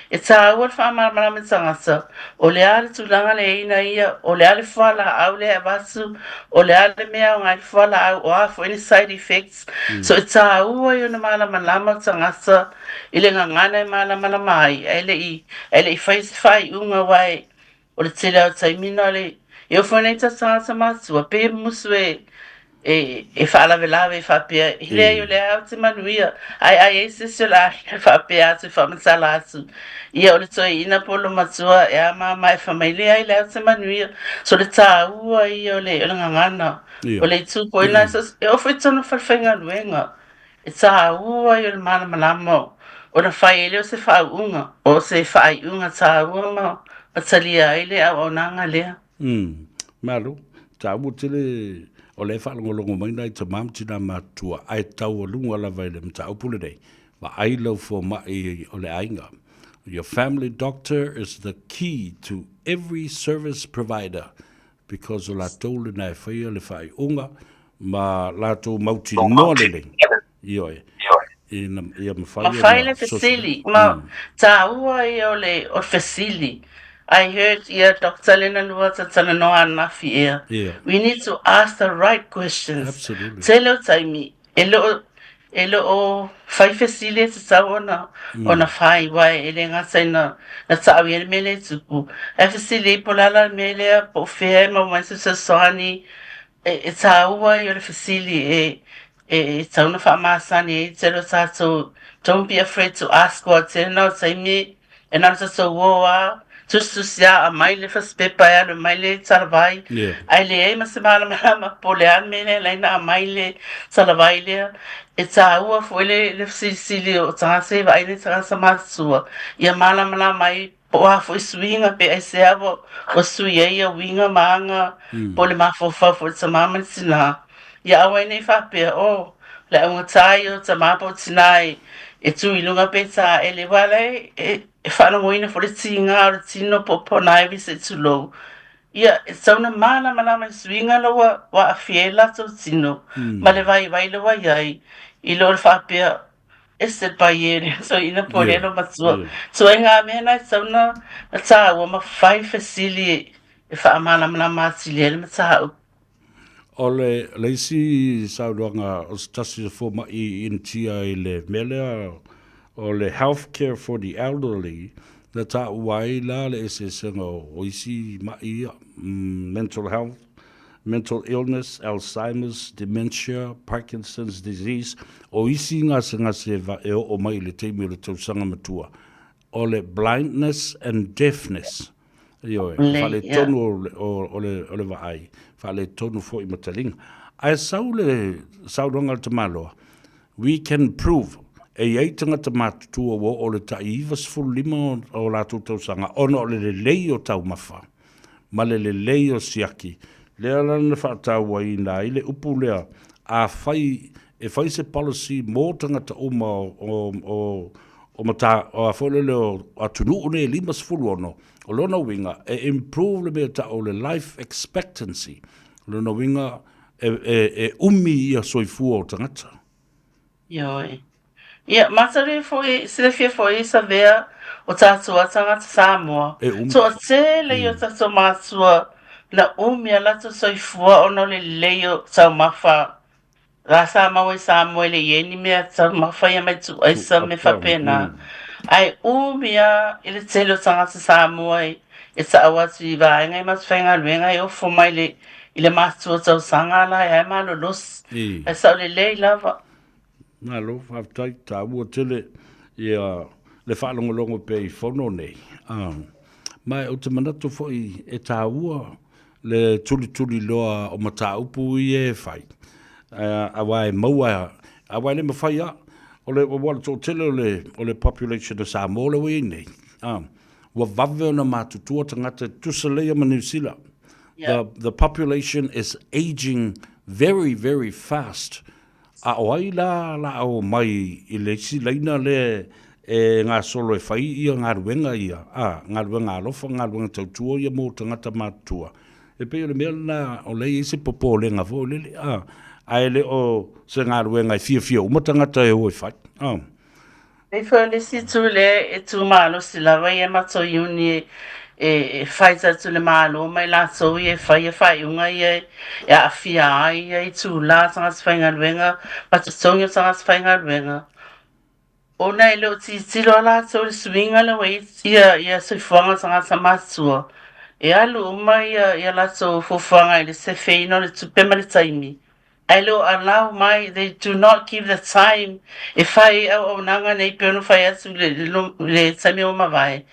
e tāua le faamalamalama i le tagata, o le a le tulaga lea e i ai ia, o le a le fualaau lea e avatu, o le a le mea e aoga ai le fualaau, o a foi ni side effects. So e tāua ia ona malamalama le tagata i le gagana e malamalama ai, ae le i, ae le i fai se faaiuga aua e O le tele lava o taimi na le e oo foi nei tagata matua pei e musu e e e faalavelave e faapea e leai o lea ou te manuia ae a i ai se isi o le aiga e faapea atu e faamatala atu ia o le toeaina po o le matua e a mama e fai mai leai lea ou te manuia so le tāua ia o le o le gagana o le itu foi na e oo foi i totonu o falefaigaluega E tāua ai o le malamalama ona fai ai lea o se faauuga, o se faaiuga tāua ma ma talia ai le auaunaga lea. Mm. Malo, tāua tele o lea e faalogologo mai nai tamā ma tinā matutua, ae taualuga lava i le mataupu lenei, vaai lau fomai o le aiga. Your family doctor is the key to every service provider because o latou lena e faia le faaiuga ma latou mautinoa lelei, ioe, ina ia mafai Ma fai le fesili, ma tāua ia o le, o le fesili. I heard ia Doctor Lena Lua talanoa ananafi ea. Yeah. We need to ask the right questions. Absolutely. Tele o taimi, e le o, e le o fai fesili e tatau ona, ona fai, wai e le gata ina na taau i ai le mea lea e tupu. Ae fesili ai po o le a la le mea lea, po o fea e maua mai se fesoasoani, e, e tāua ai o le fesili e, e, e tatau ona faamasani ai tele o tātou, don't be afraid to ask aua tele na o taimi E na o tatou o a, tusitusi a, aumai le fasipepa e alu mai le talavai, ae leai ma se malamalama po o le a le mea lea e ala ai ona aumai le talavai lea. E taua foi le le fesilisili o tagata e vaai i le tagata matutua ia malamalama ai po o a foi suiga pe aisea ua ua sui ai ia uiga ma aga po o le mafaufau foi o le tama ma le tina. Ia aua ai ne i faapea, oh, le augata ia o tama po o tina e, e tū i lunga pe tāele, aua la e, e, e faalogoina foi le tiga o le tino po o ponaivi se i tulou. Ia, e tatau ona malamalama i suiga la ua, ua aafia ai latou tino, ma le vaivai la ua i ai, i lo le faapea, e se pai e le toeaina po o le alo matua. So, e ngā mea na e tatau ona tāua ma whai fesili e whaamalamalama atili ai le mataupu. O le, le isi saunoaga o se tasi o fomai i Initia i le mea lea o le Health Care for the Elderly, na taua ai la le eseesega o, o isi ma'i ia, mm, mental health, mental illness, Alzheimer's, dementia, Parkinson's disease, o isi gasegase e oo mai i le taimi o le tausaga matua. O le blindness and deafness. Ioe, Lelei, faaletonu o le, o, o le, o le vaai, faaletonu foi ma taliga. Ae sau le saunoaga a le tamaloa, we can prove, e i ai tagata matutua ua oo i le tai 95 o, o latou tausaga ona o le lelei o taumafa ma le lelei o siaki, lea la na faatauaina ai le upu lea, afai e fai se policy mo tagata uma o, o, o, o mata, o a foi lele o atunuu nei e 56, o lona uiga, e improve le mea e tau o le life expectancy. O lona uiga, e, e, e umi ia soifua o tagata. Ioe. Ia, matou foi, silafia foi i Savea o tātou a tangata Samoa. E umi. Toatele i o tātou mātua na umi a latou soifua ona o le lelei o taumafa la sa maua i Samoa e le i ai ni mea taumafa ia mai tuaisa ma mea faapena. Ae umi a i le tele o tagata Samoa e, e taau atu i vaega i matou faigaluega e ofo mai le, i le matua tausaga la e ae malolosi. Ae sao lelei lava. Malo, faafetai, taua tele ia le faalogologo pea i fono nei. Ma ou te manatu foi e taua le tulituliloa o mataupu ia e fai, aua e maua, aua e le mafai lava. O le, aua o le toatele o le, o le population o Samoa lea ua i ai nei, ua vave ona matutua tagata e tutusa lelei lava ma Niu Sila. The, the population is aging very, very fast. A o ai la la o mai i le isi laina lea e gasolo e fai ia galuega ia, a, galuega alofa, galuega tautua ia mo tagata matutua. E pei o le mea lena o lea e i ai se popolega foi lele, a, ae le o se galuega e fiafia uma tagata e o e fai, a. Pei foi o le isi itu lea e tu malosi lava ia matou iuni e e fight atu le Malo ma i latou ia e faia faaiuga ia e aafia ai ia itula tagata faigaluega ma totogi o tagata faigaluega ona e le o tilotilo a latou i le suiga lea ua i ai ia soifuaga o tagata matutua. E alu uma ia latou fuafuaga i le sefeina o le tupe ma le taimi. Ae le o allow mai, they do not give the time e fai ai auaunaga nei pei ona fai atu i le taimi ua mavae.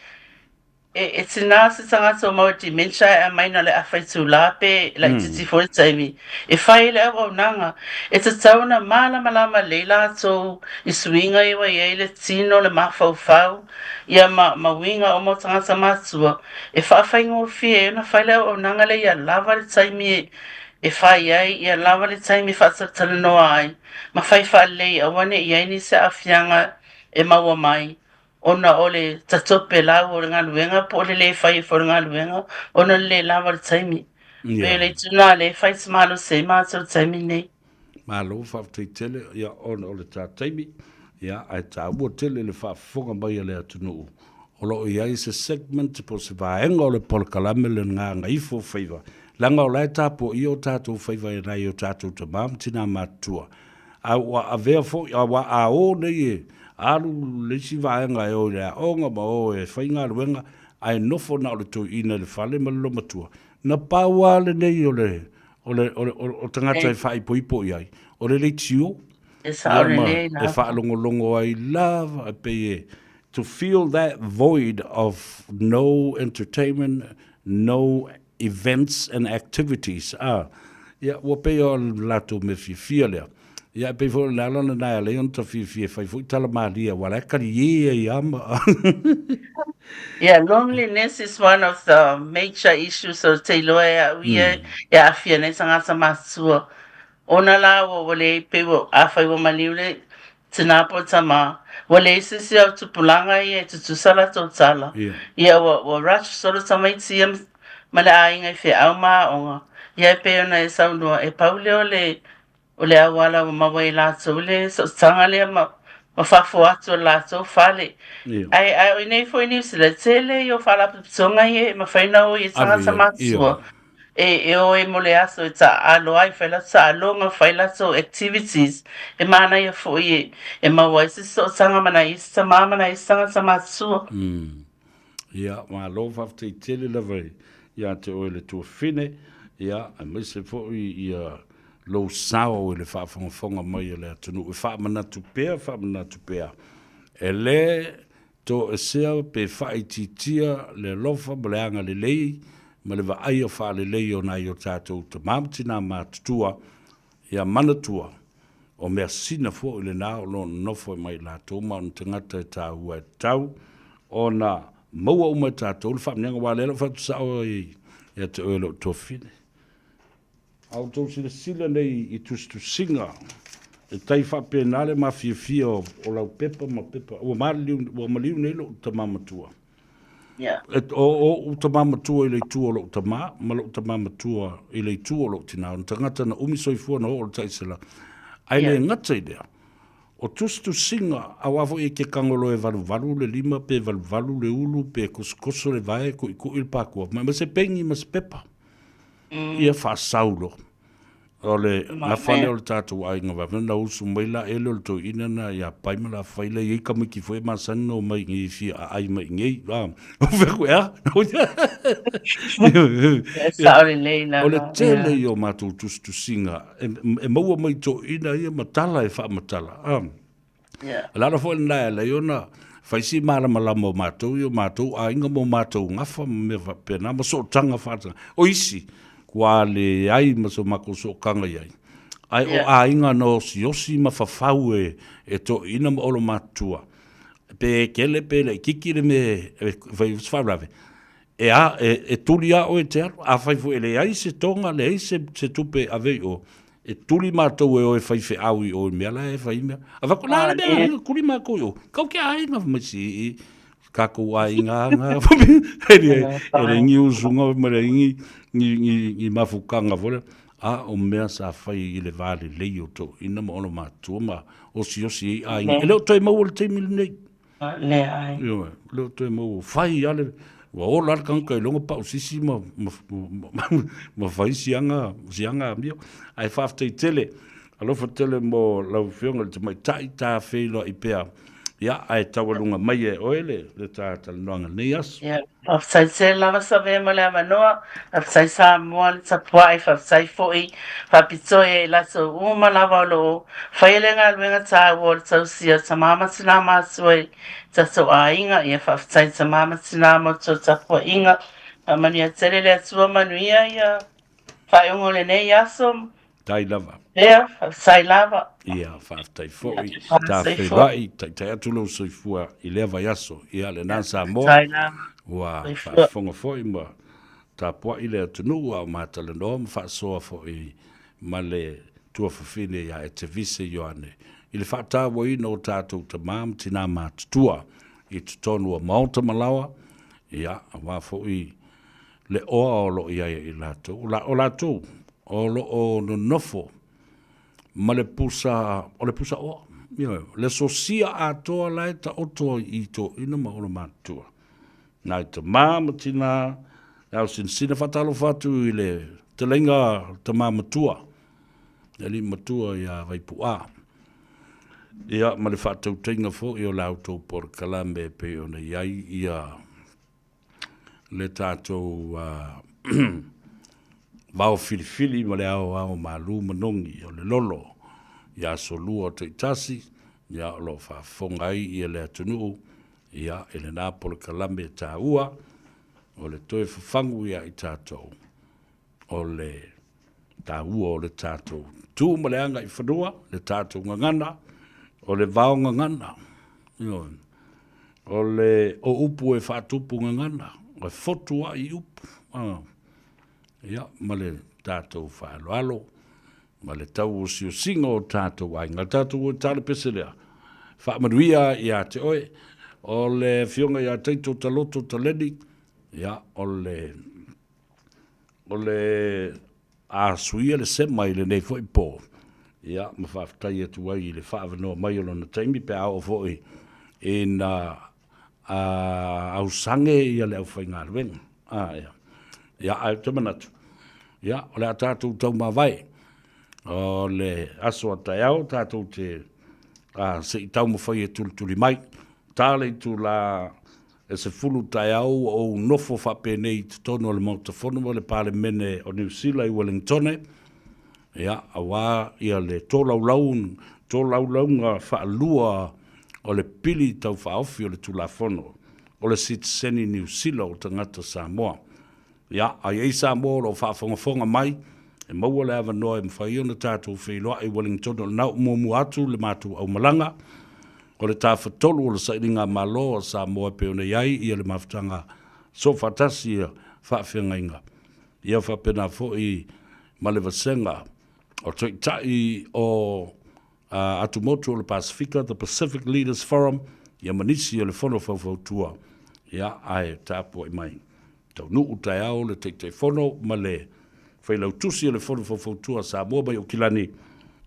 E, e tinā se tagata o maua dementia e aumai na o le afa itulā pe laitiiti foi le taimi e fai ai le auaunaga. E tatau ona malamalama lelei latou i suiga ia ua i ai le tino, le mafaufau, ia ma, ma uiga uma o tagata matua e faafaigofie ai ona fai le auaunaga lea ia lava le taimi e e fai ai ia lava le taimi e faatalatalanoa ai ma fai faalelei aua ne i i ai nisi aafiaga e maua mai ona o le tatope lau o le galuega po o le lē faia foi o le galuega ona o le lē lava o le taimi. Pei o le itu lena lea e fai si malosi ai matou i le taimi lenei. Malo faafetai tele ia ona o le ta taimi ia ae taua tele le faafofoga mai a le atunuu o lo o i ai se segment po o se vaega o le polokalame le Gagaifo Faiva leaga o la e tapuaia o tatou faiva e nai o tatou tama ma tina matutua a ua avea foi aua a o nei e alu le isi vaega e o i le aoga ma o e fai galuega ae nofo na o le toeaina i le fale ma le lomatua na pau lava lenei o le o le, o le, o tagata e faaipoipo i ai, o le leitio. E sao lelei lava. E faalogologo ai lava, e pei e, to fill that void of no entertainment, no events and activities. Ah, ia, ua pei o le latou mea fiafia lea. Ia, e pei foi o le ala lena e ala ai ona ta fiafia e fai foi tala malie, aua o la e kaliē ai lava ma... Yeah, loneliness is one of the major issues o te iloa e au ia e aafia nei tagata matutua. Ona la ua ua leai pei ua afai ua maliu le tina po o tama, ua leai se isi au tupulaga ia e tutusa latou tala. Ia ua ua rush solo tamaiti ia ma le aiga i feau ma aoga. Ia e pei ona e saunoa e pau lea o le O le auala ua maua e latou le sootaga lea ma, ma fafo atu o le latou fale. Ia. Ae, ae o i nei foi i Niu Sila, tele ia o faalapotopotoga ia e mafai ona o i e Ave tagata ai, ia. matutua e, e o ai mo le aso e taaalo ai, fai latou taaloga, fai latou activities. E manaia foi e, e maua ai se sootaga ma nai isi tama ma nai isi tagata matutua. Mm. Ia, malo faafetai tele lava ia te oe le tuafafine, ia, aemaise foi ia lou sao i le faafogafoga mai a le atunuu e faamanatu pea, faamanatu pea, e le toesea pe faaitiitia le alofa ma le agalelei ma le vaaia faalelei o nai o tatou tama ma tina matutua, ia manatua, o measina foi lena o lo o nonofo mai latou ma ona tagata e taua e tatau ona maua uma e tatou le faamanuiaga aua o lea la ua fai atu sao ai ia te oe lou tuafafine. A outou silasila nei i tusitusiga e tai faapena le mafiafia o, o lau pepa ma pepa, ua maliliu, ua maliu nei lou tama matua. Yeah. E, o, o, o tamā matua i le itu o lou tamā, ma lou tamā matua i le itu o lou tinā. O na tagata na umi soifua na oo le taisela. Ai le gata i lea, o tusitusiga, auā foi e ke kagolo e valuvalu le lima, pe valuvalu le ulu, pe kosokoso le vae, kuʻikuʻi le pakua, ma, ma se peni ma se pepa. Ia faasau loa. O le gafa lea o le tatou aiga vavine na usu mai la ele o le toeaina na ia Pai ma Lafai la i ai tamaiti foi e masani na omai i nei e fia aai mai i nei. A, o fea koe a? E sao lelei lava. O le tele ia o matou tusitusiga e, e maua mai toeaina ia ma tala e faamatala. A. Yeah. O le ala foi lena e ala ai ona fai si malamalama o matou i o matou aiga ma o matou gafa ma mea faapena ma sootaga faataga. O isi, kua leai ma so matou sootaga i ai. Ae o aiga na osiosi ma fafau e, e toeaiina ma olomatua. Pe kele pe laitiiti le mea e fai ai se faalavelave, e a, e, e tuli lava oe e te alu. Afai foi e leai se toga, leai se, se tupe e ave i o, E tuli matou e o e faifeau i o i mea la e fai mea. A fai la le mea aiga tuli matou i o. Kau ke aiga fai mai si i kakou aiga nga. E le e le ngi usunga ma le ngi ngi ngi ngi mafukanga fole. A o mea sa fai i le va lelei o toeaiina ma ona matua ma osiosi ai aiga. E le o toe maua le taimi lenei. Leai. Ioe, le o toe maua. Fai lava le, ua ola lava le tagata i lona pau sisi ma, ma, ma, ma fai siaga, siaga amio. Ae faafetai tele, alofa tele mo lau Afioga i le Tamaitai, ta feiloai pea. Ia, ae taualuga mai e oe le, le ta talanoaga i lenei aso. Ia, faafetai tele lava Savea mo le avanoa, faafetai Samoa le tapuai, faafetai foi faapitoa ia i latou uma lava o lo o faia le galuega taua o le tausia o tama ma tinā matua i tatou aiga. Ia faafetai tama ma tinā mo tou tapuaiga. Faamanuia tele le Atua manuia ia faaiuga o lenei aso. Tai lava. Ia, faafetai lava. Ia, faafetai foi. Ta feiloai, taitai atu lou soifua i lea vaiaso. Ia, lena Samoa. Faafetai lava. Ua faafofoga foi ma tapuai le atunuu a o matalanoa ma faasoa foi ma le tuafafine ia Etevise Ioane i le faatauaina o tatou tama ma tinā matutua i totonu o maota ma laoa, ia, aua foi le oa o lo o i ai i latou. O latou o lo o nonofo ma le pusa, o le pusa oa, ioe, le sosia atoa la e taoto i toeaiina ma olomatua. Nai tama ma tina, le au sinasina faatalofa atu i le fetalaiga tama matua, le alii matua ia Vaipu'a. Ia, ma le faatautaiga foi o la outou polokalame e pei ona i ai ia le tatou vao filifili ma le aoao malu manogi o le lolo i aso lua o taitasi, ia o lo o faafofoga ai ia le atunuu ia i lena polokalame taua o le toe fafagu ia i tatou o le taua o le tatou tu ma le aga i fanua, le tatou gagana, o le vao gagana, ioe, o le o upu e faatupu gagana, e fotu ai upu, a, ia, ma le tatou faaaloalo, ma le tauosiosiga o tatou aiga. Le tatou oi tale pese lea, faamanuia ia te oe, o le afioga ia Taito Taloto Taleni, ia, o le o le a suia le sema i lenei foi po, ia, ma faafetai atu ai i le faaavanoa mai o lona taimi pe a oo foi ina a ausage ia le aufaigaluega. A, ia. Ia, ae ou te manatu, ia, o le a tatou taumavae, o le aso a taeao tatou te a, se i taumafai e tulituli mai. Ta le itula E 10 taeao ua ou nofo faapenei i totonu o le Maota Fono ma le Palemene o Niu Sila i Wellingtone, ia, aua ia le tolaulau, tolaulauga faalua o le Pili Tau Faaofi o le Tulafono o le Sitiseni Niu Sila o Tagata Samoa. Ia, a i ai Samoa o lo o faafogafoga mai, e maua le avanoa e mafai ona tatou feiloai i Wellington, o lena ua muamua atu le matou aumalaga, o le Tafatolu o le Sailiga Malo a Samoa e pei ona i ai ia le mafutaga soofaatasi ia faafeagaiga, ia faapena foi ma le vasega o Taitai o Atumotu o le Pasefika, The Pacific Leaders Forum, ia ma nisi o le Fono Faufautua. Ia, ae tapuai mai. Taunuu taeao le Taitaifono ma le Failautusi o le Fono Faufautua a Samoa mai Aukilani,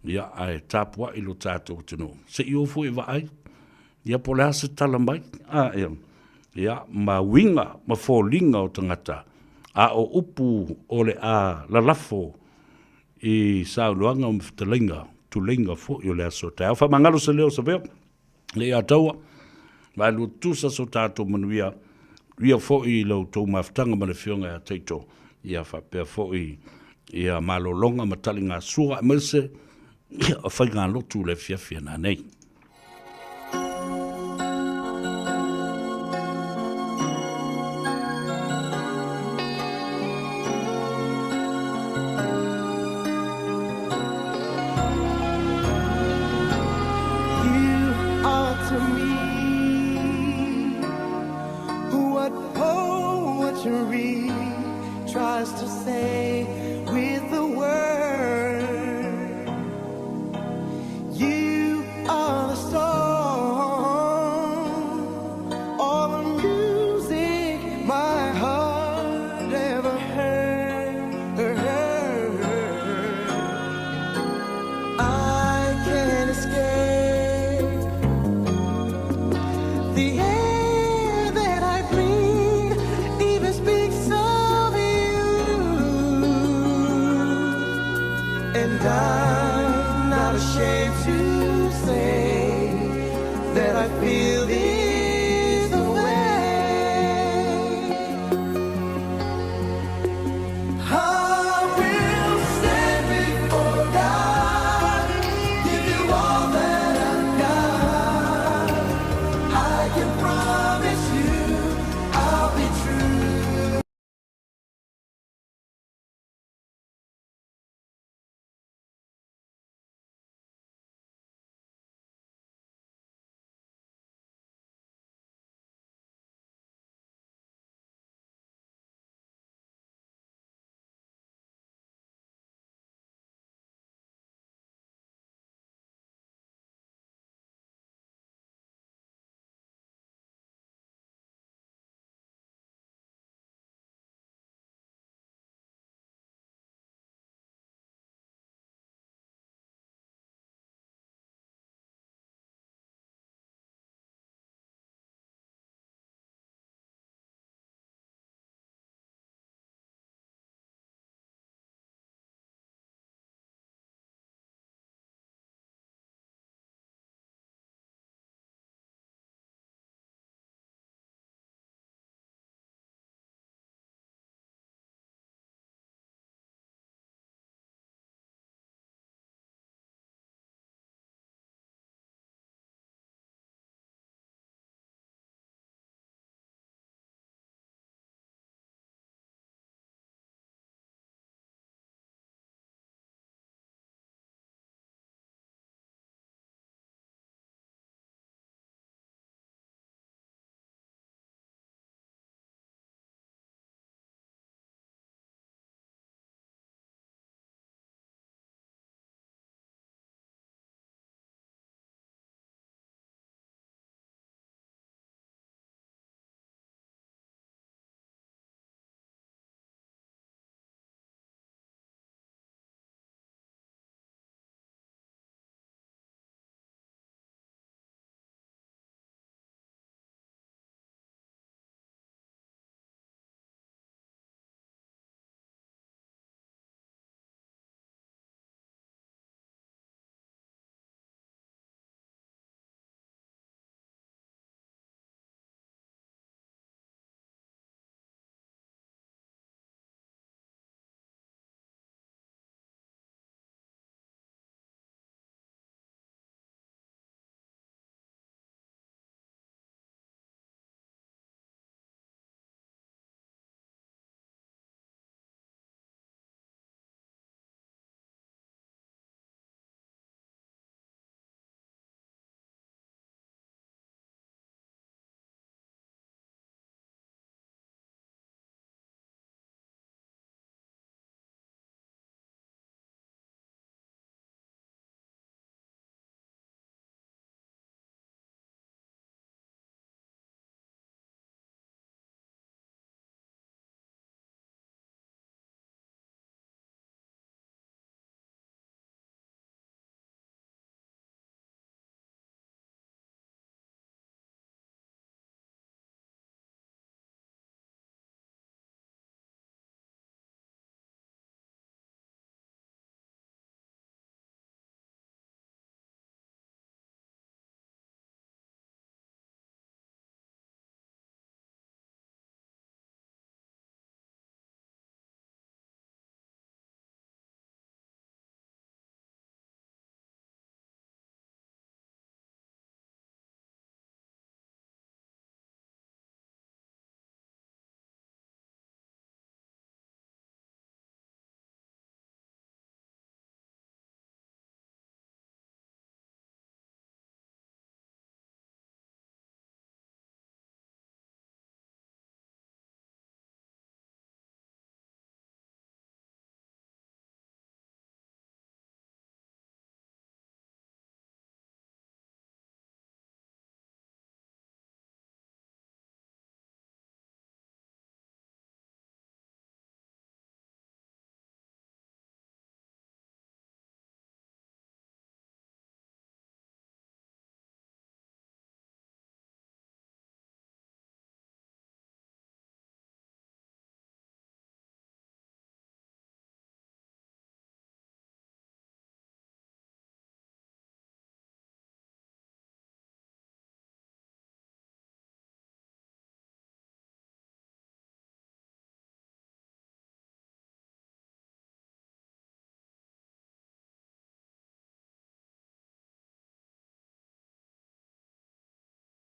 ia, ae tapuai lo tatou atunuu. Se i o foi e vaai, ia po o le a se tala mai, a, ia, ia, ma uiga ma foliga o tagata, a o upu o le a lalafo i saunoaga ma fetalaiga, tuleiga foi o le aso taeao. Faamagalo se leo Savea. Le ia taua, vaelua tutusa so tatou manuia, manuia foi i lo outou mafutaga ma le Afioga ia Taito, ia faapea foi ia malologa ma taligasua aemaise ia faigalotu i le afiafi a nanei. And I'm not ashamed to say that I feel